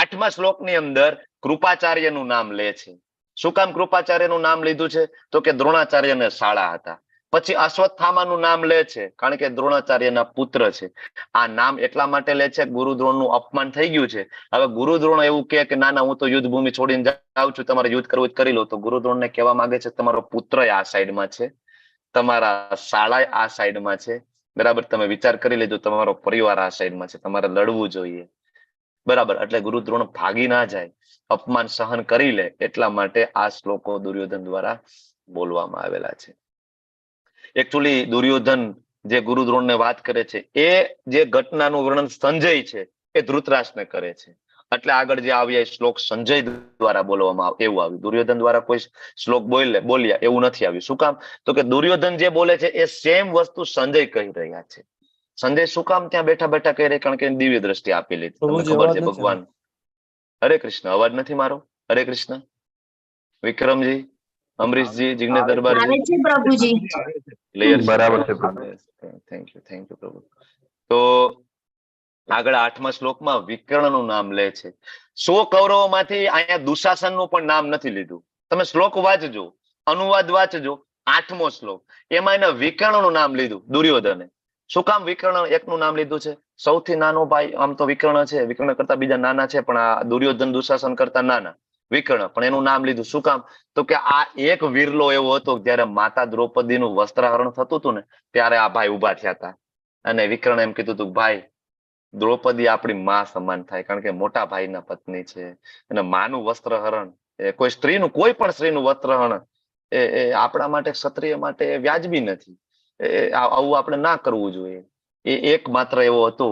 8મા શ્લોકની અંદર કૃપાચાર્યનું નામ લે છે. શું કામ કૃપાચાર્યનું નામ લીધું છે? તો કે દ્રોણાચાર્યને શાળા હતા. પછી અશ્વત્થામાનું નામ લે છે કારણ કે દ્રોણાચાર્યના પુત્ર છે. આ નામ એટલા માટે લે છે, ગુરુદ્રોણનું અપમાન થઈ ગયું છે. હવે ગુરુદ્રોણ એવું કહે કે ના ના, હું તો યુદ્ધ ભૂમિ છોડીને જાઉં છું, તમારે યુદ્ધ કરવું કરી લો. તો ગુરુદ્રોણને કહેવા માંગે છે તમારો પુત્ર આ સાઈડમાં છે, તમારા શાળા આ સાઈડમાં છે, બરાબર, તમે વિચાર કરી લેજો, તમારો પરિવાર આ સાઈડમાં છે, તમારે લડવું જોઈએ. બરાબર, એટલે ગુરુદ્રોણ ભાગી ના જાય, અપમાન સહન કરી લે, એટલા માટે આ શ્લોકો દુર્યોધન દ્વારા બોલવામાં આવેલા છે. એકચુઅલી દુર્યોધન જે ગુરુદ્રોણને વાત કરે છે એ જે ઘટનાનું વર્ણન સંજય છે એ ધૃતરાષ્ટ્રને કરે છે. એટલે આગળ જે આવ્યા એ શ્લોક સંજય દ્વારા બોલવામાં આવે એવું આવ્યું. દુર્યોધન દ્વારા કોઈ શ્લોક બોલ્યા એવું નથી આવ્યું. શું કામ? તો કે દુર્યોધન જે બોલે છે એ સેમ વસ્તુ સંજય કહી રહ્યા છે. સંજય શું કામ ત્યાં બેઠા બેઠા કહી રહ્યા? કારણ કે દિવ્ય દ્રષ્ટિ આપેલી. તમને ખબર છે ભગવાન. હરે કૃષ્ણ. અવાજ નથી મારો? હરે કૃષ્ણ. વિક્રમજી, અમરીશજી, જિગ્નેશ દરબારજી, પ્રભુજી બરાબર છે. Thank you, thank you પ્રભુ. તો આગળ 8મા શ્લોકમાં વિકર્ણનું નામ લે છે. 100 કૌરવોમાંથી અહીંયા દુશાસનનું પણ નામ નથી લીધું. તમે શ્લોક વાંચજો, અનુવાદ વાંચજો. 8મો શ્લોક, એમાં એના વિકર્ણનું નામ લીધું દુર્યોધને. શું કામ વિકર્ણ એકનું નામ લીધું છે? સૌથી નાનો ભાઈ આમ તો વિકર્ણ છે, વિકર્ણ કરતા બીજા નાના છે, પણ આ દુર્યોધન દુશાસન કરતા નાના વિકર્ણ, પણ એનું નામ લીધું. શું કામ? તો કે આ એક વિરલો એવો હતો જયારે માતા દ્રૌપદીનું વસ્ત્રહરણ થતું હતું ને ત્યારે આ ભાઈ ઉભા થયા હતા અને વિકર્ણ એમ કીધું હતું, ભાઈ દ્રૌપદી આપણી માં સમાન થાય, કારણ કે મોટા ભાઈના પત્ની છે, અને માનું વસ્ત્રહરણ એ કોઈ સ્ત્રીનું, કોઈ પણ સ્ત્રીનું વસ્ત્રહરણ એ આપણા માટે ક્ષત્રિય માટે વ્યાજબી નથી, એ આવું આપણે ના કરવું જોઈએ. એ એક માત્ર એવો હતો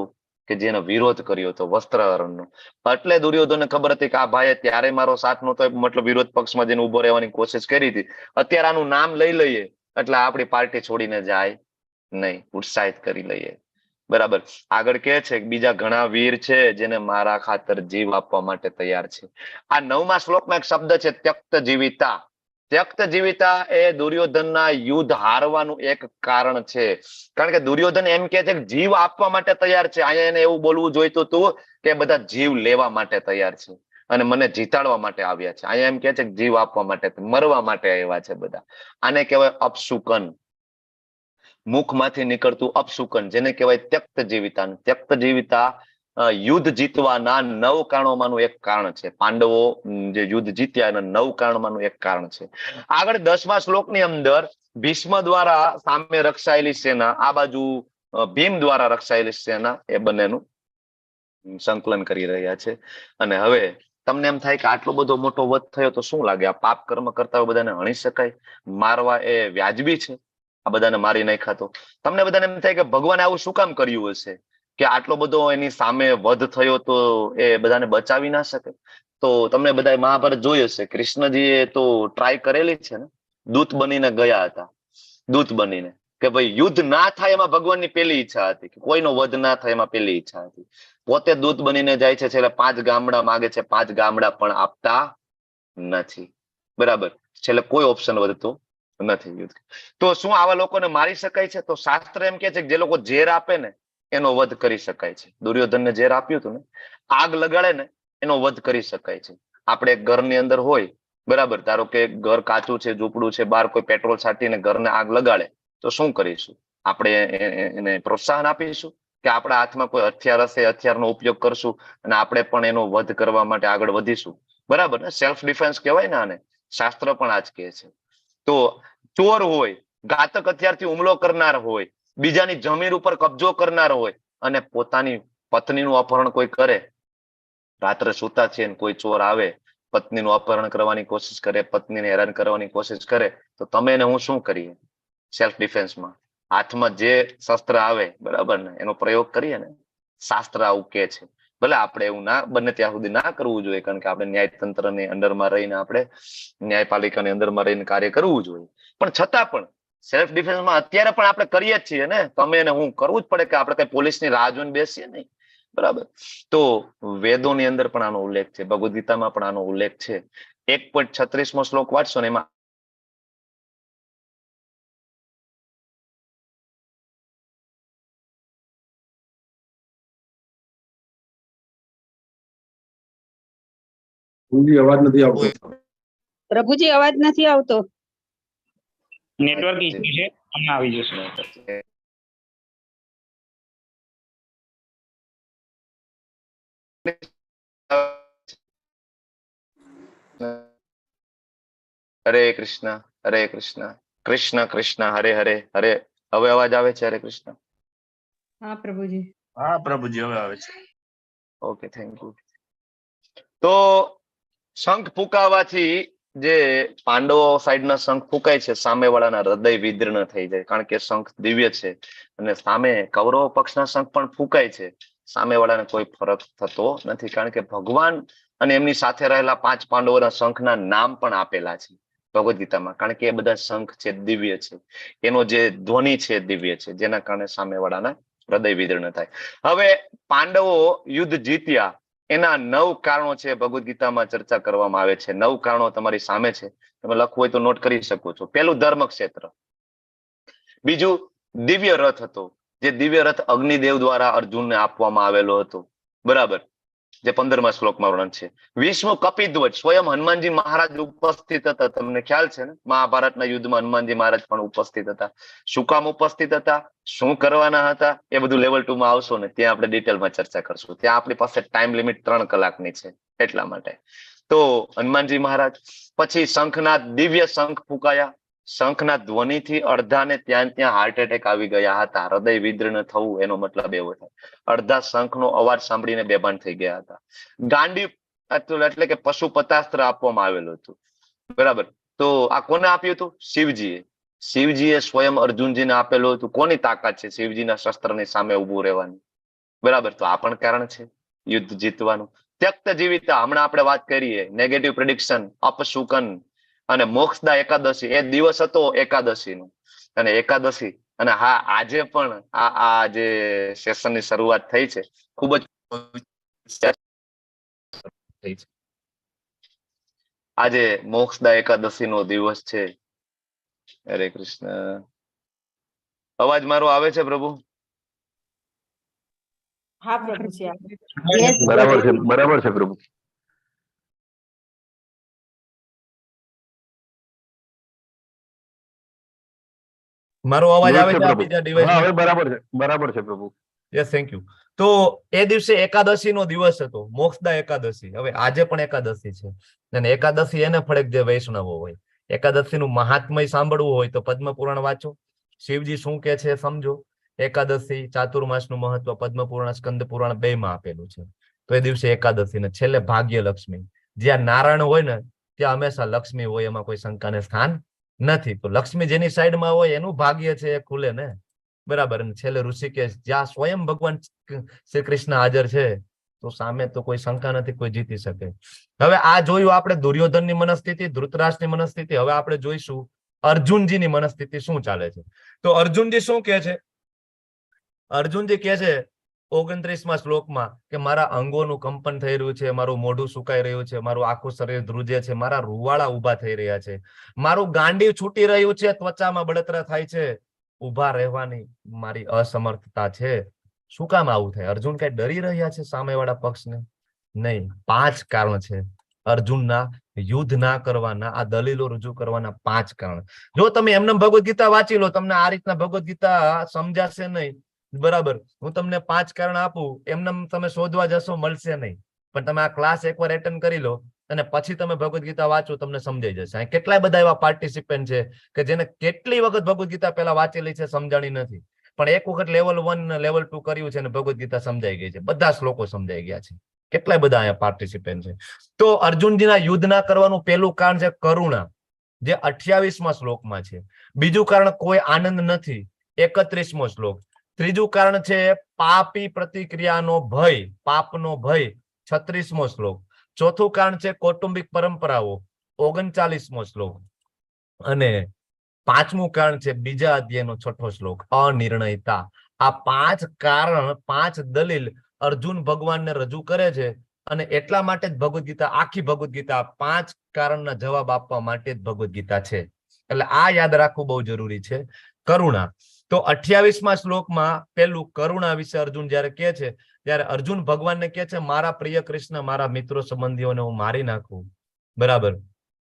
કે જેનો વિરોધ કર્યો હતો વસ્ત્રહરણનો. એટલે દુર્યોધનને ખબર હતી કે આ ભાઈએ ત્યારે મારો સાથ નહોતો, મતલબ વિરોધ પક્ષમાં જેને ઉભો રહેવાની કોશિશ કરી હતી, અત્યારે આનું નામ લઈ લઈએ એટલે આપણી પાર્ટી છોડીને જાય નહીં, ઉત્સાહિત કરી લઈએ. બરાબર. આગળ કહે છે બીજા ઘણા વીર છે જેને મારા ખાતર જીવ આપવા માટે તૈયાર છે. આ 9મા શ્લોકમાં એક શબ્દ છે ત્યક્ત જીવિતા. ત્યક્ત જીવિતા એ દુર્યોધનના યુદ્ધ હારવાનું એક કારણ છે. કારણ કે દુર્યોધન એમ કે છે કે જીવ આપવા માટે તૈયાર છે. અહીંયા એને એવું બોલવું જોઈતું હતું કે બધા જીવ લેવા માટે તૈયાર છે અને મને જીતાડવા માટે આવ્યા છે. અહીંયા એમ કે છે કે જીવ આપવા માટે, મરવા માટે આવ્યા છે બધા. આને કહેવાય અપશુકન, મુખમાંથી નીકળતું અપશુકન, જેને કહેવાય ત્યક્ત જીવિતા. ત્યક્ત જીવિતા યુદ્ધ જીતવાના 9 કારણોમાંનું એક કારણ છે. પાંડવો જે યુદ્ધ જીત્યા એના 9 કારણોમાંનું એક કારણ છે. આગળ 10મા શ્લોકની અંદર ભીષ્મ દ્વારા સામે રક્ષાયેલી સેના, આ બાજુ ભીમ દ્વારા રક્ષાયેલી સેના, એ બંનેનું સંકલન કરી રહ્યા છે. અને હવે તમને એમ થાય કે આટલો બધો મોટો વધ થયો તો શું લાગે, આ પાપ કર્મ કરતા હોય બધાને હણી શકાય, મારવા એ વ્યાજબી છે? આ બધાને મારી નાખ્યા તો તમને બધાને એમ થાય કે ભગવાને આવું શું કામ કર્યું હશે કે આટલો બધો એની સામે વધ થયો તો એ બધાને બચાવી ના શકે? તો તમને બધા મહાભારત જોઈ હશે, કૃષ્ણજીએ તો ટ્રાય કરેલી છે ને, દૂત બનીને ગયા હતા, દૂત બનીને કે ભાઈ યુદ્ધ ના થાય એમાં ભગવાનની પેલી ઈચ્છા હતી, કે કોઈનો વધ ના થાય એમાં પેલી ઈચ્છા હતી. પોતે દૂત બનીને જાય છે, છેલ્લે 5 ગામડા માગે છે, 5 ગામડા પણ આપતા નથી. બરાબર, છેલ્લે કોઈ ઓપ્શન વધતો નથી યુદ્ધ. તો શું આવા લોકોને મારી શકાય છે? તો શાસ્ત્ર એમ કે છે કે જે લોકો ઝેર આપે ને એનો વધ કરી શકાય છે. દુર્યોધનને ઝેર આપ્યું હતું ને, આગ લગાડે ને એનો વધ કરી શકાય છે. આપણે ઘરની અંદર હોય, બરાબર, ધારો કે ઘર કાચું છે, ઝૂંપડું છે, બહાર કોઈ પેટ્રોલ છાંટીને ઘરને આગ લગાડે તો શું કરીશું? આપણે એને પ્રોત્સાહન આપીશું કે આપણા હાથમાં કોઈ હથિયાર હશે, હથિયારનો ઉપયોગ કરશું અને આપણે પણ એનો વધ કરવા માટે આગળ વધીશું. બરાબર ને, સેલ્ફ ડિફેન્સ કહેવાય ને આને, શાસ્ત્ર પણ આજ કહે છે. તો ચોર હોય, ઘાતક હથિયારથી હુમલો કરનાર હોય, બીજાની જમીન ઉપર કબજો કરનાર હોય અને પોતાની પત્નીનું અપહરણ કોઈ કરે, રાત્રે સુતા છે ને કોઈ ચોર આવે, પત્નીનું અપહરણ કરવાની કોશિશ કરે, પત્નીને હેરાન કરવાની કોશિશ કરે, તો તમે ને હું શું કરીએ? સેલ્ફ ડિફેન્સમાં હાથમાં જે શસ્ત્ર આવે, બરાબર ને, એનો પ્રયોગ કરીએ ને. શાસ્ત્ર આવું કે છે. ભલે આપણે એવું ના બને ત્યાં સુધી ના કરવું જોઈએ, કારણ કે આપણે ન્યાયતંત્રની અંડરમાં રહીને, આપણે ન્યાયપાલિકાની અંદરમાં રહીને કાર્ય કરવું જોઈએ, પણ છતાં પણ સેલ્ફ ડિફેન્સમાં અત્યારે પણ આપણે કરીએ જ છીએ ને, તમે ને હું, કરવું જ પડે કે આપણે કઈ પોલીસની રાહ જોઈને બેસીએ નહીં. બરાબર. તો વેદોની અંદર પણ આનો ઉલ્લેખ છે, ભગવદ્ ગીતામાં પણ આનો ઉલ્લેખ છે. 1.36મો શ્લોક વાંચશો ને એમાં અવાજ નથી આવતો. પ્રભુજી અવાજ નથી આવતો, નેટવર્ક ઇશ્યુ છે, હમણાં આવી જશે. હરે કૃષ્ણ હરે કૃષ્ણ કૃષ્ણ કૃષ્ણ હરે હરે હરે. હવે અવાજ આવે છે? હરે કૃષ્ણ. હા પ્રભુજી. હા પ્રભુજી હવે આવે છે. Okay, thank you. તો શંખ ફૂંકાવાથી જે પાંડવો સાઈડના શંખ ફૂંકાય છે, સામેવાળાના હૃદય વિદીર્ણ થઈ જાય, કારણ કે શંખ દિવ્ય છે. અને સામે કૌરવ પક્ષના શંખ પણ ફૂંકાય છે, સામેવાળાને કોઈ ફરક થતો નથી, કારણ કે ભગવાન અને એમની સાથે રહેલા 5 પાંડવોના શંખના નામ પણ આપેલા છે ભગવદ્ ગીતામાં, કારણ કે એ બધા શંખ છે દિવ્ય છે, એનો જે ધ્વનિ છે દિવ્ય છે, જેના કારણે સામેવાળાના હૃદય વિદીર્ણ થાય. હવે પાંડવો યુદ્ધ જીત્યા એના 9 કારણો છે ભગવદ્ ગીતામાં ચર્ચા કરવામાં આવે છે. 9 કારણો તમારી સામે છે, તમે લખવું હોય તો not કરી શકો છો. પેલું ધર્મ ક્ષેત્ર, બીજું દિવ્ય રથ હતો, જે દિવ્ય રથ અગ્નિદેવ દ્વારા અર્જુનને આપવામાં આવેલો હતો, બરાબર, જે 15મા શ્લોકમાં વર્ણન છે. 20મો કપિધ્વજ, સ્વયં હનુમાનજી મહારાજ ઉપસ્થિત હતા. તમને ખ્યાલ છે ને, મહાભારતના યુદ્ધમાં હનુમાનજી મહારાજ પણ ઉપસ્થિત હતા. શું કામ ઉપસ્થિત હતા, શું કરવાના હતા, એ બધું લેવલ 2 માં આવશો ને ત્યાં આપણે ડિટેલમાં ચર્ચા કરશું. ત્યાં આપણી પાસે ટાઈમ લિમિટ 3 કલાકની છે, એટલા માટે. તો હનુમાનજી મહારાજ, પછી શંખના દિવ્ય શંખ ફૂંકાયા, શંખના ધ્વનિથી અડધાને ત્યાં ત્યાં હાર્ટ એટેક આવી ગયા હતા. હૃદય વિદીર્ણ થવું એનો મતલબ એવો થાય, અડધા શંખનો અવાજ સાંભળીને બેભાન થઈ ગયા હતા. ગાંડી એટલે કે પશુપતાસ્ત્ર આપવામાં આવેલું હતું, બરાબર. તો આ કોને આપ્યું હતું? શિવજીએ. શિવજીએ સ્વયં અર્જુનજીને આપેલું હતું. કોની તાકાત છે શિવજીના શસ્ત્રની સામે ઉભું રહેવાની? બરાબર. તો આ પણ કારણ છે યુદ્ધ જીતવાનું. ત્યક્ત જીવિતા, હમણાં આપણે વાત કરીએ, નેગેટિવ પ્રિડિક્શન, અપશુકન અને મોક્ષદા એકાદશી. એ દિવસ હતો એકાદશીનો, અને એકાદશી અને હા, આજે પણ આ આ જે સેશનની શરૂઆત થઈ છે, ખૂબ જ થઈ છે. આજે મોક્ષદા એકાદશી નો દિવસ છે. હરે કૃષ્ણ. અવાજ મારો આવે છે પ્રભુ? હા પ્રભુજી. બરાબર છે, બરાબર છે પ્રભુ. મારો અવાજ આવે છે બીજા ડિવાઇસ? હવે બરાબર છે, બરાબર છે પ્રભુ. Yes, thank you. તો એ દિવસે એકાદશી નો દિવસ હતો, મોક્ષદા એકાદશી. હવે આજે પણ એકાદશી છે, અને એકાદશી એને ફળે જે વૈષ્ણવો હોય. એકાદશી નું મહાત્મય સાંભળવું હોય તો પદ્મ પુરાણ વાંચો. શિવજી શું કે છે સમજો. એકાદશી, ચાતુર્માસ નું મહત્વ પદ્મ પુરાણ, સ્કંદ પુરાણ બે માં આપેલું છે. તો એ દિવસે એકાદશી ને છેલ્લે ભાગ્ય લક્ષ્મી. જ્યાં નારાયણ હોય ને ત્યાં હંમેશા લક્ષ્મી હોય, એમાં કોઈ શંકાને સ્થાન નથી. તો લક્ષ્મી જેની સાઈડમાં હોય એનું ભાગ્ય છે એ ખુલે ને, બરાબર. અને છેલ્લે ઋષિકેશ, જ્યાં સ્વયં ભગવાન શ્રી કૃષ્ણ હાજર છે, તો સામે તો કોઈ શંકા નથી, કોઈ જીતી શકે. હવે આ જોયું આપણે દુર્યોધનની મનસ્થિતિ, ધૃતરાષ્ટ્રની મનસ્થિતિ. હવે આપણે જોઈશું અર્જુનજીની મનસ્થિતિ શું ચાલે છે. તો અર્જુનજી શું કહે છે? અર્જુનજી કહે છે 29મા શ્લોકમાં કે મારા અંગોનું કંપન થઈ રહ્યું છે, મારું મોઢું સુકાઈ રહ્યું છે, મારું આખું શરીર ધ્રુજે છે, મારા રૂવાળા ઊભા થઈ રહ્યા છે, મારું ગાંડી છૂટી રહ્યું છે, ત્વચામાં બળતરા થાય છે, ઊભા રહેવાની મારી અસમર્થતા છે. શું કામ આવું થાય? અર્જુન કઈ ડરી રહ્યા છે સામેવાળા પક્ષને? નહીં. 5 કારણ છે અર્જુનના યુદ્ધ ના કરવાના, આ દલીલો રજૂ કરવાના 5 કારણ. જો તમે એમને ભગવદ્ ગીતા વાંચી લો, તમને આ રીતના ભગવદ્ ગીતા સમજાશે નહીં, બરાબર. હું તમને 5 કારણ આપું, એમને તમે શોધવા જશો મળશે નહીં. પણ તમે આ ક્લાસ એકવાર એટેન્ડ કરી લો અને પછી તમે ભગવદ્ ગીતા વાંચો, તમને સમજાઈ જશે. કેટલાય બધા એવા પાર્ટિસિપન્ટ છે કે જેને કેટલી વખત ભગવદ્ ગીતા પહેલા વાંચેલી છે, સમજાણી નથી, પણ એક વખત લેવલ 1 લેવલ 2 કર્યું છે અને ભગવદ્ ગીતા સમજાઈ ગઈ છે, બધા શ્લોકો સમજાઈ ગયા છે. કેટલાય બધા અહીંયા પાર્ટિસિપન્ટ છે. તો અર્જુનજીના યુદ્ધ ના કરવાનું પહેલું કારણ છે કરુણા, જે 28મા શ્લોકમાં છે. બીજું કારણ કોઈ આનંદ નથી, 31મો શ્લોક. ત્રીજું કારણ છે પાપી પ્રતિક્રિયાનો ભય, પાપનો ભય, 36મો શ્લોક. ચોથું કારણ છે કૌટુંબિક પરંપરાઓ, 39મો શ્લોક. અને પાંચમું કારણ છે બીજા અધ્યાયનો 6ઠો શ્લોક, અનિર્ણયતા. આ 5 કારણ, 5 દલીલ અર્જુન ભગવાનને રજૂ કરે છે. અને એટલા માટે જ ભગવદ્ ગીતા, આખી ભગવદ્ ગીતા 5 કારણના જવાબ આપવા માટે જ ભગવદ્ ગીતા છે. એટલે આ યાદ રાખવું બહુ જરૂરી છે. કરુણા, તો 28મા શ્લોકમાં પેલું કરુણા વિશે અર્જુન જયારે કહે છે ત્યારે અર્જુન ભગવાનને કહે છે, મારા પ્રિય કૃષ્ણ, મારા મિત્રો સંબંધીઓને હું મારી નાખું, બરાબર,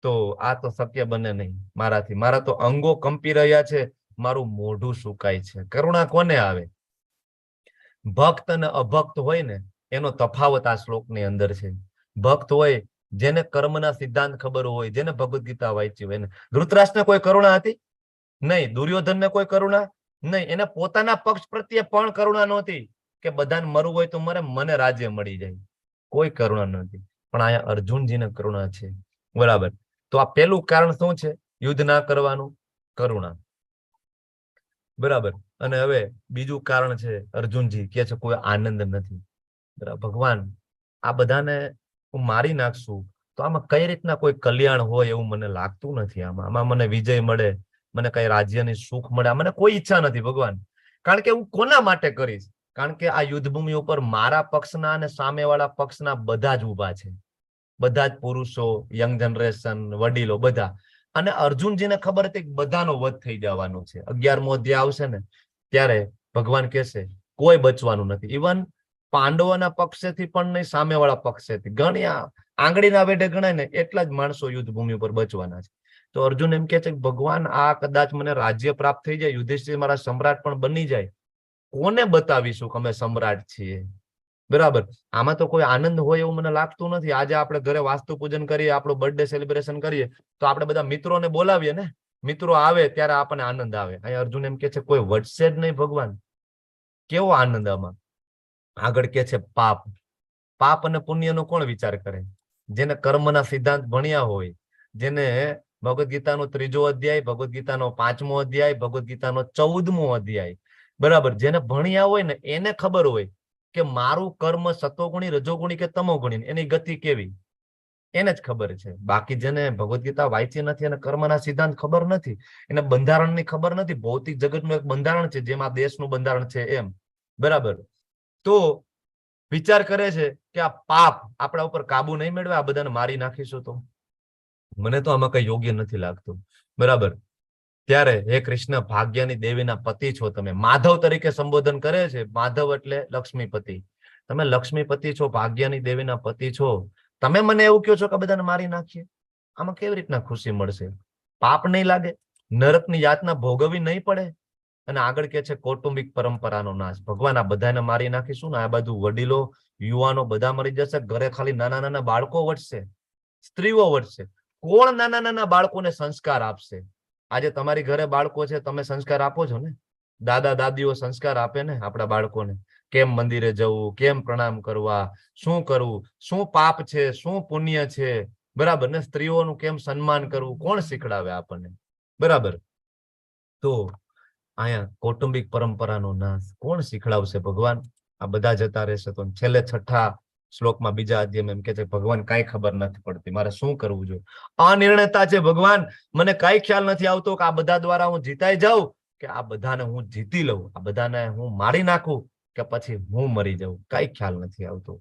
તો આ તો શક્ય બને નહીં મારાથી, મારા તો અંગો કંપી રહ્યા છે, મારું મોઢું સુકાય છે. કરુણા કોને આવે? ભક્ત અને અભક્ત હોય ને એનો તફાવત આ શ્લોકની અંદર છે. ભક્ત હોય, જેને કર્મના સિદ્ધાંત ખબર હોય, જેને ભગવદ્ ગીતા વાંચી હોય, એને ધૃતરાષ્ટ્રને કોઈ કરુણા હતી નહીં, દુર્યોધનને કોઈ કરુણા નહીં, એને પોતાના પક્ષ પ્રત્યે પણ કરુણા નહોતી કે બધાને મરવું હોય તો મરે, મને રાજ્ય મળી જાય, કોઈ કરુણા નહોતી. પણ અહીંયા અર્જુનજીને કરુણા છે, બરાબર. તો આ પેલું કારણ શું છે યુદ્ધ ના કરવાનું? કરુણા, બરાબર. અને હવે બીજું કારણ છે, અર્જુનજી કે છે કોઈ આનંદ નથી, બરાબર. ભગવાન, આ બધાને હું મારી નાખશું તો આમાં કઈ રીતના કોઈ કલ્યાણ હોય એવું મને લાગતું નથી. આમાં મને વિજય મળે, મને કઈ રાજ્યની સુખ મળે, મને કોઈ ઈચ્છા નથી ભગવાન. કારણ કે હું કોના માટે કરીશ? કારણ કે આ યુદ્ધભૂમિ ઉપર મારા પક્ષના અને સામેવાળા પક્ષના બધા જ ઊભા છે, બધા જ પુરુષો, યંગ જનરેશન, વડીલો, બધા. અને અર્જુનજીને ખબર હતી કે બધાનો વધ થઈ જવાનો છે. 11મો અધ્યાય આવશે ને ત્યારે ભગવાન કહેશે કોઈ બચવાનું નથી, ઇવન પાંડવોના પક્ષેથી પણ નહીં, સામેવાળા પક્ષેથી. ગણ્યા આંગળીના વેઢે ગણાય ને એટલા જ માણસો યુદ્ધભૂમિ ઉપર બચવાના છે. તો અર્જુન એમ કે છે કે ભગવાન, આ કદાચ મને રાજ્ય પ્રાપ્ત થઈ જાય, યુધિષ્ઠિર મારા સમ્રાટ પણ બની જાય, કોને બતાવીશું કે અમે સમ્રાટ છીએ, બરાબર. આમાં તો કોઈ આનંદ હોય એવું મને લાગતું નથી. આજે આપણે ઘરે વાસ્તુ પૂજન કરીએ, આપણો બર્થડે સેલિબ્રેશન કરીએ, તો આપણે બધા મિત્રોને બોલાવીએ ને, મિત્રો આવે ત્યારે આપણને આનંદ આવે. અહીંયા અર્જુન એમ કે છે કોઈ વધશે જ નહીં ભગવાન, કેવો આનંદ આમાં? આગળ કે છે પાપ, પાપ અને પુણ્યનો કોણ વિચાર કરે? જેને કર્મના સિદ્ધાંત ભણ્યા હોય, જેને ભગવદ્ ગીતાનો 3જો અધ્યાય, ભગવદ્ ગીતાનો 5મો અધ્યાય, ભગવદ્ ગીતાનો 14મો અધ્યાય, બરાબર, જેને ભણ્યા હોય ને એને ખબર હોય કે મારું કર્મ સતોગુણી, રજોગુણી કે તમોગુણી, એની ગતિ કેવી. એને જ ખબર છે. બાકી જેને ભગવદ્ ગીતા વાંચી નથી અને કર્મના સિદ્ધાંત ખબર નથી, એને બંધારણની ખબર નથી. ભૌતિક જગતનું એક બંધારણ છે, જેમ આ દેશનું બંધારણ છે એમ, બરાબર? તો વિચાર કરે છે કે આ પાપ આપણા ઉપર કાબુ નહીં મેળવે, આ બધાને મારી નાખીશું તો મને તો આમાં કઈ યોગ્ય નથી લાગતું, બરાબર? ત્યારે હે કૃષ્ણ, ભાગ્યની દેવીના પતિ છો તમે, માધવ તરીકે સંબોધન કરે છે. માધવ એટલે લક્ષ્મીપતિ. તમે લક્ષ્મીપતિ છો, ભાગ્યની દેવીના પતિ છો, તમે મને એવું કહો છો કે બધાને મારી નાખીએ, આમાં કેવી રીતના ખુશી મળશે? પાપ નહીં લાગે? નરકની યાતના ભોગવવી નહીં પડે? અને આગળ કે છે કૌટુંબિક પરંપરાનો નાશ. ભગવાન, આ બધાને મારી નાખીશું ને આ બાજુ વડીલો, યુવાનો બધા મરી જશે, ઘરે ખાલી નાના નાના બાળકો વધશે, સ્ત્રીઓ વધશે. કોણ નાના નાના બાળકોને સંસ્કાર આપશે? આજે તમારી ઘરે બાળકો છે, તમે સંસ્કાર આપો છો ને? દાદા દાદીઓ સંસ્કાર આપે ને આપણા બાળકોને, કેમ મંદિરે જવું, કેમ પ્રણામ કરવા, શું કરવું, શું પાપ છે, શું પુણ્ય છે, બરાબર ને? સ્ત્રીઓનું કેમ સન્માન કરવું, કોણ શીખડાવે આપણને, બરાબર? તો અહીંયા કૌટુંબિક પરંપરાનો નાશ કોણ શીખડાવશે ભગવાન? આ બધા જતા રહેશે તો. છેલ્લે છઠ્ઠા શ્લોકમાં બીજા અધ્યાયમાં એમ કે છે, ભગવાન કાંઈ ખબર નથી પડતી, મારે શું કરવું જોઈએ? અનિર્ણયતા છે ભગવાન, મને કાંઈ ખ્યાલ નથી આવતો કે આ બધા દ્વારા હું જીતાઈ જાઉં કે આ બધાને હું જીતી લઉં, આ બધાને હું મારી નાખું કે પછી હું મરી જાઉં, કાંઈ ખ્યાલ નથી આવતો.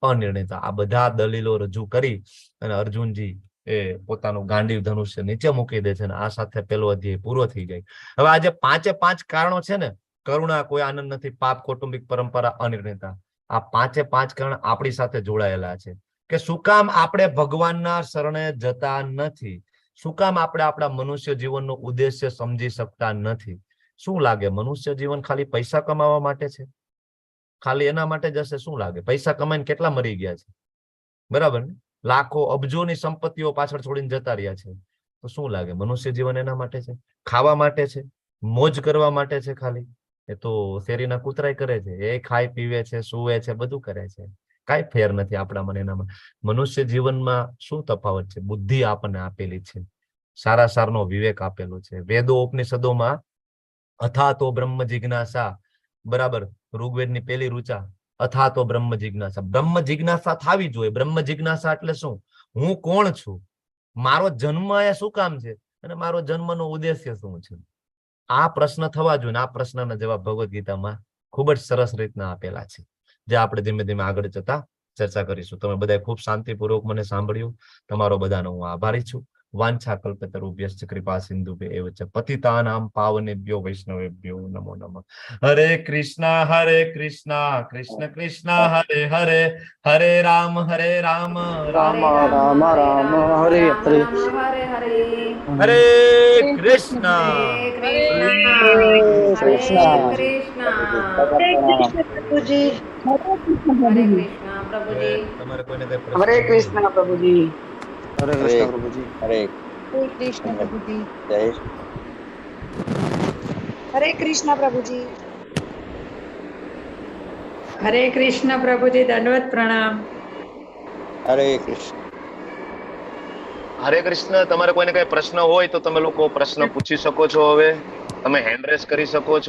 અનિર્ણયતા. આ બધા દલીલો રજૂ કરી અને અર્જુનજી એ પોતાનું ગાંડીવ ધનુષ્ય નીચે મૂકી દે છે અને આ સાથે પેલો અધ્યાય પૂરો થઈ જાય. હવે આજે પાંચે પાંચ કારણો છે ને, કરુણા, કોઈ આનંદ નથી, પાપ, કૌટુંબિક પરંપરા, અનિર્ણયતા, આ પાંચે પાંચ કારણ આપણી સાથે જોડાયેલા છે કે શું કામ આપણે ભગવાનના શરણે જતા નથી, શું કામ આપણે આપણા મનુષ્ય જીવનનો ઉદ્દેશ્ય સમજી શકતા નથી. શું લાગે, મનુષ્ય જીવન ખાલી પૈસા કમાવા માટે છે? ખાલી એના માટે જ હશે? શું લાગે? પૈસા કમાઈને કેટલા મરી ગયા છે, બરાબર ને? લાખો અબજોની સંપત્તિઓ પાછળ છોડીને જતા રહ્યા છે. તો શું લાગે, મનુષ્ય જીવન એના માટે છે? ખાવા માટે છે? મોજ કરવા માટે છે ખાલી? એ તો શેરીના કૂતરાય કરે છે, એ ખાય પીવે છે, સુવે છે, બધું કરે છે, કાંઈ ફેર નથી આપણા મને એનામાં. મનુષ્ય જીવનમાં શું તફાવત છે? બુદ્ધિ આપણને આપેલી છે, સારા સારનો વિવેક આપેલો છે. વેદો ઉપનિષદોમાં અથાતો બ્રહ્મ જિજ્ઞાસા, બરાબર? ઋગ્વેદની પેલી ઋચા અથાતો બ્રહ્મ જિજ્ઞાસા. બ્રહ્મ જિજ્ઞાસા થાવી જોઈએ. બ્રહ્મ જિજ્ઞાસા એટલે શું? હું કોણ છું, મારો જન્મ અહીંયા શું કામ છે અને મારો જન્મનો ઉદ્દેશ્ય શું છે? આ પ્રશ્ન થવા જોઈએ. આ પ્રશ્નના જવાબ ભગવદ્ ગીતામાં ખૂબ જ સરસ રીતના આપેલા છે, જે આપણે ધીમે ધીમે આગળ જતા ચર્ચા કરીશું. તમે બધાએ ખૂબ શાંતિપૂર્વક મને સાંભળ્યું, તમારો બધાનો હું આભારી છું. વાંછા કલ્પતરુભ્યશ્ચ કૃપા સિંધુભ્ય એવ ચ પતિતાનાં પાવનેભ્યો વૈષ્ણવેભ્યો નમો નમઃ. હરે કૃષ્ણ હરે કૃષ્ણ કૃષ્ણ કૃષ્ણ હરે હરે, હરે રામ હરે રામ રામ રામ રામ હરે હરે, હરે કૃષ્ણ કૃષ્ણ પ્રભુજી. તમારે કોઈને કઈ પ્રશ્ન? હરે કૃષ્ણ પ્રભુજી. હરે કૃષ્ણ પ્રભુજી. હરે કૃષ્ણ પ્રભુજી. જય હરે કૃષ્ણ પ્રભુજી. હરે કૃષ્ણ પ્રભુજી, દંડવત પ્રણામ. હરે કૃષ્ણ. હરે કૃષ્ણ. તમારે કોઈને કઈ પ્રશ્ન હોય તો તમે લોકો પ્રશ્ન પૂછી શકો છો. હવે તમે હેન્ડ રેસ કરી શકો છો.